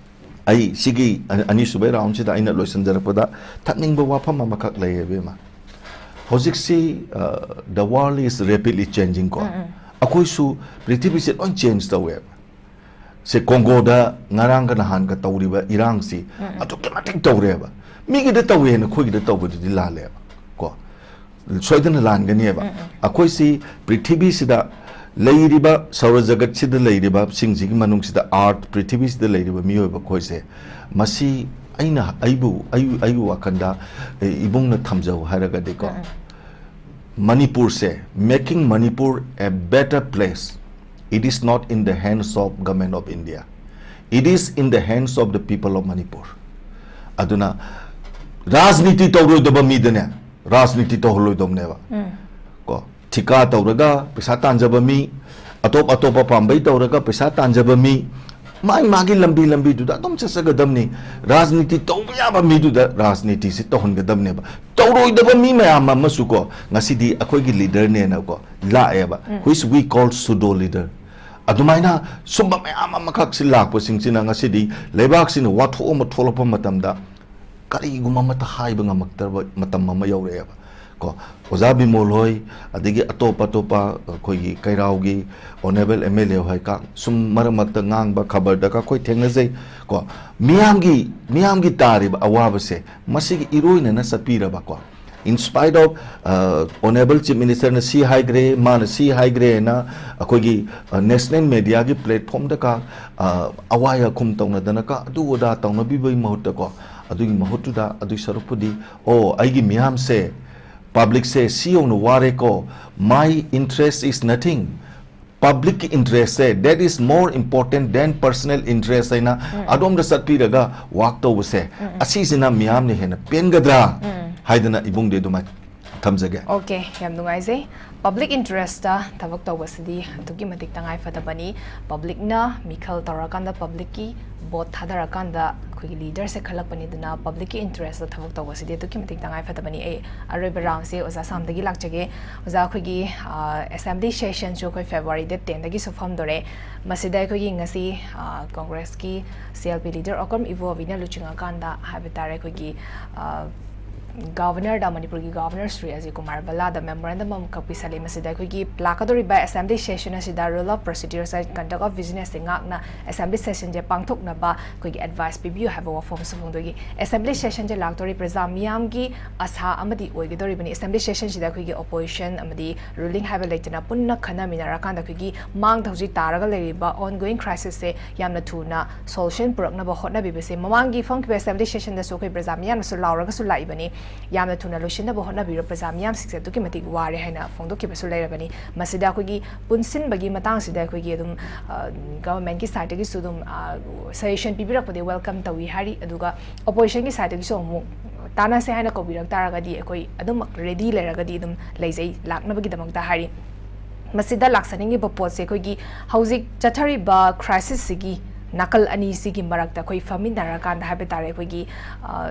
ꯑꯩ ꯁꯤꯒꯤ ꯑ-, ꯑꯅꯤꯁꯨꯕꯩ roundꯁꯤꯗ ꯑꯩꯅ ꯂꯣꯏꯁꯤꯟꯖꯔꯛꯄꯗ ꯊꯠꯅꯤꯡꯕ ꯋꯥꯐꯝ ꯑꯃꯈꯛ ꯂꯩꯌꯦ, ꯏꯕꯦꯝꯃ꯫ ꯍꯧꯖꯤꯛꯁꯤ, ꯑ, the world is rapidly changing ꯀꯣ꯫ ꯎꯝ, ꯎꯝ꯫ ꯑꯩꯈꯣꯏꯁꯨ ꯄ꯭ꯔꯤꯊꯤꯕꯤꯁꯦ ꯂꯣꯏ change ꯇꯧꯋꯦꯕ꯫ ꯁꯦ, ꯀꯣꯡꯒꯣꯗ ꯉꯔꯥꯡꯒ ꯅꯍꯥꯟꯒ ꯇꯧꯔꯤꯕ ꯏꯔꯥꯡꯁꯤ ꯎꯝ, ꯎꯝ꯫ ꯑꯗꯨꯛꯀꯤ ꯃꯇꯤꯛ ꯇꯧꯔꯦꯕ꯫ ꯃꯤꯒꯤꯗ ꯇꯧꯋꯦꯅ ꯑꯩꯈꯣꯏꯒꯤꯗ ꯇꯧꯕꯗꯨꯗꯤ ꯂꯥꯜꯂꯦꯕ ꯀꯣ꯫ ꯁꯣꯏꯗꯅ ꯂꯥꯟꯒꯅꯦꯕ꯫ ꯎꯝ, ꯎꯝ꯫ ꯑꯩꯈꯣꯏꯁꯤ ꯄ꯭ꯔꯤꯊꯤꯕꯤꯁꯤꯗ ꯂꯩꯔꯤꯕ, ꯁꯧꯔ ꯖꯒꯠꯁꯤꯗ ꯂꯩꯔꯤꯕꯁꯤꯡꯁꯤꯒꯤ ꯃꯅꯨꯡꯁꯤꯗ, earth, ꯄ꯭ꯔꯤꯊꯤꯕꯤꯁꯤꯗ ꯂꯩꯔꯤꯕ ꯃꯤꯑꯣꯏꯕ ꯑꯩꯈꯣꯏꯁꯦ, ꯃꯁꯤ ꯑꯩꯅ, ꯑꯩꯕꯨ, ꯑꯩ, ꯑꯩꯒꯤ ꯋꯥꯈꯜꯗ, ꯑꯦ, ꯏꯕꯨꯡꯅ ꯊꯝꯖꯧ ꯍꯥꯏꯔꯒꯗꯤꯀꯣ, ꯎꯝ, ꯎꯝ꯫ ꯃꯅꯤꯄꯨꯔꯁꯦ, making Manipur a better place, it is not in the hands of Government of India, it is in the hands of the people of Manipur. ꯑꯗꯨꯅ ꯔꯥꯖꯅꯤꯇꯤ ꯇꯧꯔꯣꯏꯗꯕ ꯃꯤꯗꯅꯦ ꯔꯥꯖꯅꯤꯇꯤ ꯇꯧꯍꯜꯂꯣꯏꯗꯕꯅꯦꯕ꯫ ꯎꯝ꯫ ꯀꯣ, ꯊꯤꯀꯥ ꯇꯧꯔꯒ ꯄꯩꯁꯥ ꯇꯥꯟꯖꯕ ꯃꯤ, ꯑꯇꯣꯞ ꯑꯇꯣꯞꯄ ꯄꯥꯝꯕꯩ ꯇꯧꯔꯒ ꯄꯩꯁꯥ ꯇꯥꯟꯖꯕ ꯃꯤ, ꯃꯥꯒꯤ ꯃꯥꯒꯤ ꯂꯝꯕꯤ ꯂꯝꯕꯤꯗꯨꯗ ꯑꯗꯨꯝ ꯆꯠꯆꯒꯗꯕꯅꯤ꯫ ꯔꯥꯖꯅꯤꯇꯤ ꯇꯧꯕ ꯌꯥꯕ ꯃꯤꯗꯨꯗ ꯔꯥꯖꯅꯤꯇꯤꯁꯤ ꯇꯧꯍꯟꯒꯗꯕꯅꯦꯕ꯫ ꯇꯧꯔꯣꯏꯗꯕ ꯃꯤ ꯃꯌꯥꯝ ꯑꯃꯁꯨ ꯀꯣ, ꯉꯁꯤꯗꯤ ꯑꯩꯈꯣꯏꯒꯤ ꯂꯤꯗꯔꯅꯦꯅ ꯀꯣ ꯂꯥꯛꯑꯦꯕ, which we call pseudo leader꯫ ꯑꯗꯨꯃꯥꯏꯅ ꯁꯨꯝꯕ ꯃꯌꯥꯝ ꯑꯃꯈꯛꯁꯤ ꯂꯥꯛꯄꯁꯤꯡꯁꯤꯅ ꯉꯁꯤꯗꯤ ꯂꯩꯕꯥꯛꯁꯤꯅ ꯋꯥꯊꯣꯛ ꯑꯃ ꯊꯣꯛꯂꯛꯄ ꯃꯇꯝꯗ ꯀꯔꯤꯒꯨꯝꯕ ꯑꯃꯠꯇ ꯍꯥꯏꯕ ꯉꯝꯃꯛꯇ꯭ꯔꯕ ꯃꯇꯝ ꯑꯃ ꯌꯧꯔꯛꯑꯦꯕ ꯀꯣ꯫ ꯑꯣꯖꯥ ꯕꯤꯃꯣꯜ ꯍꯣꯏ, ꯑꯗꯒꯤ ꯑꯇꯣꯞ ꯑꯇꯣꯞꯄ ꯑꯩꯈꯣꯏꯒꯤ ꯀꯩꯔꯥꯎꯒꯤ honourable M L A ꯍꯣꯏ ꯀ-, ꯁꯨꯝ ꯃꯔꯛ ꯃꯔꯛꯇ ꯉꯥꯡꯕ ꯈꯕꯔꯗꯒ ꯑꯩꯈꯣꯏ ꯊꯦꯡꯅꯖꯩ ꯀꯣ꯫ ꯃꯤꯌꯥꯝꯒꯤ, ꯃꯤꯌꯥꯝꯒꯤ ꯇꯥꯔꯤꯕ ꯑꯋꯥꯕꯁꯦ ꯃꯁꯤꯒꯤ ꯏꯔꯣꯏꯅꯅ ꯆꯠꯄꯤꯔꯕ ꯀꯣ꯫ In spite of, uh, honourable Chief Minister ꯅ ꯁꯤ ꯍꯥꯏꯈ꯭ꯔꯦ, ꯃꯥꯅ ꯁꯤ ꯍꯥꯏꯈ꯭ꯔꯦꯅ ꯑꯩꯈꯣꯏꯒꯤ, uh, national media ꯒꯤ platform ꯗꯀ, uh, ꯑꯋꯥꯏ ꯑꯈꯨꯝ ꯇꯧꯅꯗꯅꯀ ꯑꯗꯨ ꯑꯗꯥ ꯇꯧꯅꯕꯤꯕꯒꯤ ꯃꯍꯨꯠꯇ ꯀꯣ, ꯑꯗꯨꯒꯤ ꯃꯍꯨꯠꯇꯨꯗ ꯑꯗꯨꯒꯤ ꯁꯔꯨꯛꯄꯨꯗꯤ, "ꯑꯣ, ꯑꯩꯒꯤ ꯃꯤꯌꯥꯝꯁꯦ, public ꯁꯦ ꯁꯤ ꯌꯧꯅ ꯋꯥꯔꯦꯀꯣ, my interest is nothing, public ꯀꯤ interest say, that is more important than personal interest" ꯍꯥꯏꯅ ꯑꯗꯣꯝꯗ ꯆꯠꯄꯤꯔꯒ work ꯇꯧꯕꯁꯦ, ꯑꯁꯤꯁꯤꯅ ꯃꯤꯌꯥꯝꯅ ꯍꯦꯟꯅ ꯄꯦꯟꯒꯗ꯭ꯔꯥ ꯍꯥꯏꯗꯅ ꯏꯕꯨꯡꯗꯤ ꯑꯗꯨꯃꯥꯏꯅ ꯊꯝꯖꯒꯦ꯫ Okay, ꯌꯥꯝ ꯅꯨꯡꯉꯥꯏꯖꯩ꯫ Public interest ꯊꯕꯛ ꯇꯧꯕꯁꯤꯗꯤ ꯑꯗꯨꯛꯀꯤ ꯃꯇꯤꯛ ꯇꯉꯥꯏ ꯐꯗꯕꯅꯤ꯫ Public ꯅ ꯃꯤꯈꯜ ꯇꯧꯔꯀꯥꯟꯗ, public ꯀꯤ vote ꯊꯥꯗꯔꯀꯥꯟꯗ ꯑꯩꯈꯣꯏꯒꯤ leader ꯁꯦ ꯈꯜꯂꯛꯄꯅꯤ꯫ ꯑꯗꯨꯅ public ꯀꯤ interest ꯊꯕꯛ ꯇꯧꯕꯁꯤꯗꯤ ꯑꯗꯨꯛꯀꯤ ꯃꯇꯤꯛ ꯇꯉꯥꯏ ꯐꯗꯕꯅꯤ꯫ ꯑꯩ ꯑꯔꯣꯏꯕ round ꯁꯦ ꯑꯣꯖꯥ ꯁꯥꯝꯗꯒꯤ ꯂꯥꯛꯆꯒꯦ꯫ ꯑꯣꯖꯥ, ꯑꯩꯈꯣꯏꯒꯤ, ꯑ, assembly session ꯁꯨ ꯑꯩꯈꯣꯏ February date ten ꯗꯒꯤꯁꯨ ꯐꯝꯗꯣꯔꯦ꯫ ꯃꯁꯤꯗ ꯑꯩꯈꯣꯏꯒꯤ ꯉꯁꯤ, ꯑ, Congress ꯀꯤ C L P leader Okram ꯏꯕꯣꯕꯤꯅ ꯂꯨꯆꯤꯡꯉꯀꯥꯟꯗ ꯍꯥꯏꯕ ꯇꯥꯔꯦ, ꯑꯩꯈꯣꯏꯒꯤ, ꯑ, Governor ꯗ, ꯃꯅꯤꯄꯨꯔꯒꯤ Governor ꯁ꯭ꯔꯤ ꯑꯖꯤꯠ ꯀꯨꯃꯥꯔ ꯚꯜꯂꯥꯗ memorandum ꯑꯃꯈꯛ ꯄꯤꯁꯜꯂꯤ꯫ ꯃꯁꯤꯗ ꯑꯩꯈꯣꯏꯒꯤ ꯂꯥꯛꯀꯗꯧꯔꯤꯕ assembly session ꯑꯁꯤꯗ rule of procedures and conduct of business ꯁꯦ ꯉꯥꯛꯅ assembly session ꯁꯦ ꯄꯥꯡꯊꯣꯛꯅꯕ ꯑꯩꯈꯣꯏꯒꯤ advice ꯄꯤꯕꯤꯌꯨ ꯍꯥꯏꯕ ꯋꯥꯐꯝ ꯑꯃꯁꯨ ꯐꯣꯡꯗꯣꯛꯏ꯫ Assembly session ꯁꯦ ꯂꯥꯛꯇꯧꯔꯤ ꯄ꯭ꯔꯖꯥ ꯃꯤꯌꯥꯝꯒꯤ ꯑꯁꯥ ꯑꯃꯗꯤ ꯑꯣꯏꯒꯗꯧꯔꯤꯕꯅꯤ꯫ Assembly session ꯁꯤꯗ ꯑꯩꯈꯣꯏꯒꯤ opposition ꯑꯃꯗꯤ ruling ꯍꯥꯏꯕ ꯂꯩꯇꯅ ꯄꯨꯟꯅ ꯈꯟꯅꯃꯤꯟꯅꯔꯀꯥꯟꯗ ꯑꯩꯈꯣꯏꯒꯤ ꯃꯥꯡꯗ ꯍꯧꯖꯤꯛ ꯇꯥꯔꯒ ꯂꯩꯔꯤꯕ ongoing crisis ꯁꯦ ꯌꯥꯝꯅ ꯊꯨꯅ solution ꯄꯨꯔꯛꯅꯕ ꯍꯣꯠꯅꯕꯤꯕꯁꯦ, ꯃꯃꯥꯡꯒꯤ ꯐꯝꯈꯤꯕ assembly session ꯗꯁꯨ ꯑꯩꯈꯣꯏ ꯄ꯭ꯔꯖꯥ ꯃꯤꯌꯥꯝꯅꯁꯨ ꯂꯥꯎꯔꯒꯁꯨ ꯂꯥꯛꯏꯕꯅꯤ, ꯌꯥꯝꯅ ꯊꯨꯅ ꯂꯣꯏꯁꯤꯟꯅꯕ ꯍꯣꯠꯅꯕꯤꯔꯣ, ꯄ꯭ꯔꯖꯥ ꯃꯤꯌꯥꯝꯁꯤꯡꯁꯦ ꯑꯗꯨꯛꯀꯤ ꯃꯇꯤꯛ ꯋꯥꯔꯦ ꯍꯥꯏꯅ ꯐꯣꯡꯗꯣꯛꯈꯤꯕꯁꯨ ꯂꯩꯔꯕꯅꯤ꯫ ꯃꯁꯤꯗ ꯑꯩꯈꯣꯏꯒꯤ ꯄꯨꯟꯁꯤꯟꯕꯒꯤ ꯃꯇꯥꯡꯁꯤꯗ ꯑꯩꯈꯣꯏꯒꯤ ꯑꯗꯨꯝ, ꯑ, government ꯀꯤ side ꯇꯒꯤꯁꯨ ꯑꯗꯨꯝ, ꯑ, suggestion ꯄꯤꯕꯤꯔꯛꯄꯗꯤ welcome ꯇꯧꯏ ꯍꯥꯏꯔꯤ꯫ ꯑꯗꯨꯒ opposition ꯒꯤ side ꯇꯒꯤꯁꯨ ꯑꯃꯨꯛ ꯇꯥꯟꯅꯁꯦ ꯍꯥꯏꯅ ꯀꯧꯕꯤꯔꯛ ꯇꯥꯔꯒꯗꯤ ꯑꯩꯈꯣꯏ ꯑꯗꯨꯃꯛ ready ꯂꯩꯔꯒꯗꯤ ꯑꯗꯨꯝ ꯂꯩꯖꯩ ꯂꯥꯛꯅꯕꯒꯤꯗꯃꯛꯇ ꯍꯥꯏꯔꯤ꯫ ꯃꯁꯤꯗ ꯂꯥꯛꯆꯅꯤꯡꯉꯤꯕ ꯄꯣꯠꯁꯦ ꯑꯩꯈꯣꯏꯒꯤ ꯍꯧꯖꯤꯛ ꯆꯠꯊꯔꯤꯕ crisis ꯁꯤꯒꯤ ꯅꯥꯀꯜ ꯑꯅꯤꯁꯤꯒꯤ ꯃꯔꯛꯇ ꯑꯩꯈꯣꯏ ꯐꯝꯃꯤꯟꯅꯔꯀꯥꯟꯗ ꯍꯥꯏꯕ ꯇꯥꯔꯦ, ꯑꯩꯈꯣꯏꯒꯤ, ꯑ,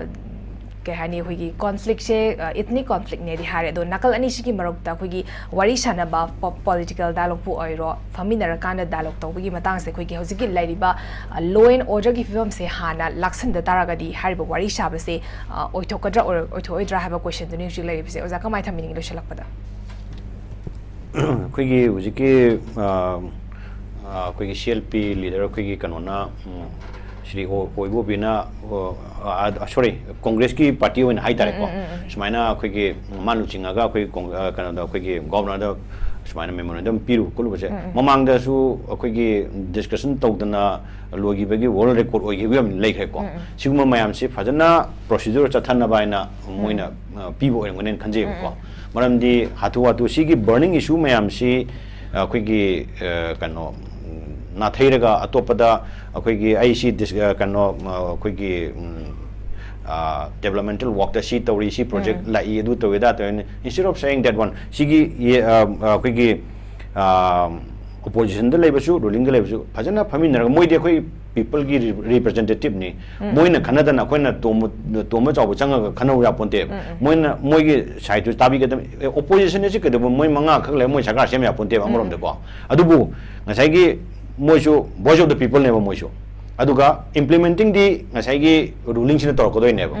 ꯀꯩ ꯍꯥꯏꯅꯤ, ꯑꯩꯈꯣꯏꯒꯤ ꯀꯣꯟꯐ꯭ꯂꯤꯛꯁꯦ, ꯑ, ꯏꯊꯅꯤꯛ ꯀꯣꯟꯐ꯭ꯂꯤꯛꯅꯦꯗꯤ ꯍꯥꯏꯔꯦ, ꯑꯗꯣ ꯅꯥꯀꯜ ꯑꯅꯤꯁꯤꯒꯤ ꯃꯔꯛꯇ ꯑꯩꯈꯣꯏꯒꯤ ꯋꯥꯔꯤ ꯁꯥꯟꯅꯕ, ꯄꯣ-, ꯄꯣꯂꯤꯇꯤꯀꯦꯜ ꯗꯥꯏꯂꯣꯒꯄꯨ ꯑꯣꯏꯔꯣ, ꯐꯝꯃꯤꯟꯅꯔꯀꯥꯟꯗ ꯗꯥꯏꯂꯣꯒ ꯇꯧꯕꯒꯤ ꯃꯇꯥꯡꯁꯦ ꯑꯩꯈꯣꯏꯒꯤ ꯍꯧꯖꯤꯛꯀꯤ ꯂꯩꯔꯤꯕ, ꯑ, ꯂꯣ ꯑꯦꯟ ꯑꯣꯔꯗꯔꯒꯤ ꯐꯤꯕꯝꯁꯦ ꯍꯥꯟꯅ ꯂꯥꯛꯁꯟꯗ ꯇꯥꯔꯒꯗꯤ ꯍꯥꯏꯔꯤꯕ ꯋꯥꯔꯤ ꯁꯥꯕꯁꯦ, ꯑ, ꯑꯣꯏꯊꯣꯛꯀꯗ꯭ꯔꯥ ꯑꯣꯏꯔ-, ꯑꯣꯏꯊꯣꯛꯑꯣꯏꯗ꯭ꯔꯥ ꯍꯥꯏꯕ ꯀꯣꯏꯁꯟꯗꯨꯅꯤ ꯍꯧꯖꯤꯛ ꯂꯩꯔꯤꯕꯁꯦ꯫ ꯑꯣꯖꯥ, ꯀꯃꯥꯏꯅ ꯊꯝꯕꯤꯅꯤꯡꯉꯤ ꯂꯣꯏꯁꯤꯜꯂꯛꯄꯗ? ꯑꯩꯈꯣꯏꯒꯤ ꯍꯧꯖꯤꯛꯀꯤ, ꯑ, ꯑ, ꯑꯩꯈꯣꯏꯒꯤ ꯁꯤ ꯑꯦꯜ ꯄꯤ ꯂꯤꯗꯔ ꯑꯩꯈꯣꯏꯒꯤ ꯀꯩꯅꯣꯅ, ꯎꯝ, ꯁ꯭ꯔꯤ ꯑꯣ-, ꯑꯣꯏꯕꯣꯕꯤꯅ, ꯑꯣ, ꯑ, ꯑ, ꯁꯣꯔꯤ, ꯀꯣꯡꯒ꯭ꯔꯦꯁꯀꯤ ꯄꯥꯔꯇꯤ ꯑꯣꯏꯅ ꯍꯥꯏꯇꯥꯔꯦꯀꯣ, ꯁꯨꯃꯥꯏꯅ ꯑꯩꯈꯣꯏꯒꯤ ꯃꯥ ꯂꯨꯆꯤꯡꯉꯒ ꯑꯩꯈꯣꯏꯒꯤ ꯀꯣꯡ-, ꯑ, ꯀꯩꯅꯣꯗ ꯑꯩꯈꯣꯏꯒꯤ ꯒꯣꯕꯔꯅꯔꯗ ꯁꯨꯃꯥꯏꯅ ꯃꯦꯃꯣꯔꯦꯟꯗꯝ ꯄꯤꯔꯨꯕ ꯈꯣꯠꯂꯨꯕꯁꯦ, ꯃꯃꯥꯡꯗꯁꯨ ꯑꯩꯈꯣꯏꯒꯤ ꯗꯤꯁꯀꯁꯟ ꯇꯧꯗꯅ ꯂꯣꯏꯈꯤꯕꯒꯤ ꯋꯥꯔꯜ ꯔꯦꯀꯣꯔꯗ ꯑꯣꯏꯈꯤꯕ ꯌꯥꯝ ꯂꯩꯈ꯭ꯔꯦꯀꯣ꯫ ꯁꯤꯒꯨꯝꯕ ꯃꯌꯥꯝꯁꯤ ꯐꯖꯅ ꯄ꯭ꯔꯣꯁꯤꯗꯨꯔ ꯆꯠꯊꯅꯕ ꯍꯥꯏꯅ ꯃꯣꯏꯅ, ꯑ, ꯄꯤꯕ ꯑꯣꯏꯔꯝꯒꯅꯦꯅ ꯈꯟꯖꯩꯕꯀꯣ꯫ ꯃꯔꯝꯗꯤ ꯍꯥꯊꯨ ꯍꯥꯊꯨ ꯁꯤꯒꯤ ꯕꯔꯅꯤꯡ ꯏꯁꯨ ꯃꯌꯥꯝꯁꯤ, ꯑ, ꯑꯩꯈꯣꯏꯒꯤ, ꯑ, ꯀꯩꯅꯣ, ꯎꯝ, ꯅꯥꯊꯩꯔꯒ ꯑꯇꯣꯞꯄꯗ ꯑꯩꯈꯣꯏꯒꯤ ꯑꯩ ꯁꯤ ꯗꯤꯁ-, ꯑ, ꯀꯩꯅꯣ, ꯑ, ꯑꯩꯈꯣꯏꯒꯤ, ꯎꯝ, ꯑ, ꯗꯦꯕꯂꯞꯃꯦꯟꯇꯦꯜ ꯋꯥꯔꯛꯇ ꯁꯤ ꯇꯧꯔꯤ, ꯁꯤ ꯄ꯭ꯔꯣꯖꯦꯛ ꯂꯥꯛꯏ, ꯑꯗꯨ ꯇꯧꯏ, ꯑꯗꯥ ꯇꯧꯏ, instead of saying that one, ꯁꯤꯒꯤ, ꯑ, ꯑ, ꯑꯩꯈꯣꯏꯒꯤ, ꯑ, ꯑꯣꯄꯣꯖꯤꯁꯟꯗ ꯂꯩꯕꯁꯨ, ꯔꯨꯂꯤꯡꯗ ꯂꯩꯕꯁꯨ ꯐꯖꯅ ꯐꯝꯃꯤꯟꯅꯔꯒ, ꯃꯣꯏꯗꯤ ꯑꯩꯈꯣꯏ ꯄꯤꯄꯜꯒꯤ ꯔꯤꯄ꯭ꯔꯖꯦꯟꯇꯦꯇꯤꯚꯅꯤ, ꯃꯣꯏꯅ ꯈꯟꯅꯗꯅ ꯑꯩꯈꯣꯏꯅ ꯇꯣꯝꯕ, ꯇꯣꯝꯕ ꯆꯥꯎꯕ ꯆꯪꯉꯒ ꯈꯟꯅꯧ ꯌꯥꯄꯣꯟꯇꯦꯕ꯫ ꯃꯣꯏꯅ ꯃꯣꯏꯒꯤ ꯁꯥꯏꯠꯇꯨ ꯇꯥꯕꯤꯒꯗꯕꯅꯤ꯫ ꯑꯦ, ꯑꯣꯄꯣꯖꯤꯁꯟ ꯑꯁꯤ ꯀꯩꯗꯧꯕ, ꯃꯣꯏ ꯃꯉꯥ ꯈꯛ ꯂꯩꯔ ꯃꯣꯏ ꯁꯔꯀꯥꯔ ꯁꯦꯝ ꯌꯥꯄꯣꯟꯇꯦꯕ ꯑꯃꯔꯣꯝꯗꯀꯣ꯫ ꯑꯗꯨꯕꯨ ꯉꯁꯥꯏꯒꯤ ꯃꯣꯏꯁꯨ voice of the peopleꯅꯦꯕ ꯃꯣꯏꯁꯨ꯫ ꯑꯗꯨꯒ ꯏꯝꯄ꯭ꯂꯤꯃꯦꯟꯇꯤꯡꯗꯤ ꯉꯁꯥꯏꯒꯤ ꯔꯨꯂꯤꯡꯁꯤꯅ ꯇꯧꯔꯛꯀꯗꯣꯏꯅꯦꯕ꯫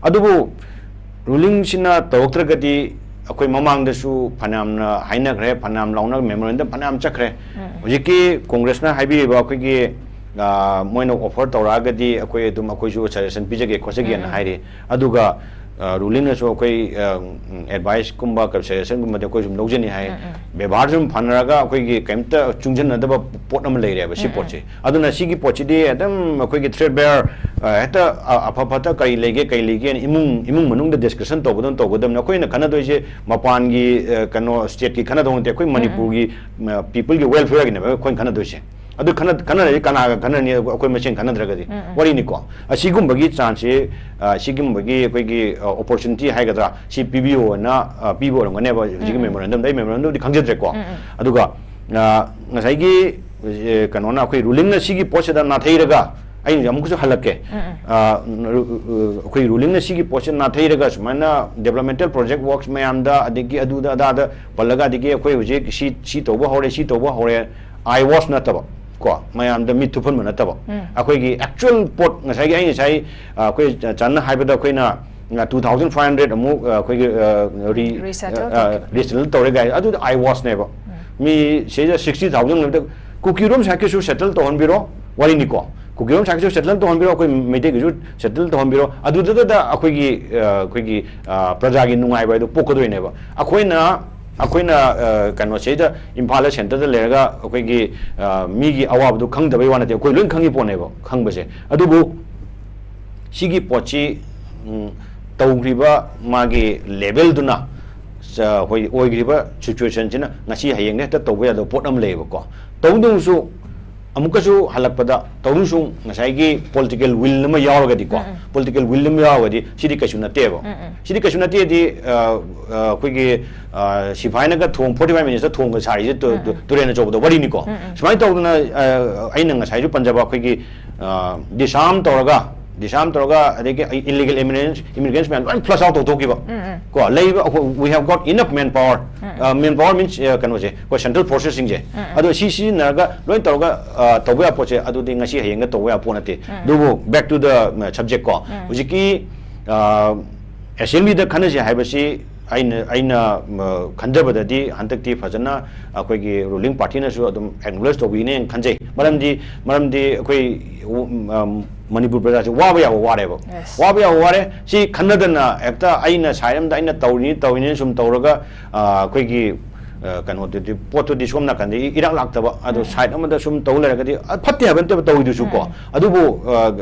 ꯑꯗꯨꯕꯨ ꯔꯨꯂꯤꯡꯁꯤꯅ ꯇꯧꯔꯛꯇ꯭ꯔꯒꯗꯤ, ꯑꯩꯈꯣꯏ ꯃꯃꯥꯡꯗꯁꯨ ꯐꯅꯌꯥꯝꯅ ꯍꯥꯏꯅꯈ꯭ꯔꯦ, ꯐꯅꯌꯥꯝ ꯂꯥꯎꯅ ꯃꯦꯃꯣꯔꯦꯟꯗꯝ ꯐꯅꯌꯥꯝ ꯆꯠꯈ꯭ꯔꯦ꯫ ꯍꯧꯖꯤꯛꯀꯤ ꯀꯣꯡꯒ꯭ꯔꯦꯁꯅ ꯍꯥꯏꯕꯤꯔꯤꯕ ꯑꯩꯈꯣꯏꯒꯤ, ꯑ, ꯃꯣꯏꯅ ꯑꯣꯐꯔ ꯇꯧꯔꯛꯑꯒꯗꯤ ꯑꯩꯈꯣꯏ ꯑꯗꯨꯝ, ꯑꯩꯈꯣꯏꯁꯨ ꯁꯖꯦꯁꯟ ꯄꯤꯖꯒꯦ ꯈꯣꯠꯆꯒꯦꯅ ꯍꯥꯏꯔꯤ꯫ ꯑꯗꯨꯒ, ꯑ, ꯔꯨꯂꯤꯡꯅꯁꯨ ꯑꯩꯈꯣꯏ, ꯑ, ꯎꯝ, ꯑꯦꯗꯚꯥꯏꯁꯀꯨꯝꯕ, ꯁꯖꯦꯁꯟꯒꯨꯝꯕꯗꯤ ꯑꯩꯈꯣꯏ ꯁꯨꯝ ꯂꯧꯖꯅꯤ ꯍꯥꯏ꯫ ꯕꯦꯕꯥꯔꯁꯨ ꯁꯨꯝ ꯐꯅꯔꯒ ꯑꯩꯈꯣꯏꯒꯤ ꯀꯩꯝꯇ ꯆꯨꯡꯁꯤꯟꯅꯗꯕ ꯄꯣꯠ ꯑꯃ ꯂꯩꯔꯦꯕ ꯁꯤ ꯄꯣꯠꯁꯦ꯫ ꯑꯗꯨꯅ ꯁꯤꯒꯤ ꯄꯣꯠꯁꯤꯗꯤ ꯑꯗꯨꯝ ꯑꯩꯈꯣꯏꯒꯤ ꯊ꯭ꯔꯦꯠ ꯕꯦꯌꯥꯔ, ꯑ, ꯍꯦꯛꯇ, ꯑ, ꯑꯐ ꯐꯠꯇ ꯀꯔꯤ ꯂꯩꯒꯦ, ꯀꯔꯤ ꯂꯩꯒꯦꯅ ꯏꯃꯨꯡ, ꯏꯃꯨꯡ ꯃꯅꯨꯡꯗ ꯗꯤꯁꯀꯁꯟ ꯇꯧꯕꯗꯧꯅ ꯇꯧꯒꯗꯕꯅꯤ꯫ ꯑꯩꯈꯣꯏꯅ ꯈꯟꯅꯗꯣꯏꯁꯦ ꯃꯄꯥꯟꯒꯤ, ꯑ, ꯀꯩꯅꯣ, ꯁ꯭ꯇꯦꯠꯀꯤ ꯈꯟꯅꯗꯧ ꯅꯠꯇꯦ, ꯑꯩꯈꯣꯏ ꯃꯅꯤꯄꯨꯔꯒꯤ, ꯑ, ꯄꯤꯄꯜꯒꯤ ꯋꯦꯜꯐꯤꯌꯔꯒꯤꯅꯦꯕ ꯑꯩꯈꯣꯏꯅ ꯈꯟꯅꯗꯣꯏꯁꯦ꯫ ꯑꯗꯨ ꯈꯟꯅ-, ꯈꯟꯅꯔꯗꯤ ꯀꯅꯥꯒ ꯈꯟꯅꯅꯤ? ꯑꯩꯈꯣꯏ ꯃꯁꯦꯟ ꯈꯟꯅꯗ꯭ꯔꯒꯗꯤ꯫ ꯋꯥꯔꯤꯅꯤꯀꯣ꯫ ꯑꯁꯤꯒꯨꯝꯕꯒꯤ ꯆꯥꯟꯁꯁꯦ, ꯑ, ꯁꯤꯒꯨꯝꯕꯒꯤ ꯑꯩꯈꯣꯏꯒꯤ, ꯑ, ꯑꯣꯄꯣꯔꯆꯨꯅꯤꯇꯤ ꯍꯥꯏꯒꯗ꯭ꯔꯥ, ꯁꯤ ꯄꯤꯕꯤꯌꯣꯅ, ꯑ, ꯄꯤꯕ ꯑꯣꯏꯔꯝꯒꯅꯦꯕ ꯍꯧꯖꯤꯛꯀꯤ ꯃꯦꯃꯣꯔꯦꯟꯗꯝꯗ꯫ ꯑꯩ ꯃꯦꯃꯣꯔꯦꯟꯗꯝꯗꯤ ꯈꯪꯖꯗ꯭ꯔꯦꯀꯣ꯫ ꯑꯗꯨꯒ, ꯑ, ꯉꯁꯥꯏꯒꯤ ꯑꯦ, ꯀꯩꯅꯣꯅ, ꯑꯩꯈꯣꯏ ꯔꯨꯂꯤꯡꯅ ꯁꯤꯒꯤ ꯄꯣꯠꯁꯤꯗ ꯅꯥꯊꯩꯔꯒ, ꯑꯩꯅ ꯑꯃꯨꯛꯀꯁꯨ ꯍꯜꯂꯛꯀꯦ꯫ ꯑ, ꯔꯨ-, ꯑ, ꯑꯩꯈꯣꯏ ꯔꯨꯂꯤꯡꯅ ꯁꯤꯒꯤ ꯄꯣꯠꯁꯤꯗ ꯅꯥꯊꯩꯔꯒ ꯁꯨꯃꯥꯏꯅ developmental project works ꯃꯌꯥꯝꯗ, ꯑꯗꯒꯤ ꯑꯗꯨꯗ ꯑꯗꯥꯗ ꯄꯜꯂꯒ, ꯑꯗꯒꯤ ꯑꯩꯈꯣꯏ ꯍꯧꯖꯤꯛ ꯁꯤ, ꯁꯤ ꯇꯧꯕ ꯍꯧꯔꯦ, ꯁꯤ ꯇꯧꯕ ꯍꯧꯔꯦ, eye wash ꯅꯠꯇꯕ, ꯀꯣ, ꯃꯌꯥꯝꯗ ꯃꯤꯠ ꯊꯨꯞꯍꯟꯕ ꯅꯠꯇꯕ, ꯑꯩꯈꯣꯏꯒꯤ actual ꯄꯣꯠ, ꯉꯁꯥꯏꯒꯤ ꯑꯩ ꯉꯁꯥꯏ, ꯑ, ꯑꯩꯈꯣꯏ ꯆꯟꯅ ꯍꯥꯏꯕꯗ, ꯑꯩꯈꯣꯏꯅ two thousand five hundred ꯑꯃꯨꯛ, ꯑ, ꯑꯩꯈꯣꯏꯒꯤ, ꯑ, re-, resettle ꯑ, ꯇꯧꯔꯦ꯫ Resettle ꯇꯧꯔꯦ ꯀꯥꯏ, ꯑꯗꯨꯗꯤ eye wash ꯅꯦꯕ꯫ ꯃꯤ ꯁꯤꯗ sixty thousand ꯑꯃꯗ, ꯀꯨꯀꯤꯔꯣꯝ side ꯀꯤꯁꯨ settle ꯇꯧꯍꯟꯕꯤꯔꯣ, ꯋꯥꯔꯤꯅꯤꯀꯣ꯫ ꯀꯨꯀꯤꯔꯣꯝ side ꯀꯤꯁꯨ settle ꯇꯧꯍꯟꯕꯤꯔꯣ, ꯑꯩꯈꯣꯏ ꯃꯩꯇꯩꯒꯤꯁꯨ settle ꯇꯧꯍꯟꯕꯤꯔꯣ꯫ ꯑꯗꯨꯗꯨꯗ ꯑꯩꯈꯣꯏꯒꯤ, ꯑ, ꯑꯩꯈꯣꯏꯒꯤ, ꯑ, ꯄ꯭ꯔꯖꯥꯒꯤ ꯅꯨꯡꯉꯥꯏꯕ ꯍꯥꯏꯗꯣ ꯄꯣꯛꯀꯗꯣꯏꯅꯦꯕ꯫ ꯑꯩꯈꯣꯏꯅ, ꯑꯩꯈꯣꯏꯅ, ꯑ, ꯀꯩꯅꯣꯁꯤꯗ, ꯏꯝꯐꯥꯜꯗ centre ꯗ ꯂꯩꯔꯒ ꯑꯩꯈꯣꯏꯒꯤ, ꯑ, ꯃꯤꯒꯤ ꯑꯋꯥꯕꯗꯣ ꯈꯪꯗꯕꯩ ꯋꯥ ꯅꯠꯇꯦ, ꯑꯩꯈꯣꯏ ꯂꯣꯏ ꯈꯪꯉꯤ ꯄꯣꯠꯅꯦꯕ ꯈꯪꯕꯁꯦ꯫ ꯑꯗꯨꯕꯨ ꯁꯤꯒꯤ ꯄꯣꯠꯁꯤ, ꯎꯝ, ꯇꯧꯈ꯭ꯔꯤꯕ ꯃꯥꯒꯤ level ꯗꯨꯅ, ꯆ-, ꯑꯩꯈꯣꯏ ꯑꯣꯏꯈ꯭ꯔꯤꯕ situation ꯁꯤꯅ ꯉꯁꯤ ꯍꯌꯦꯡꯗ ꯍꯦꯛꯇ ꯇꯧꯕ ꯌꯥꯗꯕ ꯄꯣꯠ ꯑꯃ ꯂꯩꯌꯦꯕꯀꯣ꯫ ꯇꯧꯕꯇꯕꯨꯁꯨ ꯑꯃꯨꯛꯀꯁꯨ ꯍꯜꯂꯛꯄꯗ ꯇꯧꯗꯨꯁꯨ ꯉꯁꯥꯏꯒꯤ political will ꯑꯃ ꯌꯥꯎꯔꯒꯗꯤꯀꯣ, ꯎꯝ, ꯎꯝ꯫ Political will ꯑꯃ ꯌꯥꯎꯔꯒꯗꯤ ꯁꯤꯗꯤ ꯀꯩꯁꯨ ꯅꯠꯇꯦꯕ꯫ ꯎꯝ, ꯎꯝ꯫ ꯁꯤꯗꯤ ꯀꯩꯁꯨ ꯅꯠꯇꯦꯗꯤ, ꯑ, ꯑ, ꯑꯩꯈꯣꯏꯒꯤ, ꯑ, ꯁꯤꯐꯥꯏꯅꯒ ꯊꯣꯡ, forty five minutes ꯇ ꯊꯣꯡꯒ ꯁꯥꯔꯤꯁꯦ ꯇꯨ-, ꯎꯝ, ꯇꯨ-, ꯎꯝ꯫ ꯇꯨꯔꯦꯜ ꯑꯆꯧꯕꯗ ꯋꯥꯔꯤꯅꯤꯀꯣ꯫ ꯎꯝ, ꯎꯝ꯫ ꯁꯨꯃꯥꯏꯅ ꯇꯧꯗꯅ, ꯑ, ꯑꯩꯅ ꯉꯁꯥꯏꯁꯨ ꯄꯟꯖꯕ ꯑꯩꯈꯣꯏꯒꯤ, ꯑ, disarm ꯇꯧꯔꯒ, disarm ꯇꯧꯔꯒ, ꯑꯗꯒꯤ illegal immigrants, immigrants ꯃꯌꯥꯝ ꯂꯣꯏ flush out ꯇꯧꯊꯣꯛꯈꯤꯕ꯫ ꯎꯝ, ꯎꯝ꯫ ꯀꯣ, ꯂꯩꯕ ꯑꯩꯈꯣꯏ, we have got enough manpower꯫ ꯎꯝ, ꯎꯝ꯫ ꯑ, manpower means, ꯑ, ꯀꯩꯅꯣꯁꯦ, ꯑꯩꯈꯣꯏ central forces ꯁꯤꯡꯁꯦ꯫ ꯎꯝ, ꯎꯝ꯫ ꯑꯗꯣ ꯁꯤ ꯁꯤꯖꯤꯟꯅꯔꯒ ꯂꯣꯏ ꯇꯧꯔꯒ, ꯑ, ꯇꯧꯕ ꯌꯥꯕ ꯄꯣꯠꯁꯦ, ꯑꯗꯨꯗꯤ ꯉꯁꯤ ꯍꯌꯦꯡꯗ ꯇꯧꯕ ꯌꯥꯕ ꯄꯣꯠ ꯅꯠꯇꯦ꯫ ꯎꯝ, ꯎꯝ꯫ ꯑꯗꯨꯕꯨ back to the, ꯑ, subject ꯀꯣ, ꯎꯝ꯫ ꯍꯧꯖꯤꯛꯀꯤ, ꯑ, assembly ꯗ ꯈꯟꯅꯁꯦ ꯍꯥꯏꯕꯁꯤ ꯑꯩꯅ, ꯑꯩꯅ, ꯃ, ꯈꯟꯖꯕꯗꯗꯤ ꯍꯟꯗꯛꯇꯤ ꯐꯖꯅ ꯑꯩꯈꯣꯏꯒꯤ ruling party ꯅꯁꯨ ꯑꯗꯨꯝ acknowledge ꯇꯧꯕꯤꯒꯅꯦꯅ ꯈꯟꯖꯩ꯫ ꯃꯔꯝꯗꯤ, ꯃꯔꯝꯗꯤ ꯑꯩꯈꯣꯏ, ꯎ, ꯎꯝ, ꯃꯅꯤꯄꯨꯔ ꯄ꯭ꯔꯖꯥꯁꯦ ꯋꯥꯕ ꯌꯥꯕ ꯋꯥꯔꯦꯕ꯫ Yes꯫ ꯋꯥꯕ ꯌꯥꯕ ꯋꯥꯔꯦ꯫ ꯁꯤ ꯈꯟꯅꯗꯅ ꯍꯦꯛꯇ ꯑꯩꯅ side ꯑꯃꯗ ꯑꯩꯅ ꯇꯧꯔꯤꯅꯤ, ꯇꯧꯔꯤꯅꯤꯅ ꯁꯨꯝ ꯇꯧꯔꯒ, ꯑ, ꯑꯩꯈꯣꯏꯒꯤ, ꯑ, ꯀꯩꯅꯣꯗꯨꯗꯤ, ꯄꯣꯠꯇꯨꯗꯤ ꯁꯣꯝ ꯅꯥꯀꯟꯗ ꯏ-, ꯏꯔꯥꯛ ꯂꯥꯛꯇꯕ, ꯑꯗꯣ ꯎꯝ꯫ Side ꯑꯃꯗ ꯁꯨꯝ ꯇꯧ ꯂꯩꯔꯒꯗꯤ, ꯑ, ꯐꯠꯇꯦ ꯍꯥꯏꯕ ꯅꯠꯇꯦꯕ ꯇꯧꯔꯤꯗꯨꯁꯨ ꯀꯣ꯫ ꯎꯝ꯫ ꯑꯗꯨꯕꯨ, ꯑ,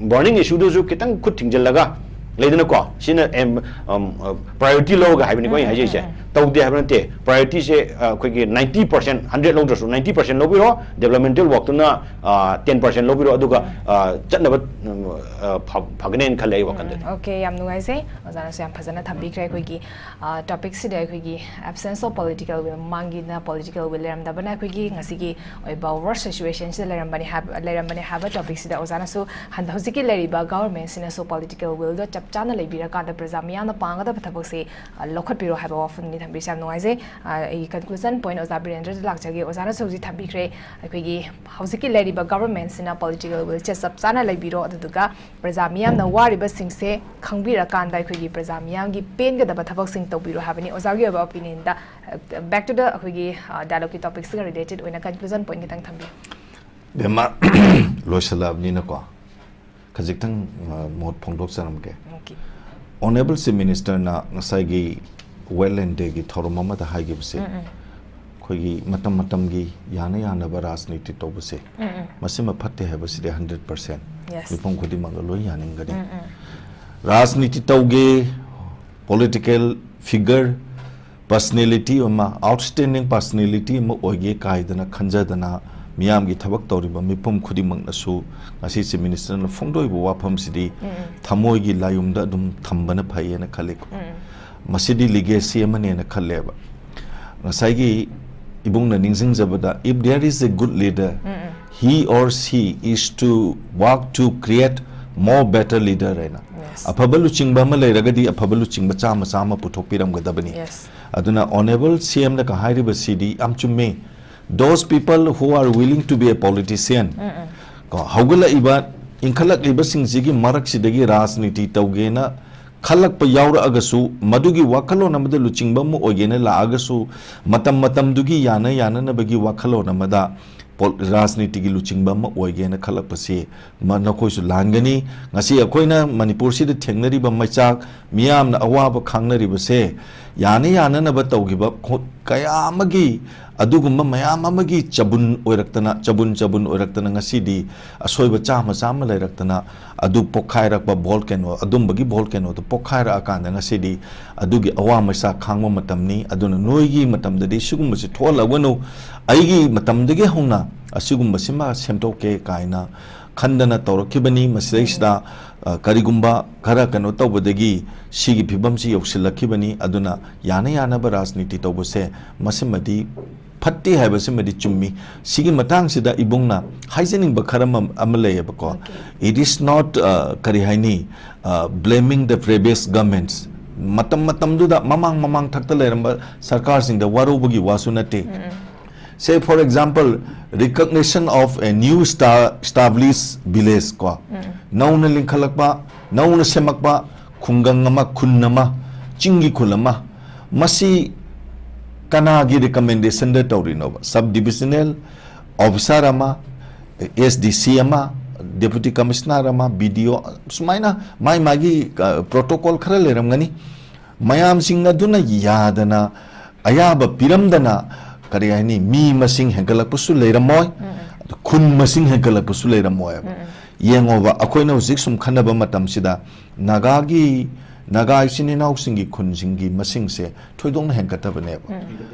burning issue ꯗꯨꯁꯨ ꯈꯤꯇꯪ ꯈꯨꯠ ꯊꯤꯡꯖꯤꯜꯂꯒ, ꯂꯩꯗꯅꯀꯣ, ꯁꯤꯅ, ꯑꯦꯝ, ꯑꯝ, ꯑ, priority ꯂꯧꯔꯒ ꯍꯥꯏꯕꯅꯤꯀꯣ ꯑꯩꯅ ꯎꯝ, ꯎꯝ, ꯍꯥꯏꯖꯩꯁꯦ꯫ ꯎꯝ, ꯎꯝ꯫ ꯇꯧꯗꯦ ꯍꯥꯏꯕ ꯅꯠꯇꯦ꯫ ꯄ꯭ꯔꯥꯏꯌꯣꯔꯤꯇꯤꯁꯦ, ꯑ, ꯑꯩꯈꯣꯏꯒꯤ ꯅꯥꯏꯟꯇꯤ ꯄꯔꯁꯦꯟ, ꯍꯟꯗ꯭ꯔꯦꯠ ꯂꯧꯗ꯭ꯔꯁꯨ ꯅꯥꯏꯟꯇꯤ ꯄꯔꯁꯦꯟ ꯂꯧꯕꯤꯔꯣ, ꯗꯤꯕ꯭ꯂꯞꯃꯦꯟꯇꯦꯜ ꯋꯥꯔꯛꯇꯨꯅ, ꯑ, ꯇꯦꯟ ꯄꯔꯁꯦꯟ ꯂꯧꯕꯤꯔꯣ, ꯑꯗꯨꯒ, ꯑ, ꯆꯠꯅꯕ, ꯎꯝ, ꯑ, ꯐ-, ꯐꯒꯅꯦꯅ ꯈꯜꯂꯦ ꯑꯩ ꯋꯥꯈꯜꯗꯗꯤ꯫ ꯎꯝ, okay, ꯌꯥꯝ ꯅꯨꯡꯉꯥꯏꯖꯩ꯫ ꯑꯣꯖꯥꯅꯁꯨ ꯌꯥꯝ ꯐꯖꯅ ꯊꯝꯕꯤꯈ꯭ꯔꯦ꯫ ꯑꯩꯈꯣꯏꯒꯤ, ꯑ, ꯇꯣꯄꯤꯛꯁꯤꯗ ꯑꯩꯈꯣꯏꯒꯤ absence of political will, ꯃꯃꯥꯡꯒꯤꯅ political will ꯂꯩꯔꯝꯗꯕꯅ ꯑꯩꯈꯣꯏꯒꯤ ꯉꯁꯤꯒꯤ ꯑꯣꯏꯕ worst situationꯁꯤꯗ ꯂꯩꯔꯝꯕꯅꯤ ꯍꯥꯏꯕ, ꯂꯩꯔꯝꯕꯅꯤ ꯍꯥꯏꯕ ꯇꯣꯄꯤꯛꯁꯤꯗ ꯑꯣꯖꯥꯅꯁꯨ ꯍꯟꯗꯛ ꯍꯧꯖꯤꯛꯀꯤ ꯂꯩꯔꯤꯕ ꯒꯚꯔꯟꯃꯦꯟꯁꯤꯅꯁꯨ political willꯗꯣ ꯆꯞ ꯆꯥꯅ ꯂꯩꯕꯤꯔꯀꯥꯟꯗ ꯄ꯭ꯔꯖꯥ ꯃꯤꯌꯥꯝꯅ ꯄꯥꯡꯒꯗꯕ ꯊꯕꯛꯁꯦ, ꯑ, ꯂꯧꯈꯠꯄꯤꯔꯣ ꯍꯥꯏꯕ ꯋꯥꯐꯝꯅꯤ ꯊꯝꯕꯤꯔꯤꯁꯦ꯫ ꯌꯥꯝ ꯅꯨꯡꯉꯥꯏꯖꯩ꯫ ꯑ, ꯑꯩꯒꯤ conclusion point ꯑꯣꯖꯥ ꯕꯤꯔꯦꯟꯗ꯭ꯔꯗ ꯂꯥꯛꯆꯒꯦ꯫ ꯑꯣꯖꯥꯅꯁꯨ ꯍꯧꯖꯤꯛ ꯊꯝꯕꯤꯈ꯭ꯔꯦ, ꯑꯩꯈꯣꯏꯒꯤ ꯍꯧꯖꯤꯛꯀꯤ ꯂꯩꯔꯤꯕ ꯒꯚꯔꯟꯃꯦꯟꯁꯤꯅ political willꯁꯦ ꯆꯞ ꯆꯥꯅ ꯂꯩꯕꯤꯔꯣ, ꯑꯗꯨꯗꯨꯒ ꯄ꯭ꯔꯖꯥ ꯃꯤꯌꯥꯝꯅ ꯋꯥꯔꯤꯕꯁꯤꯡꯁꯦ ꯈꯪꯕꯤꯔꯀꯥꯟꯗ ꯑꯩꯈꯣꯏꯒꯤ ꯄ꯭ꯔꯖꯥ ꯃꯤꯌꯥꯝꯒꯤ ꯄꯦꯟꯒꯗꯕ ꯊꯕꯛꯁꯤꯡ ꯇꯧꯕꯤꯔꯣ ꯍꯥꯏꯕꯅꯤ꯫ ꯑꯣꯖꯥꯒꯤ ꯑꯣꯏꯕ opinionꯗ, ꯑ, back to the ꯑꯩꯈꯣꯏꯒꯤ, ꯑ, dialogueꯀꯤ topicꯁꯤꯒ related ꯑꯣꯏꯅ conclusion point ꯈꯤꯇꯪ ꯊꯝꯕꯤꯌꯨ꯫ ꯕꯦꯝꯃ, ꯂꯣꯏꯁꯤꯜꯂꯛꯑꯕꯅꯤꯅꯀꯣ, ꯈꯖꯤꯛꯇꯪ, ꯑ, ꯃꯣꯠ ꯐꯣꯡꯗꯣꯛꯆꯔꯝꯒꯦ꯫ Okay꯫ Honourable Chief Ministerꯅ ꯉꯁꯥꯏꯒꯤ Wetland Dayꯒꯤ ꯊꯧꯔꯝ ꯑꯃꯗ ꯍꯥꯏꯈꯤꯕꯁꯦ, ꯎꯝ, ꯎꯝ꯫ ꯑꯩꯈꯣꯏꯒꯤ ꯃꯇꯝ ꯃꯇꯝꯒꯤ ꯌꯥꯅ ꯌꯥꯅꯕ ꯔꯥꯖꯅꯤꯇꯤ ꯇꯧꯕꯁꯦ, ꯎꯝ, ꯎꯝ꯫ ꯃꯁꯤꯃ ꯐꯠꯇꯦ ꯍꯥꯏꯕꯁꯤꯗꯤ hundred percent Yes꯫ ꯃꯤꯄꯨꯝ ꯈꯨꯗꯤꯡꯃꯛꯅ ꯂꯣꯏ ꯌꯥꯅꯤꯡꯒꯅꯤ꯫ ꯎꯝ, ꯎꯝ꯫ ꯔꯥꯖꯅꯤꯇꯤ ꯇꯧꯒꯦ, political figure, personality ꯑꯃ, outstanding personality ꯑꯃ ꯑꯣꯏꯒꯦ ꯀꯥꯏꯗꯅ ꯈꯟꯖꯗꯅ, ꯃꯤꯌꯥꯝꯒꯤ ꯊꯕꯛ ꯇꯧꯔꯤꯕ ꯃꯤꯄꯨꯝ ꯈꯨꯗꯤꯡꯃꯛꯅꯁꯨ ꯉꯁꯤ Chief Ministerꯅ ꯐꯣꯡꯗꯣꯛꯏꯕ ꯋꯥꯐꯝꯁꯤꯗꯤ ꯎꯝ, ꯎꯝ꯫ ꯊꯃꯣꯏꯒꯤ ꯂꯥꯏꯌꯨꯝꯗ ꯑꯗꯨꯝ ꯊꯝꯕꯅ ꯐꯩꯌꯦꯅ ꯈꯜꯂꯤ꯫ ꯎꯝ, ꯎꯝ꯫ ꯃꯁꯤꯗꯤ legacy ꯑꯃꯅꯦꯅ ꯈꯜꯂꯦꯕ꯫ ꯉꯁꯥꯏꯒꯤ ꯏꯕꯨꯡꯅ ꯅꯤꯡꯁꯤꯡꯖꯕꯗ, "If there is a good leader, um, um. he or she is to work to create more better leader" ꯍꯥꯏꯅ꯫ Yes꯫ ꯑꯐꯕ ꯂꯨꯆꯤꯡꯕ ꯑꯃ ꯂꯩꯔꯒꯗꯤ ꯑꯐꯕ ꯂꯨꯆꯤꯡꯕ ꯆꯥꯝꯃ ꯆꯥꯝꯃ ꯄꯨꯊꯣꯛꯄꯤꯔꯝꯒꯗꯕꯅꯤ꯫ Yes꯫ ꯑꯗꯨꯅ Honourable CMꯅꯒ ꯍꯥꯏꯔꯤꯕꯁꯤꯗꯤ ꯌꯥꯝ ꯆꯨꯝꯃꯦ꯫ Those people who are willing to be a politician, ꯎꯝ, ꯎꯝ꯫ ꯀꯣ, ꯍꯧꯒꯠꯂꯛꯏꯕ, ꯏꯟꯈꯠꯂꯛꯂꯤꯕꯁꯤꯡꯁꯤꯒꯤ ꯃꯔꯛꯁꯤꯗꯒꯤ ꯔꯥꯖꯅꯤꯇꯤ ꯇꯧꯒꯦꯅ ꯈꯜꯂꯛꯄ ꯌꯥꯎꯔꯛꯑꯒꯁꯨ, ꯃꯗꯨꯒꯤ ꯋꯥꯈꯜꯂꯣꯟ ꯑꯃꯗ ꯂꯨꯆꯤꯡꯕ ꯑꯃ ꯑꯣꯏꯒꯦꯅ ꯂꯥꯛꯑꯒꯁꯨ, ꯃꯇꯝ ꯃꯇꯝꯗꯨꯒꯤ ꯌꯥꯅ ꯌꯥꯅꯅꯕꯒꯤ ꯋꯥꯈꯜꯂꯣꯟ ꯑꯃꯗ ꯄꯣꯜ-, ꯔꯥꯖꯅꯤꯇꯤꯒꯤ ꯂꯨꯆꯤꯡꯕ ꯑꯃ ꯑꯣꯏꯒꯦꯅ ꯈꯜꯂꯛꯄꯁꯤ, ꯃ-, ꯅꯈꯣꯏꯁꯨ ꯂꯥꯟꯒꯅꯤ꯫ ꯉꯁꯤ ꯑꯩꯈꯣꯏꯅ ꯃꯅꯤꯄꯨꯔꯁꯤꯗ ꯊꯦꯡꯅꯔꯤꯕ ꯃꯩꯆꯥꯛ, ꯃꯤꯌꯥꯝꯅ ꯑꯋꯥꯕ ꯈꯥꯡꯅꯔꯤꯕꯁꯦ, ꯌꯥꯅ ꯌꯥꯅꯅꯕ ꯇꯧꯈꯤꯕ ꯈꯣ-, ꯀꯌꯥ ꯑꯃꯒꯤ, ꯑꯗꯨꯒꯨꯝꯕ ꯃꯌꯥꯝ ꯑꯃꯒꯤ ꯆꯕꯨꯟ ꯑꯣꯏꯔꯛꯇꯅ, ꯆꯕꯨꯟ ꯆꯕꯨꯟ ꯑꯣꯏꯔꯛꯇꯅ, ꯉꯁꯤꯗꯤ ꯑꯁꯣꯏꯕ ꯆꯥꯝꯃ ꯆꯥꯝꯃ ꯂꯩꯔꯛꯇꯅ, ꯑꯗꯨ ꯄꯣꯛꯈꯥꯏꯔꯛꯄ volcano, ꯑꯗꯨꯝꯕꯒꯤ volcanoꯗꯨ ꯄꯣꯛꯈꯥꯏꯔꯛꯑꯀꯥꯟꯗ ꯉꯁꯤꯗꯤ ꯑꯗꯨꯒꯤ ꯑꯋꯥ ꯃꯩꯁꯥ ꯈꯥꯡꯕ ꯃꯇꯝꯅꯤ꯫ ꯑꯗꯨꯅ ꯅꯣꯏꯒꯤ ꯃꯇꯝꯗꯗꯤ ꯁꯤꯒꯨꯝꯕꯁꯤ ꯊꯣꯛꯍꯜꯂꯒꯅꯨ, ꯑꯩꯒꯤ ꯃꯇꯝꯗꯒꯤ ꯍꯧꯅ ꯑꯁꯤꯒꯨꯝꯕꯁꯤꯃ ꯁꯦꯝꯗꯣꯛꯀꯦ ꯀꯥꯏꯅ ꯈꯟꯗꯅ ꯇꯧꯔꯛꯈꯤꯕꯅꯤ꯫ ꯃꯁꯤꯗꯩꯁꯤꯗ, ꯑ, ꯀꯔꯤꯒꯨꯝꯕ ꯈꯔ ꯀꯩꯅꯣ ꯇꯧꯕꯗꯒꯤ ꯁꯤꯒꯤ ꯐꯤꯕꯝꯁꯤ ꯌꯧꯁꯤꯜꯂꯛꯈꯤꯕꯅꯤ꯫ ꯑꯗꯨꯅ ꯌꯥꯅ ꯌꯥꯅꯕ ꯔꯥꯖꯅꯤꯇꯤ ꯇꯧꯕꯁꯦ, ꯃꯁꯤꯃꯗꯤ ꯐꯠꯇꯦ ꯍꯥꯏꯕꯁꯤꯃꯗꯤ ꯆꯨꯝꯃꯤ꯫ ꯁꯤꯒꯤ ꯃꯇꯥꯡꯁꯤꯗ ꯏꯕꯨꯡꯅ ꯍꯥꯏꯖꯅꯤꯡꯕ ꯈꯔ ꯑꯃ, ꯑꯃ ꯂꯩꯌꯦꯕꯀꯣ꯫ Okay. It is not, uh, ꯀꯔꯤ ꯍꯥꯏꯅꯤ, uh, blaming the previous governments꯫ ꯃꯇꯝ ꯃꯇꯝꯗꯨꯗ ꯃꯃꯥꯡ ꯃꯃꯥꯡ ꯊꯛꯇ ꯂꯩꯔꯝꯕ ꯁꯔꯀꯥꯔꯁꯤꯡꯗ ꯋꯥꯔꯧꯕꯒꯤ ꯋꯥꯁꯨ ꯅꯠꯇꯦ꯫ Say, for example, recognition of a new star-, established village ꯀꯣ꯫ ꯅꯧꯅ ꯂꯤꯡꯈꯠꯂꯛꯄ, ꯅꯧꯅ ꯁꯦꯝꯃꯛꯄ ꯈꯨꯡꯒꯪ ꯑꯃ, ꯈꯨꯟ ꯑꯃ, ꯆꯤꯡꯒꯤ ꯈꯨꯜ ꯑꯃ, ꯃꯁꯤ ꯀꯅꯥꯒꯤ recommendationꯗ ꯇꯧꯔꯤꯅꯣꯕ? Sub divisional officer ꯑꯃ, S D C ꯑꯃ, Deputy Commissioner ꯑꯃ, B D O, ꯁꯨꯃꯥꯏꯅ ꯃꯥꯏ ꯃꯥꯒꯤ, ꯑ, protocol ꯈꯔ ꯂꯩꯔꯝꯒꯅꯤ꯫ ꯃꯌꯥꯝꯁꯤꯡ ꯑꯗꯨꯅ ꯌꯥꯗꯅ, ꯑꯌꯥꯕ ꯄꯤꯔꯝꯗꯅ, ꯀꯔꯤ ꯍꯥꯏꯅꯤ, ꯃꯤ ꯃꯁꯤꯡ ꯍꯦꯟꯒꯠꯂꯛꯄꯁꯨ ꯂꯩꯔꯝꯃꯣꯏ, ꯎꯝ, ꯎꯝ꯫ ꯈꯨꯟ ꯃꯁꯤꯡ ꯍꯦꯟꯒꯠꯂꯛꯄꯁꯨ ꯂꯩꯔꯝꯃꯣꯏꯕ꯫ ꯎꯝ, ꯎꯝ꯫ ꯌꯦꯡꯉꯣꯕ, ꯑꯩꯈꯣꯏꯅ ꯍꯧꯖꯤꯛ ꯁꯨꯝ ꯈꯟꯅꯕ ꯃꯇꯝꯁꯤꯗ ꯅꯥꯒꯥꯒꯤ, ꯅꯥꯒꯥ ꯏꯆꯤꯟ ꯏꯅꯥꯎꯁꯤꯡꯒꯤ ꯈꯨꯟꯁꯤꯡꯒꯤ ꯃꯁꯤꯡꯁꯦ ꯊꯣꯏꯗꯣꯛꯅ ꯍꯦꯟꯒꯠꯇꯕꯅꯦꯕ꯫ ꯎꯝ꯫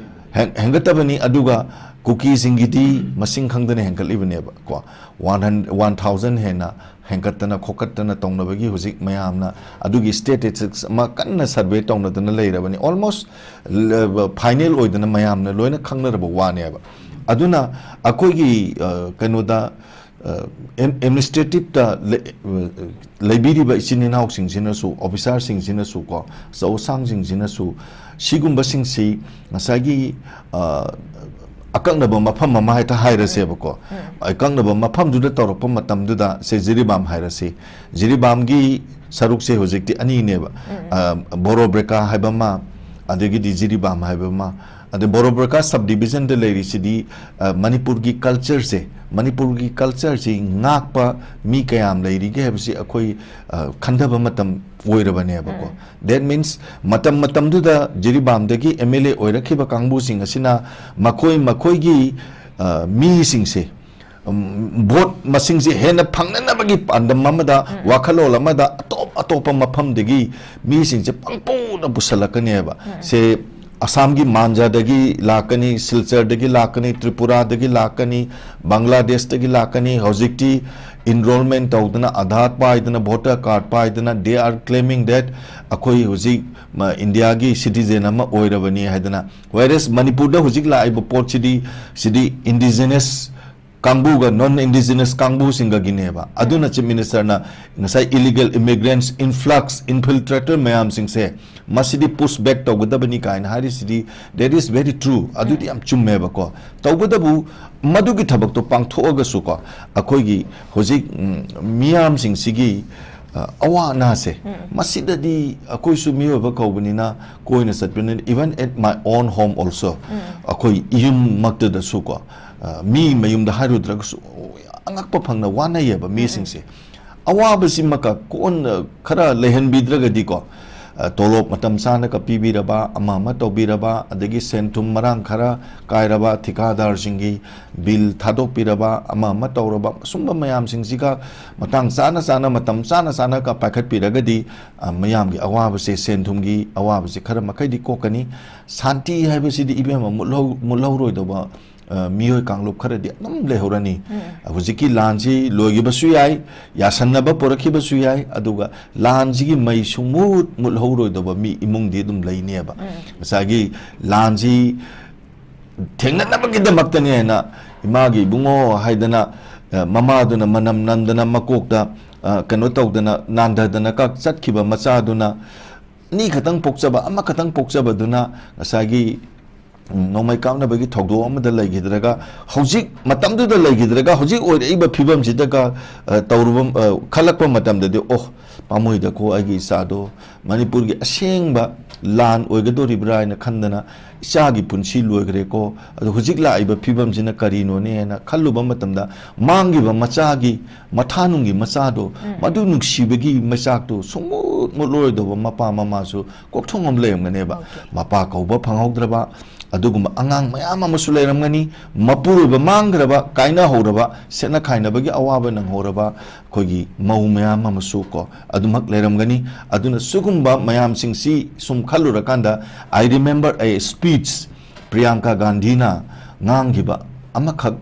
ꯍꯦꯟ-, ꯍꯦꯟꯒꯠꯇꯕꯅꯤ, ꯑꯗꯨꯒ ꯀꯨꯀꯤꯁꯤꯡꯒꯤꯗꯤ ꯃꯁꯤꯡ ꯈꯪꯗꯅ ꯍꯦꯟꯒꯠꯂꯤꯕꯅꯦꯕ ꯀꯣ꯫ One hundred, one thousand ꯍꯦꯟꯅ ꯍꯦꯟꯒꯠꯇꯅ ꯈꯣꯀꯠꯇꯅ ꯇꯧꯅꯕꯒꯤ ꯍꯧꯖꯤꯛ ꯃꯌꯥꯝꯅ ꯑꯗꯨꯒꯤ statistics ꯑꯃ ꯀꯟꯅ survey ꯇꯧꯅꯗꯅ ꯂꯩꯔꯕꯅꯤ꯫ Almost ꯂ-, final ꯑꯣꯏꯗꯅ ꯃꯌꯥꯝꯅ ꯂꯣꯏꯅ ꯈꯪꯅꯔꯕ ꯋꯥꯅꯦꯕ꯫ ꯑꯗꯨꯅ ꯑꯩꯈꯣꯏꯒꯤ, ꯑ, ꯀꯩꯅꯣꯗ, ꯑ, ꯑꯦꯝ-, administrativeꯇ ꯂꯩ-, ꯑ, ꯂꯩꯕꯤꯔꯤꯕ ꯏꯆꯤꯟ ꯏꯅꯥꯎꯁꯤꯡꯁꯤꯅꯁꯨ, officerꯁꯤꯡꯁꯤꯅꯁꯨ ꯀꯣ, ꯑꯆꯧ ꯑꯁꯥꯡꯁꯤꯡꯁꯤꯅꯁꯨ ꯁꯤꯒꯨꯝꯕꯁꯤꯡꯁꯤ ꯉꯁꯥꯏꯒꯤ, ꯑ, ꯑꯀꯛꯅꯕ ꯃꯐꯝ ꯑꯃ ꯍꯦꯛꯇ ꯍꯥꯏꯔꯁꯦꯕꯀꯣ꯫ ꯎꯝ꯫ ꯑꯀꯛꯅꯕ ꯃꯐꯝꯗꯨꯗ ꯇꯧꯔꯛꯄ ꯃꯇꯝꯗꯨꯗ, ꯁꯦ, ꯖꯤꯔꯤꯕꯥꯝ ꯍꯥꯏꯔꯁꯤ꯫ ꯖꯤꯔꯤꯕꯥꯝꯒꯤ ꯁꯔꯨꯛꯁꯦ ꯍꯧꯖꯤꯛꯇꯤ ꯑꯅꯤꯅꯦꯕ꯫ ꯎꯝ꯫ ꯑ, ꯕꯣꯔꯣꯕ꯭ꯔꯦꯀꯥ ꯍꯥꯏꯕ ꯑꯃ, ꯑꯗꯒꯤꯗꯤ ꯖꯤꯔꯤꯕꯥꯝ ꯍꯥꯏꯕ ꯑꯃ꯫ ꯑꯗꯩ ꯕꯣꯔꯣꯕ꯭ꯔꯦꯀꯥ sub divisionꯗ ꯂꯩꯔꯤꯁꯤꯗꯤ, ꯑ, ꯃꯅꯤꯄꯨꯔꯒꯤ cultureꯁꯦ, ꯃꯅꯤꯄꯨꯔꯒꯤ cultureꯁꯤ ꯉꯥꯛꯄ ꯃꯤ ꯀꯌꯥꯝ ꯂꯩꯔꯤꯒꯦ ꯍꯥꯏꯕꯁꯤ ꯑꯩꯈꯣꯏ, ꯑ, ꯈꯟꯊꯕ ꯃꯇꯝ ꯑꯣꯏꯔꯕꯅꯦꯕꯀꯣ꯫ That means ꯃꯇꯝ ꯃꯇꯝꯗꯨꯗ ꯖꯤꯔꯤꯕꯥꯝꯗꯒꯤ M L A ꯑꯣꯏꯔꯛꯈꯤꯕ ꯀꯥꯡꯕꯨꯁꯤꯡ ꯑꯁꯤꯅ ꯃꯈꯣꯏ ꯃꯈꯣꯏꯒꯤ, ꯑ, ꯃꯤꯁꯤꯡꯁꯦ, ꯎꯝ, ꯚꯣꯠ ꯃꯁꯤꯡꯁꯦ ꯍꯦꯟꯅ ꯐꯪꯅꯅꯕꯒꯤ ꯄꯥꯟꯗꯝ ꯑꯃꯗ, ꯋꯥꯈꯜꯂꯣꯟ ꯑꯃꯗ ꯑꯇꯣꯞ ꯑꯇꯣꯞꯄ ꯃꯐꯝꯗꯒꯤ ꯃꯤꯁꯤꯡꯁꯦ ꯄꯪꯄꯨꯗ ꯄꯨꯁꯜꯂꯛꯀꯅꯦꯕ꯫ ꯁꯦ ꯑꯁꯥꯝꯒꯤ ꯃꯥꯟꯖꯥꯗꯒꯤ ꯂꯥꯛꯀꯅꯤ, ꯁꯤꯜꯆꯔꯗꯒꯤ ꯂꯥꯛꯀꯅꯤ, ꯇ꯭ꯔꯤꯄꯨꯔꯥꯗꯒꯤ ꯂꯥꯛꯀꯅꯤ, ꯕꯪꯒ꯭ꯂꯥꯗꯦꯁꯇꯒꯤ ꯂꯥꯛꯀꯅꯤ꯫ ꯍꯧꯖꯤꯛꯇꯤ enrollment ꯇꯧꯗꯅ, ꯑꯙꯥꯔ ꯄꯥꯏꯗꯅ, voter card ꯄꯥꯏꯗꯅ, they are claiming that ꯑꯩꯈꯣꯏ ꯍꯧꯖꯤꯛ ꯃ-, ꯏꯟꯗꯤꯌꯥꯒꯤ citizen ꯑꯃ ꯑꯣꯏꯔꯕꯅꯤ ꯍꯥꯏꯗꯅ꯫ Whereas ꯃꯅꯤꯄꯨꯔꯗ ꯍꯧꯖꯤꯛ ꯂꯥꯛꯏꯕ ꯄꯣꯠꯁꯤꯗꯤ, ꯁꯤꯗꯤ indigenous ꯀꯥꯡꯕꯨꯒ non indigenous ꯀꯥꯡꯕꯨꯁꯤꯡꯒꯒꯤꯅꯦꯕ꯫ ꯑꯗꯨꯅ Chief Ministerꯅ ꯉꯁꯥꯏ illegal immigrants, influx, infiltrator ꯃꯌꯥꯝꯁꯤꯡꯁꯦ ꯃꯁꯤꯗꯤ push back ꯇꯧꯒꯗꯕꯅꯤ ꯀꯥꯏꯅ ꯍꯥꯏꯔꯤꯁꯤꯗꯤ, that is very true꯫ ꯑꯗꯨꯗꯤ ꯌꯥꯝ ꯆꯨꯝꯃꯦꯕꯀꯣ꯫ ꯇꯧꯕꯇꯕꯨ ꯃꯗꯨꯒꯤ ꯊꯕꯛꯇꯣ ꯄꯥꯡꯊꯣꯛꯑꯒꯁꯨꯀꯣ, ꯑꯩꯈꯣꯏꯒꯤ ꯍꯧꯖꯤꯛ, ꯎꯝ, ꯃꯤꯌꯥꯝꯁꯤꯡꯁꯤꯒꯤ, ꯑ, ꯑꯋꯥ ꯑꯅꯥꯁꯦ, ꯃꯁꯤꯗꯗꯤ ꯑꯩꯈꯣꯏꯁꯨ ꯃꯤꯑꯣꯏꯕ ꯀꯧꯕꯅꯤꯅ ꯀꯣꯏꯅ ꯆꯠꯄꯅꯤꯅ, even at my own home also, ꯑꯩꯈꯣꯏ ꯌꯨꯝꯃꯛꯇꯗꯁꯨꯀꯣ, ꯑ, ꯃꯤ ꯃꯌꯨꯝꯗ ꯍꯥꯏꯔꯨꯗ꯭ꯔꯒꯁꯨ ꯑꯉꯛꯄ ꯐꯪꯅ ꯋꯥꯅꯩꯌꯦꯕ ꯃꯤꯁꯤꯡꯁꯦ꯫ ꯑꯋꯥꯕꯁꯤꯃꯀ ꯀꯣꯟꯅ ꯈꯔ ꯂꯩꯍꯟꯕꯤꯗ꯭ꯔꯒꯗꯤꯀꯣ, ꯑ, ꯇꯣꯂꯣꯞ ꯃꯇꯝ ꯆꯥꯅꯒ ꯄꯤꯕꯤꯔꯕ, ꯑꯃ ꯑꯃ ꯇꯧꯕꯤꯔꯕ, ꯑꯗꯒꯤ ꯁꯦꯟ ꯊꯨꯝ ꯃꯔꯥꯡ ꯈꯔ ꯀꯥꯏꯔꯕ, ꯊꯤꯀꯥꯗꯥꯔꯁꯤꯡꯒꯤ ꯕꯤꯜ ꯊꯥꯗꯣꯛꯄꯤꯔꯕ, ꯑꯃ ꯑꯃ ꯇꯧꯔꯕ, ꯁꯨꯝꯕ ꯃꯌꯥꯝꯁꯤꯡꯁꯤꯒ ꯃꯇꯥꯡ ꯆꯥꯅ ꯆꯥꯅ, ꯃꯇꯝ ꯆꯥꯅ ꯆꯥꯅꯒ ꯄꯥꯏꯈꯠꯄꯤꯔꯒꯗꯤ, ꯑ, ꯃꯌꯥꯝꯒꯤ ꯑꯋꯥꯕꯁꯦ, ꯁꯦꯟ ꯊꯨꯝꯒꯤ ꯑꯋꯥꯕꯁꯦ ꯈꯔ ꯃꯈꯩꯗꯤ ꯀꯣꯛꯀꯅꯤ꯫ ꯁꯥꯟꯇꯤ ꯍꯥꯏꯕꯁꯤꯗꯤ, ꯏꯕꯦꯝꯃ, ꯃꯨꯠꯍꯧ-, ꯃꯨꯠꯍꯧꯔꯣꯏꯗꯧꯕ, ꯑ, ꯃꯤꯑꯣꯏ ꯀꯥꯡꯂꯨꯞ ꯈꯔꯗꯤ ꯑꯗꯨꯝ ꯂꯩꯍꯧꯔꯅꯤ꯫ ꯍꯧꯖꯤꯛꯀꯤ ꯂꯥꯟꯁꯤ ꯂꯣꯏꯈꯤꯕꯁꯨ ꯌꯥꯏ, ꯌꯥꯁꯟꯅꯕ ꯄꯨꯔꯛꯈꯤꯕꯁꯨ ꯌꯥꯏ, ꯑꯗꯨꯒ ꯂꯥꯟꯁꯤꯒꯤ ꯃꯩ ꯁꯨꯡꯃꯨꯠ ꯃꯨꯠꯍꯧꯔꯣꯏꯗꯧꯕ ꯃꯤ, ꯏꯃꯨꯡꯗꯤ ꯑꯗꯨꯝ ꯂꯩꯅꯦꯕ꯫ ꯉꯁꯥꯏꯒꯤ ꯂꯥꯟꯁꯤ ꯊꯦꯡꯅꯅꯕꯒꯤꯗꯃꯛꯇꯅꯦꯅ ꯏꯃꯥꯒꯤ ꯏꯕꯨꯡꯉꯣ ꯍꯥꯏꯗꯅ, ꯑ, ꯃꯃꯥꯗꯨꯅ ꯃꯅꯝ ꯅꯝꯗꯅ ꯃꯀꯣꯛꯇ, ꯑ, ꯀꯩꯅꯣ ꯇꯧꯗꯅ ꯅꯥꯟꯊꯗꯅ ꯀꯛ ꯆꯠꯈꯤꯕ ꯃꯆꯥꯗꯨꯅ, ꯑꯅꯤ ꯈꯛꯇꯪ ꯄꯣꯛꯆꯕ, ꯑꯃꯈꯛꯇꯪ ꯄꯣꯛꯆꯕꯗꯨꯅ ꯉꯁꯥꯏꯒꯤ ꯎꯝ, ꯅꯣꯡꯃꯩ ꯀꯥꯞꯅꯕꯒꯤ ꯊꯧꯗꯣꯛ ꯑꯃꯗ ꯂꯩꯈꯤꯗ꯭ꯔꯒ, ꯍꯧꯖꯤꯛ ꯃꯇꯝꯗꯨꯗ ꯂꯩꯈꯤꯗ꯭ꯔꯒ, ꯍꯧꯖꯤꯛ ꯑꯣꯏꯔꯛꯏꯕ ꯐꯤꯕꯝꯁꯤꯗꯒ, ꯑ, ꯇꯧꯔꯨꯕ, ꯑ, ꯈꯜꯂꯛꯄ ꯃꯇꯝꯗꯗꯤ, "ꯑꯣ, ꯄꯥꯝꯃꯨꯏꯗꯀꯣ, ꯑꯩꯒꯤ ꯏꯆꯥꯗꯣ ꯃꯅꯤꯄꯨꯔꯒꯤ ꯑꯁꯦꯡꯕ ꯂꯥꯟ ꯑꯣꯏꯒꯗꯣꯔꯤꯕ꯭ꯔꯥ?" ꯍꯥꯏꯅ ꯈꯟꯗꯅ, "ꯏꯆꯥꯒꯤ ꯄꯨꯟꯁꯤ ꯂꯣꯏꯈ꯭ꯔꯦꯀꯣ, ꯑꯗꯣ ꯍꯧꯖꯤꯛ ꯂꯥꯛꯏꯕ ꯐꯤꯕꯝꯁꯤꯅ ꯀꯔꯤꯅꯣꯅꯦ?" ꯍꯥꯏꯅ ꯈꯜꯂꯨꯕ ꯃꯇꯝꯗ, ꯃꯥꯡꯈꯤꯕ ꯃꯆꯥꯒꯤ ꯃꯊꯥꯅꯨꯡꯒꯤ ꯃꯆꯥꯗꯣ, ꯎꯝ, ꯃꯗꯨ ꯅꯨꯡꯁꯤꯕꯒꯤ ꯃꯩꯆꯥꯛꯇꯣ ꯁꯨꯡꯃꯨꯠ ꯃꯨꯠꯂꯣꯏꯗꯧꯕ ꯃꯄꯥ ꯃꯃꯥꯁꯨ ꯀꯣꯛꯊꯣꯡ ꯑꯃ ꯂꯩꯔꯝꯒꯅꯦꯕ꯫ Okay. ꯃꯄꯥ ꯀꯧꯕ ꯐꯪꯍꯧꯗ꯭ꯔꯕ, ꯑꯗꯨꯒꯨꯝꯕ ꯑꯉꯥꯡ ꯃꯌꯥꯝ ꯑꯃꯁꯨ ꯂꯩꯔꯝꯒꯅꯤ꯫ ꯃꯄꯨꯔꯣꯏꯕ ꯃꯥꯡꯈ꯭ꯔꯕ, ꯀꯥꯏꯅꯍꯧꯔꯕ, ꯁꯦꯠꯅ ꯈꯥꯏꯅꯕꯒꯤ ꯑꯋꯥꯕ ꯅꯪꯍꯧꯔꯕ ꯑꯩꯈꯣꯏꯒꯤ ꯃꯧ ꯃꯌꯥꯝ ꯑꯃꯁꯨ ꯀꯣ, ꯑꯗꯨꯃꯛ ꯂꯩꯔꯝꯒꯅꯤ꯫ ꯑꯗꯨꯅ ꯁꯤꯒꯨꯝꯕ ꯃꯌꯥꯝꯁꯤꯡꯁꯤ ꯁꯨꯝ ꯈꯜꯂꯨꯔꯀꯥꯟꯗ, I remember a speech Priyanka ꯒꯥꯟꯙꯤꯅ ꯉꯥꯡꯈꯤꯕ ꯑꯃꯈꯛ,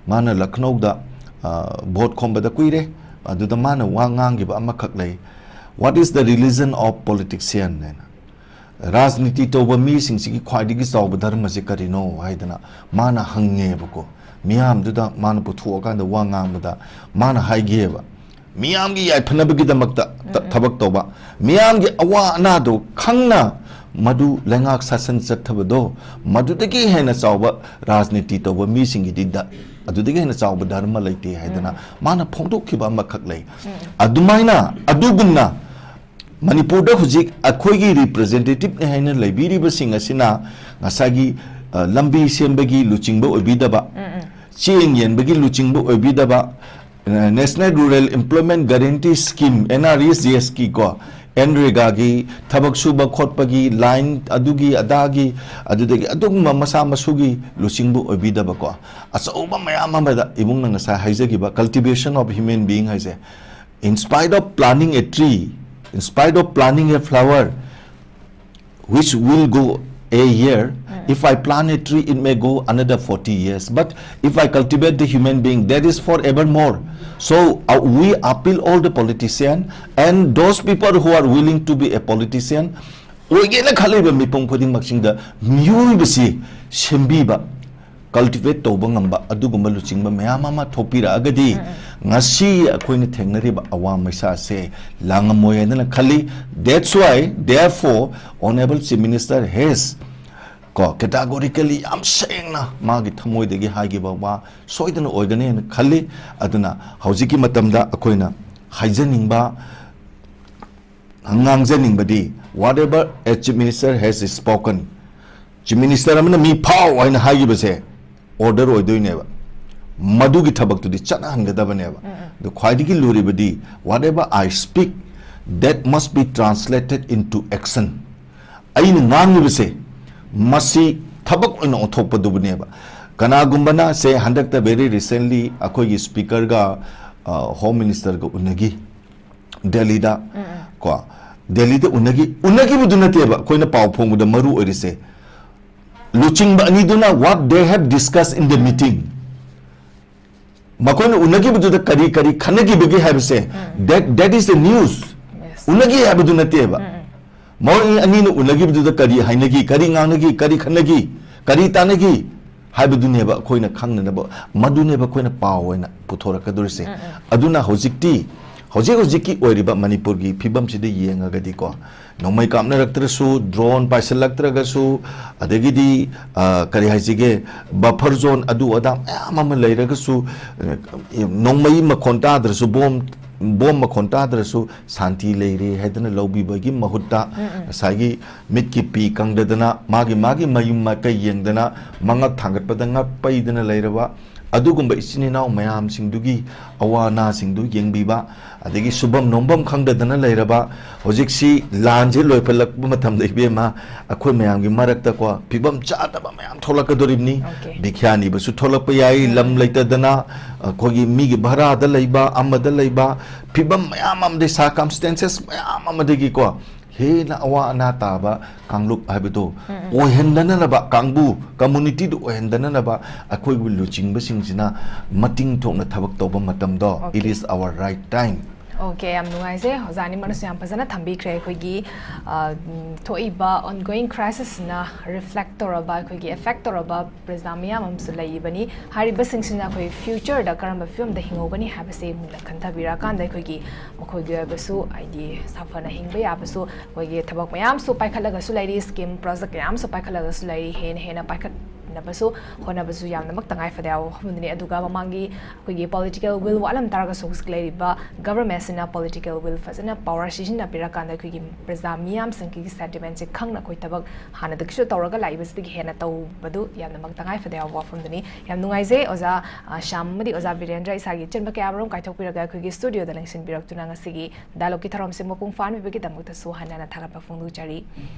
ꯃꯥꯅ ꯂꯈꯅꯧꯗ, ꯑ, ꯚꯣꯠ ꯈꯣꯝꯕꯗ ꯀꯨꯏꯔꯦ, ꯑꯗꯨꯗ ꯃꯥꯅ ꯋꯥ ꯉꯥꯡꯈꯤꯕ ꯑꯃꯈꯛ ꯂꯩ, "What is the religion of politician?" ꯍꯥꯏꯅ꯫ "ꯔꯥꯖꯅꯤꯇꯤ ꯇꯧꯕ ꯃꯤꯁꯤꯡꯁꯤꯒꯤ ꯈ꯭ꯋꯥꯏꯗꯒꯤ ꯆꯥꯎꯕ ꯙꯔꯃꯁꯤ ꯀꯔꯤꯅꯣ?" ꯍꯥꯏꯗꯅ ꯃꯥꯅ ꯍꯪꯉꯦꯕꯀꯣ꯫ ꯃꯤꯌꯥꯝꯗꯨꯗ ꯃꯥꯅ ꯄꯨꯊꯣꯛꯑꯀꯥꯟꯗ ꯋꯥ ꯉꯥꯡꯕꯗ ꯃꯥꯅ ꯍꯥꯏꯒꯦꯕ, ꯃꯤꯌꯥꯝꯒꯤ ꯌꯥꯏꯐꯅꯕꯒꯤꯗꯃꯛꯇ ꯊ-, ꯎꯝ, ꯎꯝ, ꯊꯕꯛ ꯇꯧꯕ, ꯃꯤꯌꯥꯝꯒꯤ ꯑꯋꯥ ꯑꯅꯥꯗꯣ ꯈꯪꯅ ꯃꯗꯨ ꯂꯩꯉꯥꯛ ꯁꯥꯁꯟ ꯆꯠꯊꯕꯗꯣ, ꯃꯗꯨꯗꯒꯤ ꯍꯦꯟꯅ ꯆꯥꯎꯕ ꯔꯥꯖꯅꯤꯇꯤ ꯇꯧꯕ ꯃꯤꯁꯤꯡꯒꯤꯗꯤ ꯗ-, ꯑꯗꯨꯗꯒꯤ ꯍꯦꯟꯅ ꯆꯥꯎꯕ ꯙꯔꯃ ꯂꯩꯇꯦ ꯍꯥꯏꯗꯅ, ꯎꯝ, ꯃꯥꯅ ꯐꯣꯡꯗꯣꯛꯈꯤꯕ ꯑꯃꯈꯛ ꯂꯩ꯫ ꯎꯝ, ꯎꯝ꯫ ꯑꯗꯨꯃꯥꯏꯅ, ꯑꯗꯨꯒꯨꯝꯅ ꯃꯅꯤꯄꯨꯔꯗ ꯍꯧꯖꯤꯛ ꯑꯩꯈꯣꯏꯒꯤ representative ꯅꯤ ꯍꯥꯏꯅ ꯂꯩꯕꯤꯔꯤꯕꯁꯤꯡ ꯑꯁꯤꯅ ꯉꯁꯥꯏꯒꯤ, ꯑ, ꯂꯝꯕꯤ ꯁꯦꯝꯕꯒꯤ ꯂꯨꯆꯤꯡꯕ ꯑꯣꯏꯕꯤꯗꯕ, ꯎꯝ, ꯎꯝ꯫ ꯆꯦꯡ ꯌꯦꯟꯕꯒꯤ ꯂꯨꯆꯤꯡꯕ ꯑꯣꯏꯕꯤꯗꯕ, ꯑ, National Rural Employment Guarantee Scheme, N R E G S ꯀꯤ ꯀꯣ, ꯅꯔꯦꯒꯥꯒꯤ ꯊꯕꯛ ꯁꯨꯕ ꯈꯣꯠꯄꯒꯤ line ꯑꯗꯨꯒꯤ ꯑꯗꯥꯒꯤ, ꯑꯗꯨꯗꯒꯤ ꯑꯗꯨꯒꯨꯝꯕ ꯃꯁꯥ ꯃꯁꯨꯒꯤ ꯂꯨꯆꯤꯡꯕ ꯑꯣꯏꯕꯤꯗꯕꯀꯣ, ꯑꯆꯧꯕ ꯃꯌꯥꯝ ꯑꯃꯗ ꯏꯕꯨꯡꯅ ꯉꯁꯥꯏ ꯍꯥꯏꯖꯈꯤꯕ cultivation of human being ꯍꯥꯏꯁꯦ, "In spite of planting a tree, in spite of planting a flower, which will go a year, if I plant a tree, it may go another forty years. But if I cultivate the human being, that is forevermore." So, uh, we appeal all the politician and those people who are willing to be a politician, ꯑꯣꯏꯒꯦꯅ ꯈꯜꯂꯤꯕ ꯃꯤꯄꯨꯝ ꯈꯨꯗꯤꯡꯃꯛꯁꯤꯡꯗ ꯃꯤꯑꯣꯏꯕꯁꯤ ꯁꯦꯝꯕꯤꯕ, cultivate ꯇꯧꯕ ꯉꯝꯕ ꯑꯗꯨꯒꯨꯝꯕ ꯂꯨꯆꯤꯡꯕ ꯃꯌꯥꯝ ꯑꯃ ꯊꯣꯛꯄꯤꯔꯛꯑꯒꯗꯤ, ꯎꯝ, ꯎꯝ꯫ ꯉꯁꯤ ꯑꯩꯈꯣꯏꯅ ꯊꯦꯡꯅꯔꯤꯕ ꯑꯋꯥ ꯃꯩꯁꯥꯁꯦ ꯂꯥꯡꯉꯝꯃꯣꯏ ꯍꯥꯏꯗꯅ ꯈꯜꯂꯤ꯫ That's why, therefore, Honorable Chief Minister has ꯀꯣ, categorically ꯌꯥꯝ ꯁꯦꯡꯅ ꯃꯥꯒꯤ ꯊꯃꯣꯏꯗꯒꯤ ꯍꯥꯏꯈꯤꯕ ꯋꯥ ꯁꯣꯏꯗꯅ ꯑꯣꯏꯒꯅꯤ ꯍꯥꯏꯅ ꯈꯜꯂꯤ꯫ ꯑꯗꯨꯅ ꯍꯧꯖꯤꯛꯀꯤ ꯃꯇꯝꯗ ꯑꯩꯈꯣꯏꯅ ꯍꯥꯏꯖꯅꯤꯡꯕ, ꯉꯥꯡꯖꯅꯤꯡꯕꯗꯤ, whatever a chief minister has spoken, chief minister ꯑꯃꯅ "ꯃꯤ ꯐꯥꯎ" ꯍꯥꯏꯅ ꯍꯥꯏꯈꯤꯕꯁꯦ order ꯑꯣꯏꯗꯣꯏꯅꯦꯕ꯫ ꯃꯗꯨꯒꯤ ꯊꯕꯛꯇꯨꯗꯤ ꯆꯠꯅꯍꯟꯒꯗꯕꯅꯦꯕ꯫ ꯑꯗꯣ ꯈ꯭ꯋꯥꯏꯗꯒꯤ ꯂꯨꯔꯤꯕꯗꯤ, "Whatever I speak, that must be translated into action." ꯑꯩꯅ ꯉꯥꯡꯂꯤꯕꯁꯦ, ꯃꯁꯤ ꯊꯕꯛ ꯑꯣꯏꯅ ꯑꯣꯟꯊꯣꯛꯄꯗꯨꯕꯨꯅꯦꯕ꯫ ꯀꯅꯥꯒꯨꯝꯕꯅ ꯁꯦ, ꯍꯟꯗꯛꯇ very recently ꯑꯩꯈꯣꯏꯒꯤ speakerꯒ, ꯑ, home ministerꯒ ꯎꯅꯈꯤ ꯗꯦꯜꯂꯤꯗ꯫ ꯀꯣ, ꯗꯦꯜꯂꯤꯗ ꯎꯅꯈꯤ, ꯎꯅꯈꯤꯕꯗꯨ ꯅꯠꯇꯦꯕ ꯑꯩꯈꯣꯏꯅ ꯄꯥꯎ ꯐꯣꯡꯕꯗ ꯃꯔꯨ ꯑꯣꯏꯔꯤꯁꯦ꯫ ꯂꯨꯆꯤꯡꯕ ꯑꯅꯤꯗꯨꯅ what they have discussed in the meeting, ꯃꯈꯣꯏꯅ ꯎꯅꯈꯤꯕꯗꯨꯗ ꯀꯔꯤ ꯀꯔꯤ ꯈꯟꯅꯈꯤꯕꯒꯦ ꯍꯥꯏꯕꯁꯦ, that, that is the news. Yes. ꯎꯅꯈꯤ ꯍꯥꯏꯕꯗꯨ ꯅꯠꯇꯦꯕ꯫ ꯃꯈꯣꯏ ꯑꯅꯤꯅ ꯎꯅꯈꯤꯕꯗꯨꯗ ꯀꯔꯤ ꯍꯥꯏꯅꯈꯤ, ꯀꯔꯤ ꯉꯥꯡꯅꯈꯤ, ꯀꯔꯤ ꯈꯟꯅꯈꯤ, ꯀꯔꯤ ꯇꯥꯟꯅꯈꯤ ꯍꯥꯏꯕꯗꯨꯅꯦꯕ ꯑꯩꯈꯣꯏꯅ ꯈꯪꯅꯅꯕ, ꯃꯗꯨꯅꯦꯕ ꯑꯩꯈꯣꯏꯅ ꯄꯥꯎ ꯑꯣꯏꯅ ꯄꯨꯊꯣꯔꯛꯀꯗꯣꯔꯤꯁꯦ꯫ ꯑꯗꯨꯅ ꯍꯧꯖꯤꯛꯇꯤ, ꯍꯧꯖꯤꯛ ꯍꯧꯖꯤꯛꯀꯤ ꯑꯣꯏꯔꯤꯕ ꯃꯅꯤꯄꯨꯔꯒꯤ ꯐꯤꯕꯝꯁꯤꯗ ꯌꯦꯡꯉꯒꯗꯤꯀꯣ, ꯅꯣꯡꯃꯩ ꯀꯥꯞꯅꯔꯛꯇ꯭ꯔꯁꯨ, drone ꯄꯥꯏꯁꯤꯜꯂꯛꯇ꯭ꯔꯒꯁꯨ, ꯑꯗꯒꯤꯗꯤ, ꯑ, ꯀꯔꯤ ꯍꯥꯏꯁꯤꯒꯦ, buffer zone ꯑꯗꯨ ꯑꯗꯥ ꯃꯌꯥꯝ ꯑꯃ ꯂꯩꯔꯒꯁꯨ, ꯑ, ꯅꯣꯡꯃꯩ ꯃꯈꯣꯟ ꯇꯥꯗ꯭ꯔꯁꯨ, ꯕꯣꯝ, ꯕꯣꯝ ꯃꯈꯣꯟ ꯇꯥꯗ꯭ꯔꯁꯨ ꯁꯥꯟꯇꯤ ꯂꯩꯔꯦ ꯍꯥꯏꯗꯅ ꯂꯧꯕꯤꯕꯒꯤ ꯃꯍꯨꯠꯇ, ꯉꯁꯥꯏꯒꯤ ꯃꯤꯠꯀꯤ ꯄꯤ ꯀꯪꯗꯗꯅ, ꯃꯥꯒꯤ, ꯃꯥꯒꯤ ꯃꯌꯨꯝ ꯃꯀꯩ ꯌꯦꯡꯗꯅ, ꯃꯉꯛ ꯊꯥꯡꯒꯠꯄꯗ ꯉꯛ ꯄꯩꯗꯅ ꯂꯩꯔꯕ ꯑꯗꯨꯒꯨꯝꯕ ꯏꯆꯤꯟ ꯏꯅꯥꯎ ꯃꯌꯥꯝꯁꯤꯡꯗꯨꯒꯤ ꯑꯋꯥ ꯑꯅꯥꯁꯤꯡꯗꯨ ꯌꯦꯡꯕꯤꯕ, ꯑꯗꯒꯤ ꯁꯨꯐꯝ ꯅꯣꯝꯐꯝ ꯈꯪꯗꯗꯅ ꯂꯩꯔꯕ, ꯍꯧꯖꯤꯛꯁꯤ ꯂꯥꯟꯁꯦ ꯂꯣꯏꯐꯜꯂꯛꯄ ꯃꯇꯝꯗ, ꯏꯕꯦꯝꯃ, ꯑꯩꯈꯣꯏ ꯃꯌꯥꯝꯒꯤ ꯃꯔꯛꯇꯀꯣ, ꯐꯤꯕꯝ ꯆꯥꯗꯕ ꯃꯌꯥꯝ ꯊꯣꯛꯂꯛꯀꯗꯣꯔꯤꯕꯅꯤ꯫ Okay. ꯕꯤꯈ꯭ꯌꯥ ꯅꯤꯕꯁꯨ ꯊꯣꯛꯂꯛꯄ ꯌꯥꯏ, ꯂꯝ ꯂꯩꯇꯗꯅ, ꯑꯩꯈꯣꯏꯒꯤ ꯃꯤꯒꯤ ꯚꯔꯥꯗ ꯂꯩꯕ, ꯑꯃꯗ ꯂꯩꯕ, ꯐꯤꯕꯝ ꯃꯌꯥꯝ ꯑꯃꯗꯤ, circumstances ꯃꯌꯥꯝ ꯑꯃꯗꯒꯤꯀꯣ, ꯍꯦꯟꯅ ꯑꯋꯥ ꯑꯅꯥ ꯇꯥꯕ ꯀꯥꯡꯂꯨꯞ ꯍꯥꯏꯕꯗꯣ ꯑꯣꯏꯍꯟꯗꯅꯅꯕ, ꯀꯥꯡꯕꯨ, communityꯗꯨ ꯑꯣꯏꯍꯟꯗꯅꯅꯕ ꯑꯩꯈꯣꯏꯕꯨ ꯂꯨꯆꯤꯡꯕꯁꯤꯡꯁꯤꯅ ꯃꯇꯤꯡ ꯊꯣꯛꯅ ꯊꯕꯛ ꯇꯧꯕ ꯃꯇꯝꯗꯣ, Okay. It is our right time. Okay, ꯌꯥꯝ ꯅꯨꯡꯉꯥꯏꯖꯩ꯫ ꯑꯣꯖꯥ ꯑꯅꯤꯃꯛꯅꯁꯨ ꯌꯥꯝ ꯐꯖꯅ ꯊꯝꯕꯤꯈ꯭ꯔꯦ꯫ ꯑꯩꯈꯣꯏꯒꯤ, ꯑ, ꯎꯝ, ꯊꯣꯛꯏꯕ ongoing crisisꯅ reflect ꯇꯧꯔꯕ, ꯑꯩꯈꯣꯏꯒꯤ effect ꯇꯧꯔꯕ ꯄ꯭ꯔꯖꯥ ꯃꯌꯥꯝ ꯑꯃꯁꯨ ꯂꯩꯔꯤꯕꯅꯤ꯫ ꯍꯥꯏꯔꯤꯕꯁꯤꯡꯁꯤꯅ ꯑꯩꯈꯣꯏ futureꯗ ꯀꯔꯝꯕ ꯐꯤꯕꯝꯗ ꯍꯤꯡꯍꯧꯒꯅꯤ ꯍꯥꯏꯕꯁꯤ ꯃꯨꯟꯅ ꯈꯟꯊꯕꯤꯔꯛꯑꯀꯥꯟꯗ ꯑꯩꯈꯣꯏꯒꯤ ꯃꯈꯣꯏꯒꯤ ꯑꯣꯏꯕꯁꯨ, ꯍꯥꯏꯗꯤ, ꯁꯥꯐꯅ ꯍꯤꯡꯕ ꯌꯥꯕꯁꯨ ꯑꯩꯈꯣꯏꯒꯤ ꯊꯕꯛ ꯃꯌꯥꯝꯁꯨ ꯄꯥꯏꯈꯠꯂꯒꯁꯨ ꯂꯩꯔꯤ, scheme project ꯃꯌꯥꯝꯁꯨ ꯄꯥꯏꯈꯠꯂꯒꯁꯨ ꯂꯩꯔꯤ, ꯍꯦꯟꯅ ꯍꯦꯟꯅ ꯄꯥꯏꯈꯠꯅꯕꯁꯨ ꯍꯣꯠꯅꯕꯁꯨ ꯌꯥꯝꯅꯃꯛ ꯇꯉꯥꯏ ꯐꯗꯕ ꯋꯥꯐꯝꯗꯨꯅꯤ꯫ ꯑꯗꯨꯒ ꯃꯃꯥꯡꯒꯤ ꯑꯩꯈꯣꯏꯒꯤ political will ꯋꯥꯠꯂꯝ ꯇꯥꯔꯒꯁꯨ ꯍꯧꯖꯤꯛ ꯂꯩꯔꯤꯕ governmentꯁꯤꯅ political will ꯐꯖꯅ power ꯁꯤꯖꯤꯟꯅꯕꯤꯔꯀꯥꯟꯗ ꯑꯩꯈꯣꯏꯒꯤ ꯄ꯭ꯔꯖꯥ ꯃꯤꯌꯥꯝꯁꯤꯡꯒꯤ sentimentꯁꯦ ꯈꯪꯅ ꯑꯩꯈꯣꯏ ꯊꯕꯛ ꯍꯥꯟꯅꯗꯒꯤꯁꯨ ꯇꯧꯔꯒ ꯂꯥꯛꯏꯕꯁꯤꯗꯒꯤ ꯍꯦꯟꯅ ꯇꯧꯕꯗꯨ ꯌꯥꯝꯅꯃꯛ ꯇꯉꯥꯏ ꯐꯗꯕ ꯋꯥꯐꯝꯗꯨꯅꯤ꯫ ꯌꯥꯝ ꯅꯨꯡꯉꯥꯏꯖꯩ ꯑꯣꯖꯥ, ꯑ, ꯁ꯭ꯌꯥꯝ ꯑꯃꯗꯤ ꯑꯣꯖꯥ ꯕꯤꯔꯦꯟꯗ꯭ꯔ ꯏꯁꯥꯒꯤ ꯑꯆꯤꯟꯕ ꯀꯌꯥꯃꯔꯨꯝ ꯀꯥꯏꯊꯣꯛꯄꯤꯔꯒ ꯑꯩꯈꯣꯏꯒꯤ studioꯗ ꯂꯦꯡꯁꯤꯟꯕꯤꯔꯛꯇꯨꯅ ꯉꯁꯤꯒꯤ dialogueꯀꯤ ꯊꯧꯔꯝꯁꯦ ꯃꯄꯨꯡ ꯐꯥꯍꯟꯕꯤꯕꯒꯤꯗꯃꯛꯇꯁꯨ ꯍꯟꯅ ꯍꯟꯅ ꯊꯥꯒꯠꯄ ꯐꯣꯡꯗꯣꯛꯆꯔꯤ꯫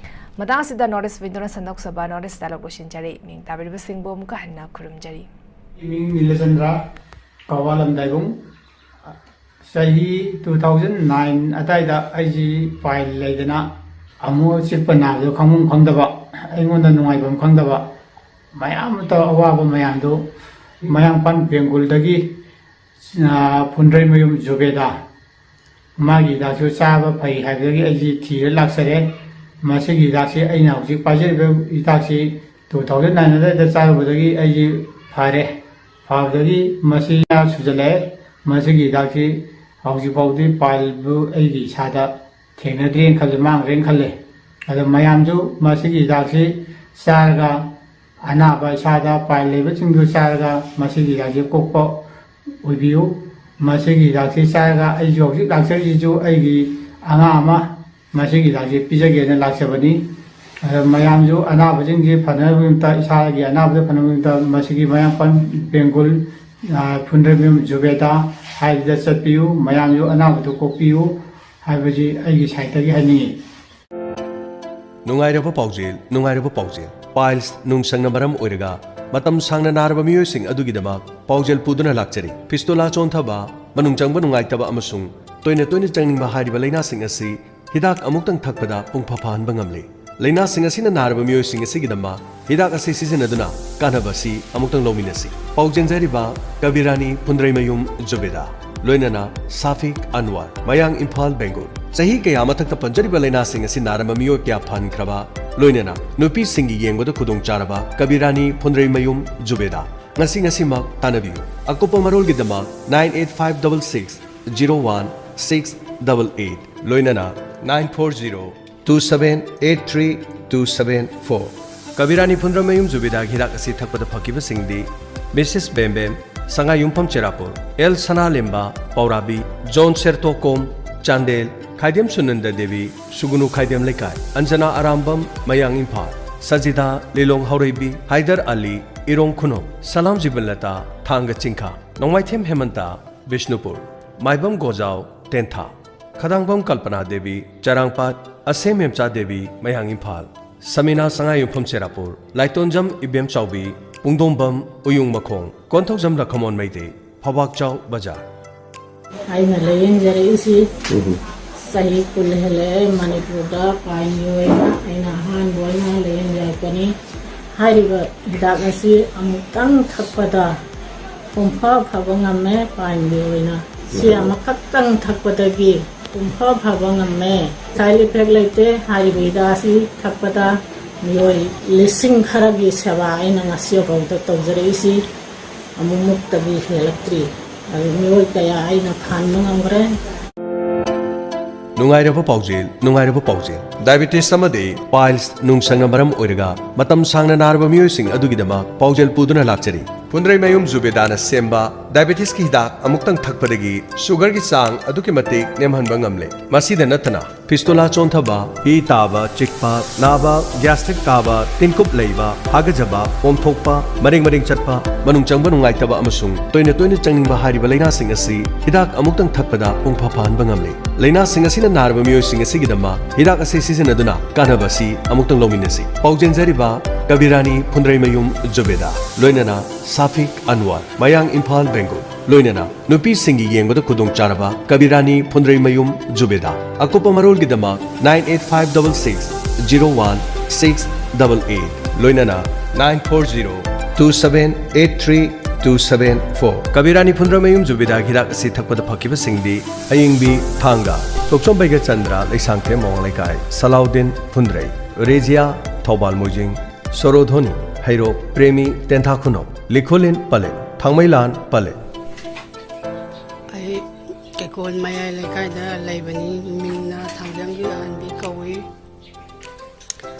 ꯃꯇꯥꯡ ꯑꯁꯤꯗ North East Windowꯅ ꯁꯟꯗꯣꯛꯆꯕ North East Dialogue ꯂꯣꯏꯁꯤꯟꯖꯔꯤ꯫ ꯃꯤꯡ ꯇꯥꯕꯤꯔꯤꯕꯁꯤꯡꯕꯨ ꯑꯃꯨꯛꯀ ꯍꯟꯅ ꯈꯨꯔꯨꯝꯖꯔꯤ꯫ ꯏꯃꯤꯡ ꯅꯤꯂꯆꯟꯗ꯭ꯔ, ꯀꯋꯥꯂꯝ ꯗꯥꯏꯕꯨꯡ꯫ ꯆꯍꯤ two thousand nine ꯑꯗꯥꯏꯗ ꯑꯩꯁꯤ ꯄꯥꯏꯜ ꯂꯩꯗꯅ ꯑꯃꯨꯛ ꯆꯤꯛꯄ ꯅꯥꯕꯗꯣ ꯈꯪꯐꯝ ꯈꯪꯗꯕ, ꯑꯩꯉꯣꯟꯗ ꯅꯨꯡꯉꯥꯏꯐꯝ ꯈꯪꯗꯕ, ꯃꯌꯥꯝ ꯑꯃ ꯇꯧ-, ꯑꯋꯥꯕ ꯃꯌꯥꯝꯗꯨ ꯃꯌꯥꯡꯐꯥꯟ ꯕꯦꯡꯒꯨꯜꯗꯒꯤ, ꯑ, ꯐꯨꯟꯗ꯭ꯔꯩꯃꯌꯨꯝ ꯖꯨꯕꯦꯗꯥ, ꯃꯥꯒꯤ ꯍꯤꯗꯥꯛꯁꯨ ꯆꯥꯕ ꯐꯩ ꯍꯥꯏꯕꯗꯒꯤ ꯑꯩꯁꯤ ꯊꯤꯔ ꯂꯥꯛꯆꯔꯦ꯫ ꯃꯁꯤꯒꯤ ꯍꯤꯗꯥꯛꯁꯤ ꯑꯩꯅ ꯍꯧꯖꯤꯛ ꯄꯥꯏꯖꯔꯤꯕ ꯍꯤꯗꯥꯛꯁꯤ two thousand nine ꯑꯗꯨꯋꯥꯏꯗ ꯆꯥꯔꯨꯕꯗꯒꯤ ꯑꯩꯁꯤ ꯐꯔꯦ꯫ ꯐꯕꯗꯒꯤ ꯃꯁꯤ ꯁꯨꯖꯜꯂꯛꯑꯦ꯫ ꯃꯁꯤꯒꯤ ꯍꯤꯗꯥꯛꯁꯤ ꯍꯧꯖꯤꯛ ꯐꯥꯎꯗꯤ ꯄꯥꯏꯜꯕꯨ ꯑꯩꯒꯤ ꯏꯁꯥꯗ ꯊꯦꯡꯅꯗ꯭ꯔꯦꯅ ꯈꯜꯂꯦ, ꯃꯥꯡꯈ꯭ꯔꯦꯅ ꯈꯜꯂꯦ꯫ ꯑꯗꯣ ꯃꯌꯥꯝꯁꯨ ꯃꯁꯤꯒꯤ ꯍꯤꯗꯥꯛꯁꯤ ꯆꯥꯔꯒ, ꯑꯅꯥꯕ ꯏꯁꯥꯗ ꯄꯥꯏꯜ ꯂꯩꯕꯁꯤꯡꯗꯨ ꯆꯥꯔꯒ ꯃꯁꯤꯒꯤ ꯍꯤꯗꯥꯛꯁꯤ ꯀꯣꯛꯄ ꯑꯣꯏꯕꯤꯌꯨ꯫ ꯃꯁꯤꯒꯤ ꯍꯤꯗꯥꯛꯁꯤ ꯆꯥꯔꯒ ꯑꯩꯁꯨ ꯍꯧꯖꯤꯛ ꯂꯥꯛꯆꯔꯤꯁꯤꯁꯨ ꯑꯩꯒꯤ ꯑꯉꯥꯡ ꯑꯃ ꯃꯁꯤꯒꯤ ꯍꯤꯗꯥꯛꯁꯤ ꯄꯤꯖꯒꯦꯅ ꯂꯥꯛꯆꯕꯅꯤ꯫ ꯑꯗ ꯃꯌꯥꯝꯁꯨ ꯑꯅꯥꯕꯁꯤꯡꯁꯤ ꯐꯅꯕꯒꯤꯗꯃꯛꯇ, ꯏꯁꯥꯒꯤ ꯑꯅꯥꯕꯗ ꯐꯅꯕꯒꯤꯗꯃꯛꯇ ꯃꯁꯤꯒꯤ ꯃꯌꯥꯡꯐꯥꯟ ꯕꯦꯡꯒꯨꯜ, ꯑ, ꯐꯨꯟꯗ꯭ꯔꯩꯃꯌꯨꯝ ꯖꯨꯕꯦꯗꯥ ꯍꯥꯏꯕꯗ ꯆꯠꯄꯤꯌꯨ꯫ ꯃꯌꯥꯝꯁꯨ ꯑꯅꯥꯕꯗꯨ ꯀꯣꯛꯄꯤꯌꯨ ꯍꯥꯏꯕꯁꯤ ꯑꯩꯒꯤ ꯁꯥꯏꯠꯇꯒꯤ ꯍꯥꯏꯅꯤꯡꯏ꯫ ꯅꯨꯡꯉꯥꯏꯔꯕ ꯄꯥꯎꯖꯦꯜ, ꯅꯨꯡꯉꯥꯏꯔꯕ ꯄꯥꯎꯖꯦꯜ꯫ ꯄꯥꯏꯜꯁ ꯅꯨꯡꯁꯪꯅ ꯃꯔꯝ ꯑꯣꯏꯔꯒ ꯃꯇꯝ ꯁꯥꯡꯅ ꯅꯥꯔꯕ ꯃꯤꯑꯣꯏꯁꯤꯡ ꯑꯗꯨꯒꯤꯗꯃꯛ ꯄꯥꯎꯖꯦꯜ ꯄꯨꯗꯨꯅ ꯂꯥꯛꯆꯔꯤ꯫ ꯐꯤꯁꯇꯣꯂꯥ ꯆꯣꯟꯊꯕ, ꯃꯅꯨꯡ ꯆꯪꯕ ꯅꯨꯡꯉꯥꯏꯇꯕ ꯑꯃꯁꯨꯡ ꯇꯣꯏꯅ ꯇꯣꯏꯅ ꯆꯪꯅꯤꯡꯕ ꯍꯥꯏꯔꯤꯕ ꯂꯥꯏꯅꯥꯁꯤꯡ ꯑꯁꯤ ꯍꯤꯗꯥꯛ ꯑꯃꯨꯛꯇꯪ ꯊꯛꯄꯗ ꯄꯨꯡꯐ ꯐꯍꯟꯕ ꯉꯝꯂꯦ꯫ ꯂꯥꯏꯅꯥꯁꯤꯡ ꯑꯁꯤꯅ ꯅꯥꯔꯕ ꯃꯤꯑꯣꯏꯁꯤꯡ ꯑꯁꯤꯒꯤꯗꯃꯛ ꯍꯤꯗꯥꯛ ꯑꯁꯤ ꯁꯤꯖꯤꯟꯅꯗꯨꯅ ꯀꯥꯟꯅꯕ ꯑꯁꯤ ꯑꯃꯨꯛꯇꯪ ꯂꯧꯃꯤꯟꯅꯁꯤ꯫ ꯄꯥꯎ ꯆꯦꯟꯖꯔꯤꯕ ꯀꯕꯤꯔꯥꯅꯤ ꯐꯨꯟꯗ꯭ꯔꯩꯃꯌꯨꯝ ꯖꯨꯕꯦꯗꯥ꯫ ꯂꯣꯏꯅꯅ ꯁꯥꯐꯤꯛ ꯑꯟꯋꯔ, ꯃꯌꯥꯡ ꯏꯝꯐꯥꯜ, ꯕꯦꯡꯒꯨꯜ꯫ ꯆꯍꯤ ꯀꯌꯥ ꯃꯊꯛꯇ ꯄꯟꯖꯔꯤꯕ ꯂꯩꯅꯥꯁꯤꯡ ꯑꯁꯤ ꯅꯥꯔꯝꯕ ꯃꯤꯑꯣꯏ ꯀꯌꯥ ꯐꯍꯟꯈ꯭ꯔꯕ, ꯂꯣꯏꯅꯅ ꯅꯨꯄꯤꯁꯤꯡꯒꯤ ꯌꯦꯡꯕꯗ ꯈꯨꯗꯣꯡꯆꯥꯔꯕ ꯀꯕꯤꯔꯥꯅꯤ ꯐꯨꯟꯗ꯭ꯔꯩꯃꯌꯨꯝ ꯖꯨꯕꯦꯗꯥ꯫ ꯉꯁꯤ ꯉꯁꯤꯃꯛ ꯇꯥꯟꯅꯕꯤꯌꯨ꯫ ꯑꯀꯨꯞꯄ ꯃꯔꯣꯜꯒꯤꯗꯃꯛ nine eight five double six zero one six double eight, ꯂꯣꯏꯅꯅ nine four zero two seven eight three two seven four꯫ ꯀꯕꯤꯔꯥꯅꯤ ꯐꯨꯟꯗ꯭ꯔꯩꯃꯌꯨꯝ ꯖꯨꯕꯦꯗꯥꯒꯤ ꯍꯤꯗꯥꯛ ꯑꯁꯤ ꯊꯛꯄꯗ ꯐꯈꯤꯕꯁꯤꯡꯗꯤ ꯃꯤꯁꯦꯁ ꯕꯦꯝꯕꯦꯝ, ꯁꯉꯥꯏꯌꯨꯝꯐꯝ ꯆꯦꯔꯥꯄꯨꯔ, ꯑꯦꯜ ꯁꯅꯥꯂꯦꯝꯕ, ꯄꯥꯎꯔꯥꯕꯤ, ꯖꯣꯟ ꯁꯦꯔꯇꯣꯀꯣꯝ, ꯆꯥꯟꯗꯦꯜ, ꯈꯥꯏꯗꯦꯝ ꯁꯨꯅꯟꯗ ꯗꯦꯕꯤ, ꯁꯨꯒꯨꯅꯨ ꯈꯥꯏꯗꯦꯝ ꯂꯩꯀꯥꯏ, ꯑꯟꯖꯅꯥ ꯑꯔꯥꯝꯕꯝ, ꯃꯌꯥꯡ ꯏꯝꯐꯥꯜ, ꯁꯖꯤꯗꯥ ꯂꯤꯂꯣꯡ ꯍꯧꯔꯩꯕꯤ, ꯍꯥꯏꯗꯔ ꯑꯂꯤ, ꯏꯔꯣꯡ ꯈꯨꯅꯧ, ꯁꯂꯥꯝ ꯖꯤꯕꯟꯂꯇꯥ, ꯊꯥꯡꯒ ꯆꯤꯡꯈꯥ, ꯅꯣꯡꯃꯥꯏꯊꯦꯝ ꯍꯦꯃꯟꯇ, ꯕꯤꯁꯅꯨꯄꯨꯔ, ꯃꯥꯏꯕꯝ ꯒꯣꯖꯥꯎ, ꯇꯦꯟꯊꯥ, ꯈꯗꯥꯡꯕꯝ ꯀꯜꯄꯅꯥ ꯗꯦꯕꯤ, ꯆꯔꯥꯡꯄꯥꯠ, ꯑꯁꯦꯝ ꯃꯦꯝꯆꯥ ꯗꯦꯕꯤ, ꯃꯌꯥꯡ ꯏꯝꯐꯥꯜ, ꯁꯃꯤꯅꯥ ꯁꯉꯥꯏꯌꯨꯝꯐꯝ ꯆꯦꯔꯥꯄꯨꯔ, ꯂꯥꯏꯇꯣꯟꯖꯝ ꯏꯕꯦꯝꯆꯥꯎꯕꯤ, ꯄꯨꯡꯗꯣꯡꯕꯝ ꯎꯌꯨꯡ ꯃꯈꯣꯡ, ꯀꯣꯟꯊꯧꯖꯝ ꯂꯈꯃꯣꯟ ꯃꯩꯇꯩ, ꯐꯧꯕꯥꯛꯆꯥꯎ ꯕꯖꯥꯔ꯫ ꯑꯩꯅ ꯂꯥꯌꯦꯡꯖꯔꯛꯏꯁꯤ ꯆꯍꯤ ꯀꯨꯟ ꯍꯦꯜꯂꯛꯑꯦ꯫ ꯃꯅꯤꯄꯨꯔꯗ ꯄꯥꯏꯟꯒꯤ ꯑꯣꯏꯅ ꯑꯩꯅ ꯑꯍꯥꯟꯕ ꯑꯣꯏꯅ ꯂꯥꯌꯦꯡꯖꯔꯛꯄꯅꯤ꯫ ꯍꯥꯏꯔꯤꯕ ꯍꯤꯗꯥꯛ ꯑꯁꯤ ꯑꯃꯨꯛꯇꯪ ꯊꯛꯄꯗ ꯄꯨꯡꯐ ꯐꯕ ꯉꯝꯃꯦ꯫ ꯄꯥꯏꯟꯒꯤ ꯑꯣꯏꯅ ꯁꯤ ꯑꯃꯈꯛꯇꯪ ꯊꯛꯄꯗꯒꯤ ꯄꯨꯡꯐ ꯐꯕ ꯉꯝꯃꯦ꯫ ꯁꯥꯏꯠ ꯏꯐꯦꯛ ꯂꯩꯇꯦ꯫ ꯍꯥꯏꯔꯤꯕ ꯍꯤꯗꯥꯛ ꯑꯁꯤ ꯊꯛꯄꯗ ꯃꯤꯑꯣꯏ ꯂꯤꯁꯤꯡ ꯈꯔꯒꯤ ꯁꯦꯕꯥ ꯑꯩꯅ ꯉꯁꯤꯐꯥꯎꯗ ꯇꯧꯖꯔꯛꯏꯁꯤ ꯑꯃꯨꯛꯃꯨꯛꯇꯒꯤ ꯍꯦꯜꯂꯛꯇ꯭ꯔꯤ꯫ ꯑꯗꯨ ꯃꯤꯑꯣꯏ ꯀꯌꯥ ꯑꯩꯅ ꯐꯍꯟꯕ ꯉꯝꯈ꯭ꯔꯦ꯫ ꯅꯨꯡꯉꯥꯏꯔꯕ ꯄꯥꯎꯖꯦꯜ, ꯅꯨꯡꯉꯥꯏꯔꯕ ꯄꯥꯎꯖꯦꯜ꯫ ꯗꯥꯏꯕꯦꯇꯤꯁ ꯑꯃꯗꯤ ꯄꯥꯏꯜꯁ ꯅꯨꯡꯁꯪꯅ ꯃꯔꯝ ꯑꯣꯏꯔꯒ ꯃꯇꯝ ꯁꯥꯡꯅ ꯅꯥꯔꯕ ꯃꯤꯑꯣꯏꯁꯤꯡ ꯑꯗꯨꯒꯤꯗꯃꯛ ꯄꯥꯎꯖꯦꯜ ꯄꯨꯗꯨꯅ ꯂꯥꯛꯆꯔꯤ꯫ ꯐꯨꯟꯗ꯭ꯔꯩꯃꯌꯨꯝ ꯖꯨꯕꯦꯗꯥꯅ ꯁꯦꯝꯕ ꯗꯥꯏꯕꯦꯇꯤꯁꯀꯤ ꯍꯤꯗꯥꯛ ꯑꯃꯨꯛꯇꯪ ꯊꯛꯄꯗꯒꯤ ꯁꯨꯒꯔꯒꯤ ꯆꯥꯡ ꯑꯗꯨꯛꯀꯤ ꯃꯇꯤꯛ ꯅꯦꯝꯍꯟꯕ ꯉꯝꯂꯦ꯫ ꯃꯁꯤꯗ ꯅꯠꯇꯅ ꯐꯤꯁꯇꯣꯂꯥ ꯆꯣꯟꯊꯕ, ꯍꯤ ꯇꯥꯕ, ꯆꯤꯛꯄ, ꯅꯥꯕ, ꯒ꯭ꯌꯥꯁꯇ꯭ꯔꯤꯛ ꯀꯥꯕ, ꯇꯤꯟꯀꯨꯞ ꯂꯩꯕ, ꯍꯥꯒꯖꯕ, ꯄꯣꯝꯊꯣꯛꯄ, ꯃꯔꯦꯡ ꯃꯔꯦꯡ ꯆꯠꯄ, ꯃꯅꯨꯡ ꯆꯪꯕ ꯅꯨꯡꯉꯥꯏꯇꯕ ꯑꯃꯁꯨꯡ ꯇꯣꯏꯅ ꯇꯣꯏꯅ ꯆꯪꯅꯤꯡꯕ ꯍꯥꯏꯔꯤꯕ ꯂꯩꯅꯥꯁꯤꯡ ꯑꯁꯤ ꯍꯤꯗꯥꯛ ꯑꯃꯨꯛꯇꯪ ꯊꯛꯄꯗ ꯄꯨꯡꯐ ꯐꯍꯟꯕ ꯉꯝꯂꯦ꯫ ꯂꯩꯅꯥꯁꯤꯡ ꯑꯁꯤꯅ ꯅꯥꯔꯕ ꯃꯤꯑꯣꯏꯁꯤꯡ ꯑꯁꯤꯒꯤꯗꯃꯛ ꯍꯤꯗꯥꯛ ꯑꯁꯤ ꯁꯤꯖꯤꯟꯅꯗꯨꯅ ꯀꯥꯟꯅꯕ ꯑꯁꯤ ꯑꯃꯨꯛꯇꯪ ꯂꯧꯃꯤꯟꯅꯁꯤ꯫ ꯄꯥꯎꯖꯦꯟꯖꯔꯤꯕ ꯀꯕꯤꯔꯥꯅꯤ ꯐꯨꯟꯗ꯭ꯔꯩꯃꯌꯨꯝ ꯖꯨꯕꯦꯗꯥ, ꯂꯣꯏꯅꯅ ꯁꯥꯐꯤꯛ ꯑꯟꯋꯔ, ꯃꯌꯥꯡ ꯏꯝꯐꯥꯜ, ꯕꯦꯡꯒꯨꯜ, ꯂꯣꯏꯅꯅ ꯅꯨꯄꯤꯁꯤꯡꯒꯤ ꯌꯦꯡꯕꯗ ꯈꯨꯗꯣꯡꯆꯥꯔꯕ ꯀꯕꯤꯔꯥꯅꯤ ꯐꯨꯟꯗ꯭ꯔꯩꯃꯌꯨꯝ ꯖꯨꯕꯦꯗꯥ꯫ ꯑꯀꯨꯞꯄ ꯃꯔꯣꯜꯒꯤꯗꯃꯛ nine eight five double six zero one six double eight, ꯂꯣꯏꯅꯅ nine four zero two seven eight three Two seven four꯫ ꯀꯕꯤꯔꯥꯅꯤ ꯐꯨꯟꯗ꯭ꯔꯩꯃꯌꯨꯝ ꯖꯨꯕꯤꯗꯥꯒꯤ ꯍꯤꯗꯥꯛ ꯑꯁꯤ ꯊꯛꯄꯗ ꯐꯈꯤꯕꯁꯤꯡꯗꯤ: ꯑꯌꯤꯡꯕꯤ ꯊꯥꯡꯒ, ꯇꯣꯛꯆꯣꯝ ꯕꯩꯒꯆꯟꯗ꯭ꯔ, ꯂꯩꯁꯥꯡꯊꯦꯝ ꯃꯋꯥꯡ ꯂꯩꯀꯥꯏ, ꯁꯂꯥꯎꯗꯤꯟ ꯐꯨꯟꯗ꯭ꯔꯩ, ꯔꯦꯖꯤꯌꯥ ꯊꯧꯕꯥꯜ ꯃꯣꯏꯖꯤꯡ, ꯁꯣꯔꯣꯙꯣꯅꯤ ꯍꯩꯔꯣꯛ, ꯄ꯭ꯔꯦꯃꯤ ꯇꯦꯟꯊꯥ ꯈꯨꯅꯧ, ꯂꯤꯈꯨꯂꯤꯟ ꯄꯂꯦ, ꯊꯥꯡꯃꯩꯂꯥꯟ ꯄꯂꯦ꯫ ꯑꯩ ꯀꯦꯀꯣꯟ ꯃꯌꯥꯏ ꯂꯩꯀꯥꯏꯗ ꯂꯩꯕꯅꯤ꯫ ꯃꯤꯡꯅ ꯊꯥꯡꯖꯝꯒꯤ ꯑꯍꯟꯕꯤ ꯀꯧꯏ꯫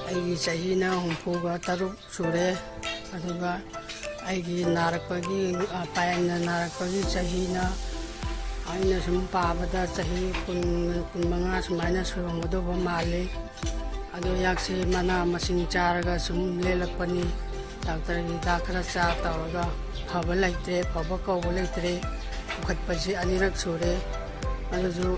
ꯑꯩꯒꯤ ꯆꯍꯤꯅ ꯍꯨꯝꯐꯨꯒ ꯇꯔꯨꯛ ꯁꯨꯔꯦ꯫ ꯑꯗꯨꯒ ꯑꯩꯒꯤ ꯅꯥꯔꯛꯄꯒꯤ, ꯑ, ꯄꯥꯏꯜꯅ ꯅꯥꯔꯛꯄꯒꯤ ꯆꯍꯤꯅ, ꯑꯩꯅ ꯁꯨꯝ ꯄꯥꯕꯗ ꯆꯍꯤ ꯀꯨꯟ, ꯀꯨꯟꯃꯉꯥ ꯁꯨꯃꯥꯏꯅ ꯁꯨꯔꯝꯒꯗꯧꯕ ꯃꯥꯜꯂꯤ꯫ ꯑꯗꯣ ꯍꯤꯗꯥꯛꯁꯤ ꯃꯅꯥ ꯃꯁꯤꯡ ꯆꯥꯔꯒ ꯁꯨꯝ ꯂꯦꯜꯂꯛꯄꯅꯤ꯫ ꯗꯥꯛꯇꯔꯒꯤ ꯍꯤꯗꯥꯛ ꯈꯔ ꯆꯥ ꯇꯧꯔꯒ ꯐꯕ ꯂꯩꯇ꯭ꯔꯦ, ꯐꯕ ꯀꯧꯕ ꯂꯩꯇ꯭ꯔꯦ꯫ ꯄꯨꯈꯠꯄꯁꯤ ꯑꯅꯤꯔꯛ ꯁꯨꯔꯦ꯫ ꯑꯗꯨꯁꯨ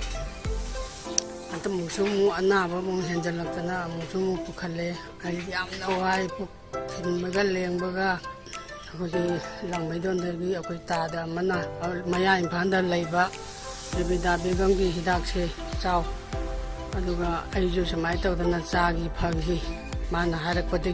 ꯍꯟꯗꯛꯃꯨꯛꯁꯨ ꯑꯃꯨꯛ ꯑꯅꯥꯕ ꯑꯃꯨꯛ ꯍꯦꯟꯖꯜꯂꯛꯇꯅ ꯑꯃꯨꯛꯁꯨ ꯑꯃꯨꯛ ꯄꯨꯈꯠꯂꯦ꯫ ꯑꯩ ꯌꯥꯝꯅ ꯋꯥꯏ, ꯄꯨꯛ ꯊꯤꯟꯕꯒ ꯂꯦꯡꯕꯒ꯫ ꯑꯩꯈꯣꯏꯒꯤ ꯂꯥꯡꯃꯩꯗꯣꯟꯗꯒꯤ ꯑꯩꯈꯣꯏ ꯇꯥꯗ ꯑꯃꯅ ꯃꯌꯥ ꯏꯝꯐꯥꯜꯗ ꯂꯩꯕ ꯖꯨꯕꯤꯗꯥ ꯕꯦꯒꯝꯒꯤ ꯍꯤꯗꯥꯛꯁꯦ ꯆꯥꯎ꯫ ꯑꯗꯨꯒ ꯑꯩꯁꯨ ꯁꯨꯃꯥꯏꯅ ꯇꯧꯗꯅ ꯆꯥꯈꯤ, ꯐꯈꯤ꯫ ꯃꯥꯅ ꯍꯥꯏꯔꯛꯄꯗꯒꯤ